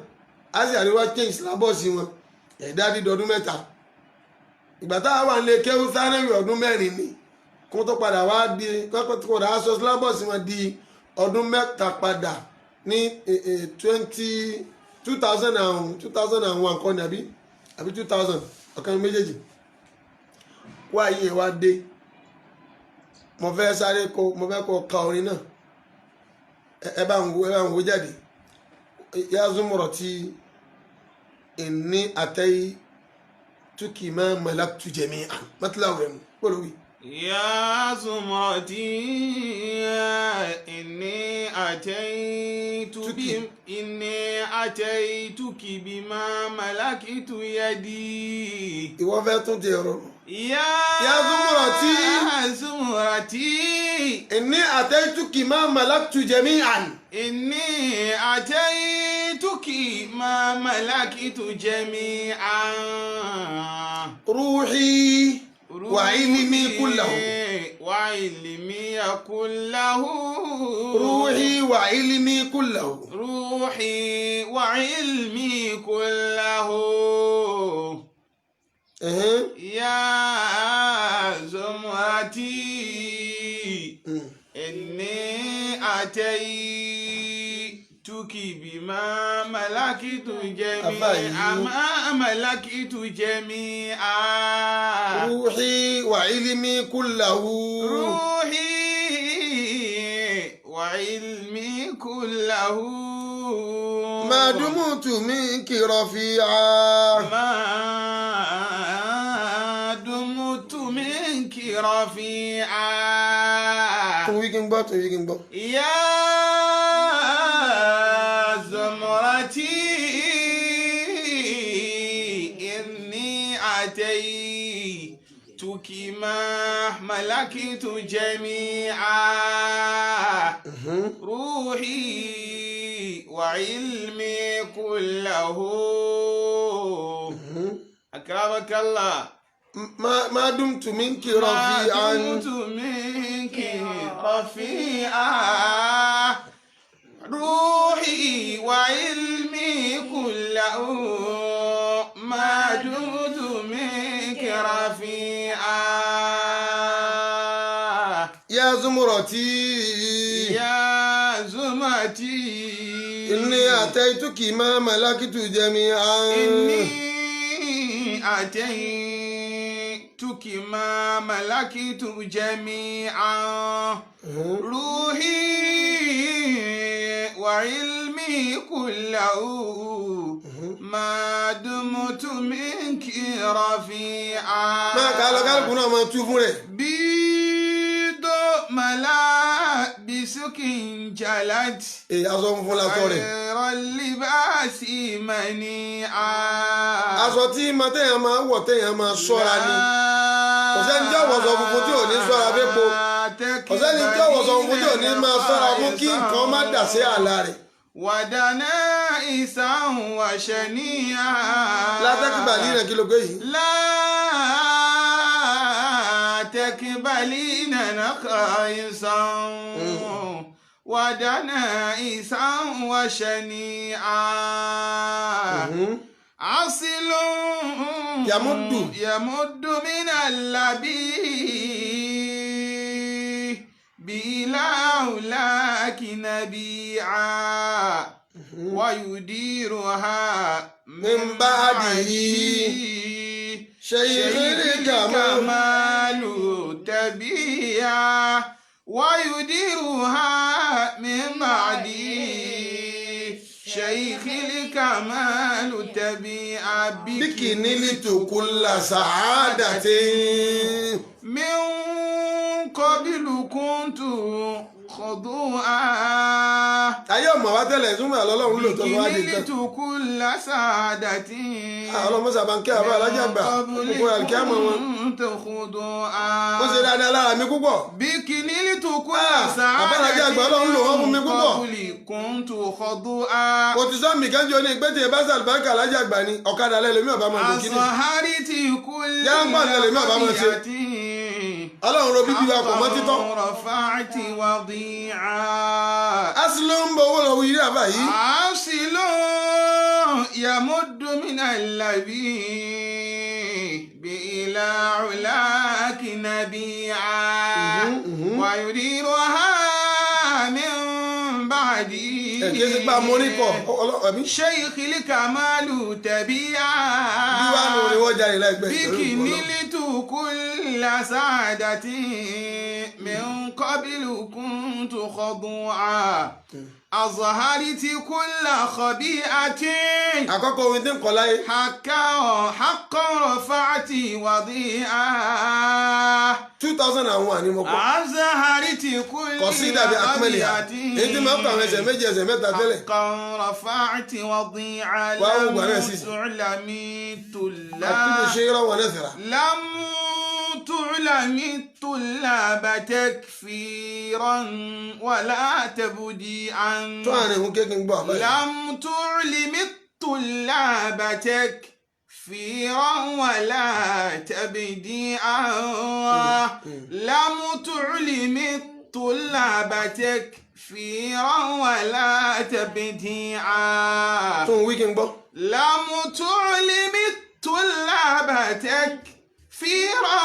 á sì àríwá change syllabus wọn, ìdádì dọdún 3. Ìgbà táwọn wà nílé kéwú, sánáwì ọdún 4 ni, kó tó padà wá di kó tó padà wá sọ syllabus wọn di ọdún 3 padà ní twenty two thousand and 2001 kọ́ ni àbí 2000, ọ̀kan méjèèjì. Wá yìí wá dé, mo fẹ́ sáré kó, mo fẹ́ kó ka orin náà. Ẹ bá ń wo, ẹ bá ń wo jáde. يا زمرتي إني أتيتك ما ملكت جميعا mọ́tíláwù rẹ̀ nù kó ló wí. يا زمرتي إني أتيت تك. إني أتيتك بما ملكت يدي. Ìwọ fẹ́ tún ti ẹ̀rọ. يا يا زمرتي. زمرتي إني أتيتك ما ملكت جميعا. إني أتيتك ما ملكت جميعا. روحي وعلمي كله. وعلمي كله. روحي وعلمي كله. روحي وعلمي كله. يا زمرتي إني أتيتك بما ملكت جميعا. أفاي. ما ملكت جميعا. روحي وعلمي كله. روحي وعلمي كله. ما دمت منك رفيعا. ما دمت منك رفيعا. Tún wí kí n gbọ́, tún wí kí n gbọ́. يا زمرتي إني أتيتك ما ملكت جميعا. روحي وعلمي كله. أكرمك الله. ما دمت منك ما رفيعا. دمت منك رفيعا، روحي وعلمي كله، ما دمت منك رفيعا. يا زمرتي. يا زمرتي. إني أتيتك ما ملكت جميعا. إني أتيتك ما ملكت جميعا، روحي وعلمي كله، ما دمت منك رفيعا. Máa kà á lọ, kálukú náà máa tú fún rẹ̀. بيض ملابسك جلت. Èyí aṣọ funfun lásọ rẹ̀. خير اللباس منيعا. Aṣọ tí ma téèyàn máa wọ̀, téèyàn máa ṣọ́ra ni. Kò sẹ́ni tí ó wọṣọ funfun tí ò ní ṣọ́ra fépo. Kò sẹ́ni tí ó wọṣọ funfun tí ò ní máa ṣọ́ra fún kí nǹkan má dà sí àlà rẹ̀. ودنائسا وشنيعا. لا تقبلين kí ló gbé yìí? لا تقبلين نقائصا ودنائسا وشنيعا. عسل يمد. يمد من اللبيب بلا نبيعا ويديرها من بعده شيخ الكمال. الكمال تبيعا. ويديرها من بعدي شيخ الكمال تبيع Bíkì nílì tòkú la sàádà tí. من قبل كنت خضوعا Ayé ọmọ wa tẹ́lẹ̀ súnmọ́ àlọ́lọ́run lò tó wá di nǹkan. بكنلت كل سعادة Ọlọ́mọ sábà ń kẹ́ àbá alájà gbà gbogbo àlùkí àmọ́ wọn. كنت خضوعا Ó ṣe dáadáa lára mi púpọ̀. بكنلت كل Ah, سعادة bàbá alájà àgbà Ọlọ́run lò wọ́n fún mi púpọ̀. قبل كنت خضوعا Mo ti sọ mi kánjú ní pé tí ẹ bá sàlùbáríkà alájà àgbà ni ọ̀kadà lẹ́lẹ́mí ọ̀bá máa gòkè ní. أظهرت كل Yá ń pàdé lèmi àbá máa ṣe. خطيئتي Ọlọ́run ro bíbí wa kò mọ́ títọ́. رفعت وضيعا Asilo ń bọ owó lọ wí ilé àbá yìí. عاصل يمد من اللبيب إلى علاك نبيعا ويديرها من بعدي Ẹ kí ẹ ṣe pa móríkọ̀ ẹ̀mí. شيخ الكمال تبيعا Bí wàá nù ni wọ́n jáde láìpẹ́. بك نلت كل سعادة من قبل كنت خضوعا أظهرت كل خبيئة Àkọ́kọ́ orin tí ń kọ láyé. حقا حقا رفعت وضيعا 2001 ni mo kọ́. أظهرت كل Kọ̀ sí dàbí akmẹ́lìyà. Èyí tí máa ń kọ àwọn ẹsẹ̀ méjì ẹsẹ̀ mẹ́ta tẹ́lẹ̀. حقا رفعت وضيعا Wàá wò gbà náà لم sí. تعلمي Àti طلاب ṣe é rọwọ́ náà sẹ̀rà. لم تعلم الطلاب تكفيرا ولا تبديعا Tó àárín òun kékin gbọ́ àbáyé. لم تعلم الطلاب تكفيرا ولا تبديعا لم تعلم الطلاب تكفيرا ولا تبديعا Tó ń wí kí n gbọ́. لم تعلم الطلاب تكفيرا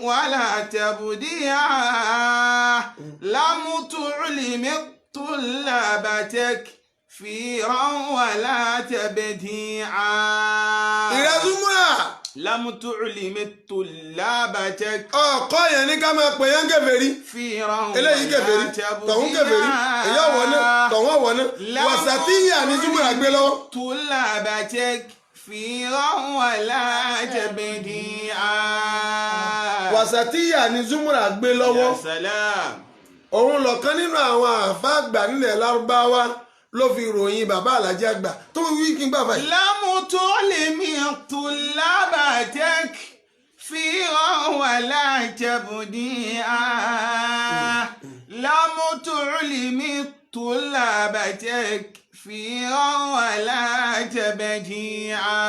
ولا تبديعا لم تعلم الطلاب تكفيرا ولا تبديعا Ìrẹsùmúrà لم تعلم الطلاب ọ̀kọ́ yẹn ní ká máa pè yẹn kèfèrí. تكفيرا Eléyìí kèfèrí, tọ̀hún kèfèrí, èyí ọ̀wọ́ náà, tọ̀hún ọ̀wọ́ náà. Wàsàtíyà ni Zúmúrà gbé lọ́wọ́. طلاب تكفيرا ولا تبديعا Wàsàtíyà ni Zúmúrà gbé lọ́wọ́. يا سلام Òun lọ̀kan nínú àwọn àfáà àgbà nílẹ̀ Lárúbáwá ló fi ròyìn bàbá Àlàjí àgbà tó wí kí n gbà báyìí. لم تعلم الطلاب تكفيرا ولا تبديعا لم تعلم الطلاب تكفيرا ولا تبديعا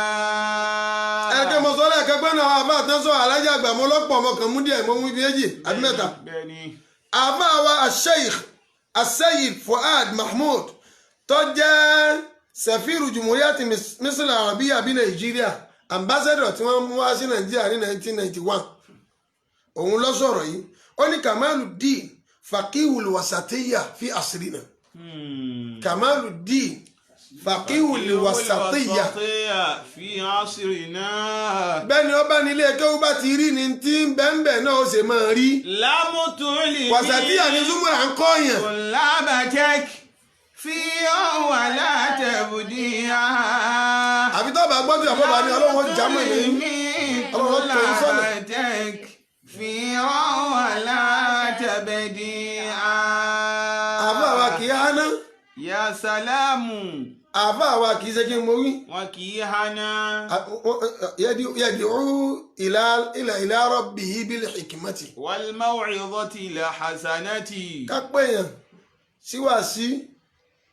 Ẹ̀kẹ́ mo sọ lẹ́ẹ̀kẹ́ pé náà àfáà tán sọ Àlàjí àgbà mo lọ́pọ̀ ọmọ kan mú díẹ̀ mo mú ibi méjì àbí mẹ́ta. Bẹ́ẹ̀ni. Àfáà wa Asheikh Asayid Fuad Mahmood tó jẹ́ Sefiru Jumhuriyati Misr Arabiya bí Nàìjíríà, ambassador tí wọ́n mú wá sí Nàìjíríà ní 1991, òun ló sọ̀rọ̀ yìí. Ó ní Kamaluddin Fakihul Wasatiyya fi asrina. Kamaluddin Fakihul Wasatiyya في عصرنا bẹ́ẹ̀ ni ọba nílé kéwú bá ti rí ni tí ń bẹ́ẹ̀ náà ó ṣe máa rí. لم تعلم Wàsàtíyà ni Zúmúrà ń kọ́ yàn. طلاب تكفيرا ولا تبديعا Àbí tó bá gbọ́ tí àbọ̀bá ni Ọlọ́run ó jámọ̀ ní Ọlọ́run ó tọ́ yín sọ́nà. تكفيرا ولا تبديعا Àbá wa kì í háná, يا سلام àbá wa kì í ṣe kí n mo wí. wọn kì í hana Yad'u ila ila rabbihi bil hikmati. والموعظة الحسنة Ká pè yàn síwáàsí,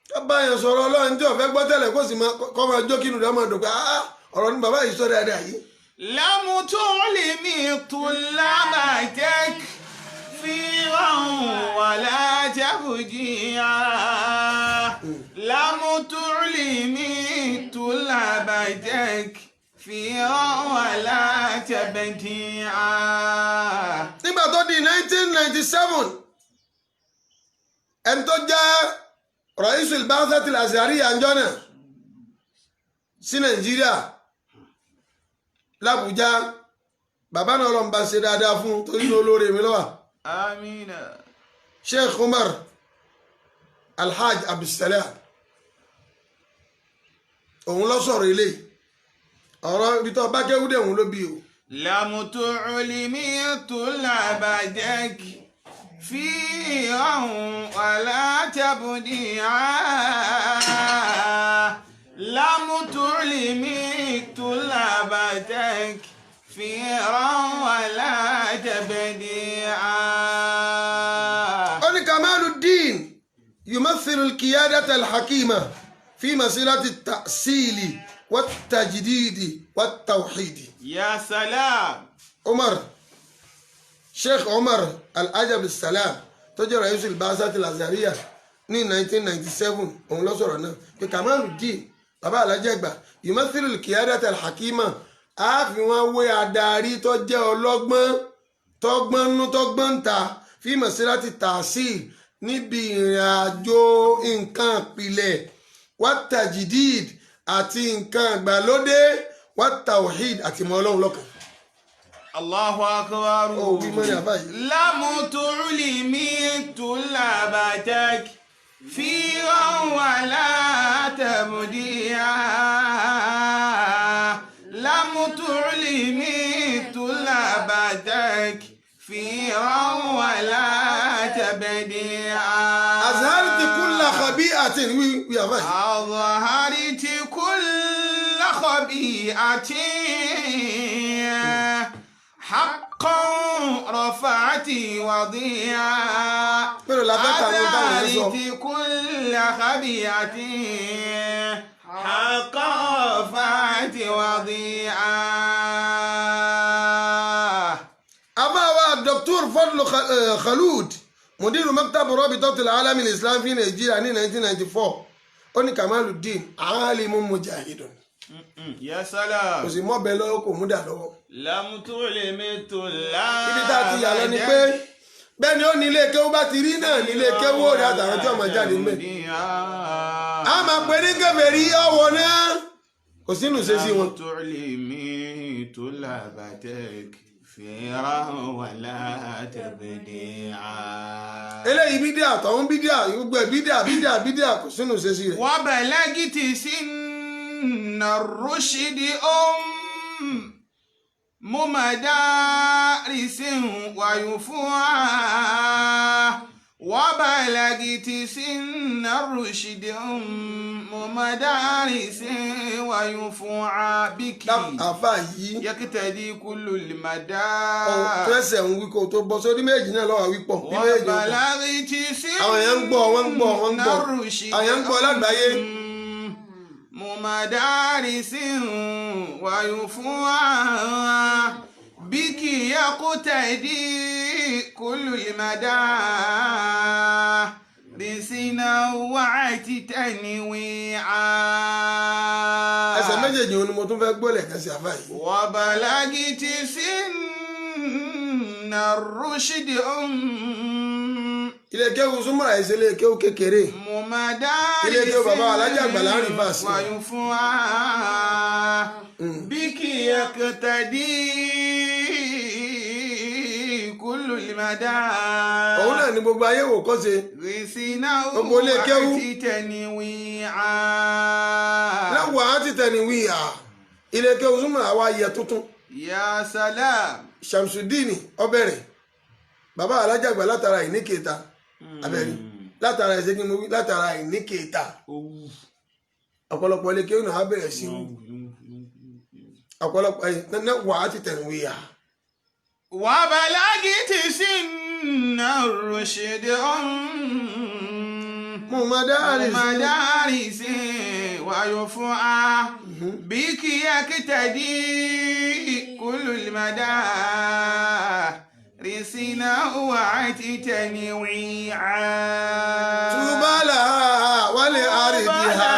ká bá yàn sọ̀rọ̀ Ọlọ́run tí ó fẹ́ gbọ́ tẹ́lẹ̀ kó sì máa kọ́ máa jó kínú rẹ̀ máa dùn pé "Ah, ọ̀rọ̀ ni bàbá yìí sọ dáadáa yìí." لم تعلم الطلاب تكفيرا ولا تفجيعا لم تعلم الطلاب تكفيرا ولا تبديعا Nígbà tó di 1997, ẹni tó jẹ́ Raisul Ba'thatil Azhariya àjọ náà sí Nàìjíríà l'Àbújá, bàbá náà lọ́n bá ṣe dáadáa fún un torí ní olóore mi lọ́wọ́. آمين. Sheikh Umar Alhaj Abdulsalam, òun ló sọ̀rọ̀ eléyìí. Ọ̀rọ̀ ibi tó bá kéwúdé, òun ló bí o. لم تعلمي طلابك فيها ولا تبديعا، لم تعلمي طلابك فيرا ولا تبديعا. Ó ní kamalu din yumathilu al-qiyadata al-hakima fi masirati at-ta'sili wat-tajdidi wat-tawhidi. يا سلام. Umar, Sheikh Umar Alhaji Abdulsalam, tó jẹ́ Raisul Basati Lazariya ní 1997, òun ló sọ̀rọ̀ náà pé Kamaludin bàbá alájẹgbà yumathilu al-qiyadata al-hakima, á fi wọ́n wé adarí tó jẹ́ ọlọ́gbọ́n, tọ́gbọ́n nú, tọ́gbọ́n ta, fi masirati ta'sil, níbi ìrìn àjò nǹkan ìpìlẹ̀, wat-tajdid, àti nǹkan ìgbàlódé, wat-tawhid, àti mọ́ Ọlọ́run lọ́kàn. الله أكبر. Ó wí mọ́ni àbá yìí. لم تعلمي طلابتك فيرا ولا تبديعا، لم تعلمي طلابتك فيرا ولا تبديعا. أزهرت كل خبيئة, wí wí àbá yìí. أظهرت كل خبيئة حقا رفعت وضيعا. Mélòó la fẹ́ kà ní táwọn yẹn sọ? أظهرت كل خبيئة حقا رفعت وضيعا. Àbáwá Dr. Fadlu Khalud, mudiru maktab Rabitatul Alami Islam fi Nàìjíríà ní 1994, ó ní Kamaluddin alimun mujahidun. يا سلام. Kò sì mọ́bẹ lọ́wọ́, kò mú dà lọ́wọ́. لم تعلم طلاب Ibi tá a ti yà lọ ni pé bẹ́ẹ̀ ni ó ní ilé kéwú bá ti rí náà ní ilé kéwú ó rí àtàwọn tí ọmọ jáde ń bẹ̀. A máa pè ní kèfèrí, ọwọ́ náà kò sínú ṣe sí wọn. لم تعلمي طلابتك فيرا ولا تبديعا. Eléyìí bídíà, tọ̀hún bídíà, gbogbo ẹ̀ bídíà, bídíà, bídíà, kò sínú ṣe sí rẹ̀. وبلغت سن الرشد أم مدارس ويفوعا، وبلغت سن الرشد أم مدارس ويفوعا بك Àfa yìí يقتدي كل المدى. Tẹ́sẹ̀ ń wí kó tó bọ́ sórí méjì náà lọ́wọ́ wí pọ̀ bí méjì ó pọ̀. وبلغت سن Àwọn èèyàn ń gbọ́, wọ́n ń gbọ́, wọ́n ń gbọ́. الرشد Àwọn èèyàn ń gbọ́ lágbàáyé. مدارس ويفوعا بك يقتدي كل المدى بسنوعة تنويعا. Ẹsẹ̀ méjèèjì òun ni mo tún fẹ́ gbọ́lẹ̀ kan sí àfa yìí. وبلغت سن الرشد أم Ilé kéwu súnmọ́ra ẹ̀sẹ̀ ilé kéwu kékeré. مدارس Ilé kéwú bàbá Alájà Àgbà là ń rí fàásì. ويفوعا بك يقتدي كل المدى. Òun náà ni gbogbo ayé wò kọ́ ṣe. رسنا Gbogbo ilé kéwú. تنويعا. Lẹ́wọ̀ á ti tẹ̀ ní wíyà. Ilé kéwu súnmọ́ra wa yẹ tuntun. يا سلام. Shamsudini ọbẹ̀rẹ̀ bàbá Alájà Àgbà látara ìníkèéta abẹ́rẹ́, látara ẹ̀sẹ̀ kí mo wí, látara ìníkèéta. Owó. Ọ̀pọ̀lọpọ̀ ilé kéwú náà á bẹ̀rẹ̀ sí wú ọ̀pọ̀lọpọ̀ ẹ̀ wà á ti tẹ̀ ní wíyà. وبلغت سن الرشد أم Mo máa dá àrè sí. مدارس ويفعى بك يقتدي كل المدى رسنا وعتتنويعا. Túbálà wálé àrídìhà.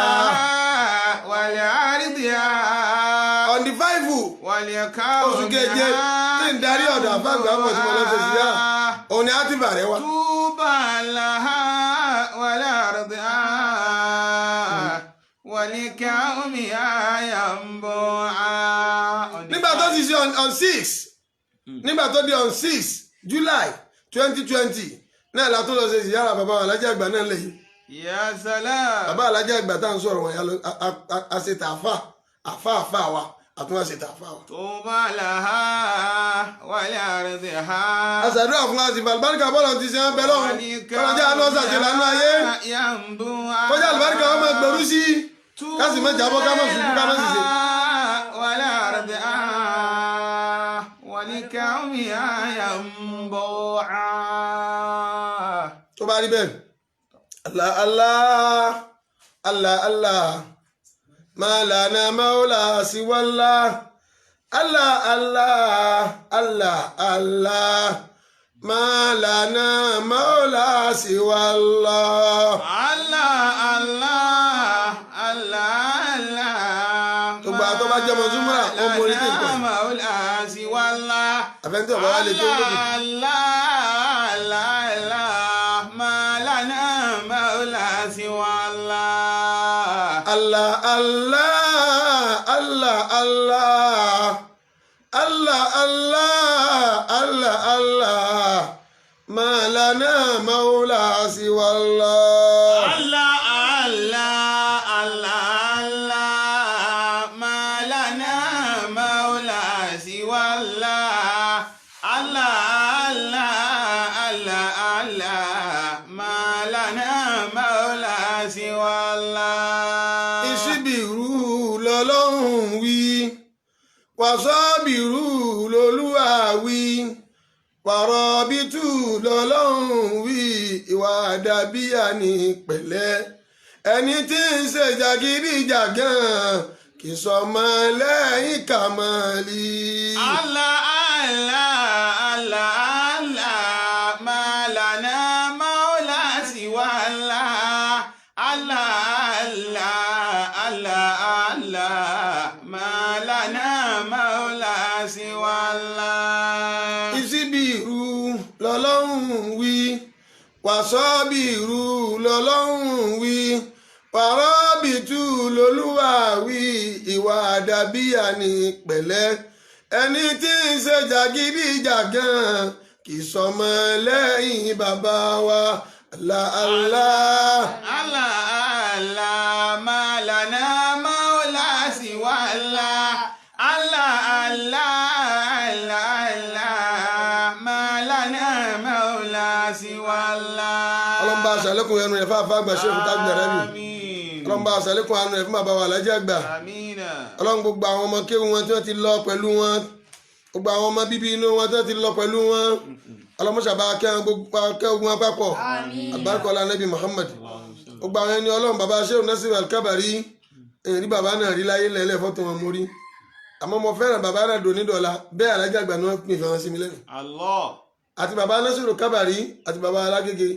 ولعرضها. On the 5 ولكونها. oṣù keje tí ń darí ọ̀dọ̀ àfáàgbà bọ̀ tí mo lọ sí síyá, òun ni átìfà rẹ wá. طوبى لها ولأرضها ولكومها ينبوعا. Nígbà tó ti ṣe on 6, nígbà tó di on 6 July 2020, Náà la tún lọ ṣe ziyara bàbá wa alájà àgbà náà lẹ́yìn. Ya salam. Bàbá alájà àgbà tá à ń sọ̀rọ̀ wọn yà lọ a ṣe tààfà àfà àfà wa àtúnwá ṣe tààfà wa. طوبى لها ولأرضها. Àṣàdúrà fún àti àlùbáríkà bọ́ọ̀lù ti ṣe ń bẹ lọ́hùn kọ́lọ́jà àánú ọ̀sàṣe lánàá ayé ينبوعا. kọjá àlùbáríkà wọn máa gbèrú sí i ká sì má jábọ́, ká má ṣubú, ká má sì ṣe. ولأرضها ولكونها ينبوعا. Tó bá rí bẹ́ẹ̀, Allah Allah Allah Allah ma lana maula siwallah, Allah Allah Allah Allah ma lana maula siwallah. Allah Allah Allah Allah. Tó gba tó bá jẹ́ ọmọ Zumra, ó mọ orí tí ń pọ̀. Maula siwallah. Àfẹ́ntí ọ̀bá wa lè tó lókè. Allah Allah Allah ma lana maula siwallah. Allah Allah Allah Allah Allah Allah Allah Allah ma lana maula siwallah. Allah Allah Allah Allah ma lana maula siwallah. Allah Allah Allah Allah ma lana maula siwallah. Ìṣíbìrú lọ́lọ́run wí, wàsọ́bìrú lolúwa wí, wàrọ̀bìtú lọ́lọ́run wí, ìwà dàbíyà ní pẹ̀lẹ́. Ẹni tí ń ṣe jàgídíjàgan kì í sọmọ lẹ́yìn kàmọ́lì. Allah Allah Allah Allah ma lana maula siwallah. Allah Allah Allah Allah ma lana maula siwallah. Ìṣíbìrú lọ́lọ́run wí, wàsọ́bìrú lọ́lọ́run wí, wàrọ́bìtú lolúwa wí, ìwà àdàbíyà ní pẹ̀lẹ́. Ẹni tí ń ṣe jàgídíjàgan kì í sọmọ lẹ́yìn bàbá wa. Allah Allah. Allah Allah ma lana maula siwallah. Allah Allah Allah Allah ma lana maula siwallah. Ọlọ́mọba aṣàlékún ẹnu rẹ̀ fáfá àgbà Sheikh Tajul Arabi. Àmín. Ọlọ́mọba aṣàlékún àánú rẹ̀ fún bàbá wa alájà àgbà. Àmín. Ọlọ́run, gbogbo àwọn ọmọ kéwù wọn tí wọ́n ti lọ pẹ̀lú wọn, gbogbo àwọn ọmọ bíbí inú wọn tí wọ́n ti lọ pẹ̀lú wọn, ọlọ́mọṣàbá akẹ́ ogun wọn papọ̀. Àmín. Àbárkọ́lá Nabi Muhammad. Gbogbo àwọn ẹni Ọlọ́run, bàbá Sheikh Nasir Al-Kabari, èrí bàbá náà rí láyé lẹ́lẹ́ fọ́tò wọn mórí, àmọ́ mo fẹ́ràn bàbá náà dòní dọ̀la bẹ́ẹ̀. Alájà àgbà ni wọ́n pín ìfẹ́ wọn sí mi lẹ́nu. Allah. Àti bàbá Nasir Al-Kabari àti bàbá Alágége,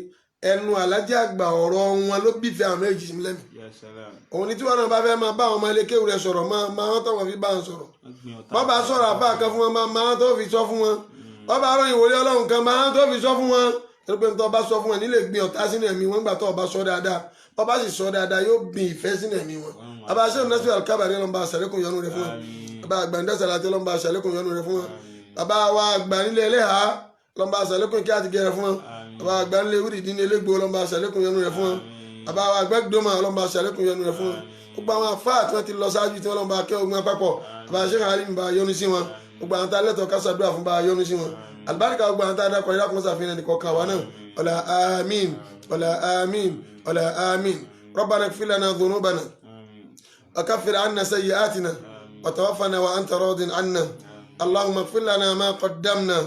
ẹnu alájà àgbà ọ̀rọ̀ wọn ló bí ìfẹ́ àwọn méjì sí mi lẹ́nu. Ya salam. Òun ni tí wọn náà bá fẹ́ máa bá àwọn ọmọ ilé kéwù rẹ sọ̀rọ̀, máa wọ́n tọ́ wọn fi bá wọn sọ̀rọ̀. Wọ́n gbin ọ̀tá. Wọ́n bá sọ̀rọ̀ àfa kan fún wọn, máa tó fi sọ fún wọn. Wọ́n bá ròyìn wòlé Ọlọ́run kan, máa tó fi sọ fún wọn, torí pé tó bá sọ fún wọn nílé gbin ọ̀tá sínú ẹ̀mí wọn. Gbà tó bá sọ dáadáa, wọ́n bá sì sọ dáadáa, yóò gbin ìfẹ́ sínú ẹ̀mí wọn. Bàbá sẹ́yìn Nasir Al-Kabari, ọlọ́run bá aṣàlékún yọ́nú rẹ̀ fún wọn. Bàbá àgbàndá Sàlàtì, ọlọ́run bá aṣàlékún yọ́nú rẹ̀ fún wọn. Bàbá wa àgbà nílé ẹlẹ́hà, ọlọ́run bá aṣàlékún kí á ti gẹ̀rẹ̀ fún wọn. Bàbá àgbà nílé wíìdì ní elégbò, ọlọ́run bá aṣàlékún yọ́nú rẹ̀ fún wọn. Bàbá wa àgbẹ̀gbọ́mọ, ọlọ́run bá aṣàlékún yọ́nú rẹ̀ fún wọn. Gbogbo àwọn afáà tí wọ́n ti lọ sáájú tí wọ́n bá kẹ́ ogun àpapọ̀, bàbá Sheikh Alim, bá yọ́nú sí wọn. Gbogbo àwọn tá a lẹ́tọ̀ọ́ ká ṣàdúrà fún, bá yọ́nú sí wọn. Àlùbáríkà gbogbo àwọn tá a dákọ̀ ìlà kún sàfihàn ẹnì kọ̀ọ̀kan wa náà. Ọ̀là àmín, ọ̀là àmín, ọ̀là àmín. ربنا اغفر لنا ذنوبنا وكفر عنا سيئاتنا وتوفنا وأنت راض عنا. اللهم اغفر لنا ما قدمنا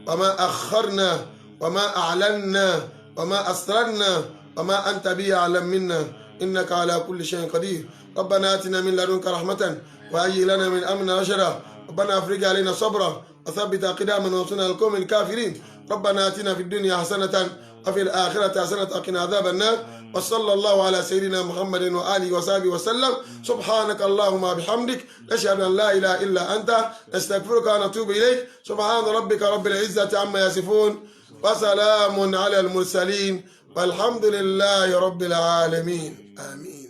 وما أخرنا وما أعلنا وما أسررنا وما أنت به أعلم منا، إنك على كل شيء قدير. ربنا آتنا من لدنك رحمة وهيئ لنا من أمرنا رشدا. ربنا افرج علينا صبرا وثبت أقدامنا وانصرنا على القوم الكافرين. ربنا آتنا في الدنيا حسنة وفي الآخرة حسنة وقنا عذاب النار. وصلى الله على سيدنا محمد وآله وصحبه وسلم. سبحانك اللهم بحمدك، نشهد أن لا إله إلا أنت، نستغفرك ونتوب إليك. سبحان ربك رب العزة عما يصفون، وسلام على المرسلين، والحمد لله رب العالمين. آمين.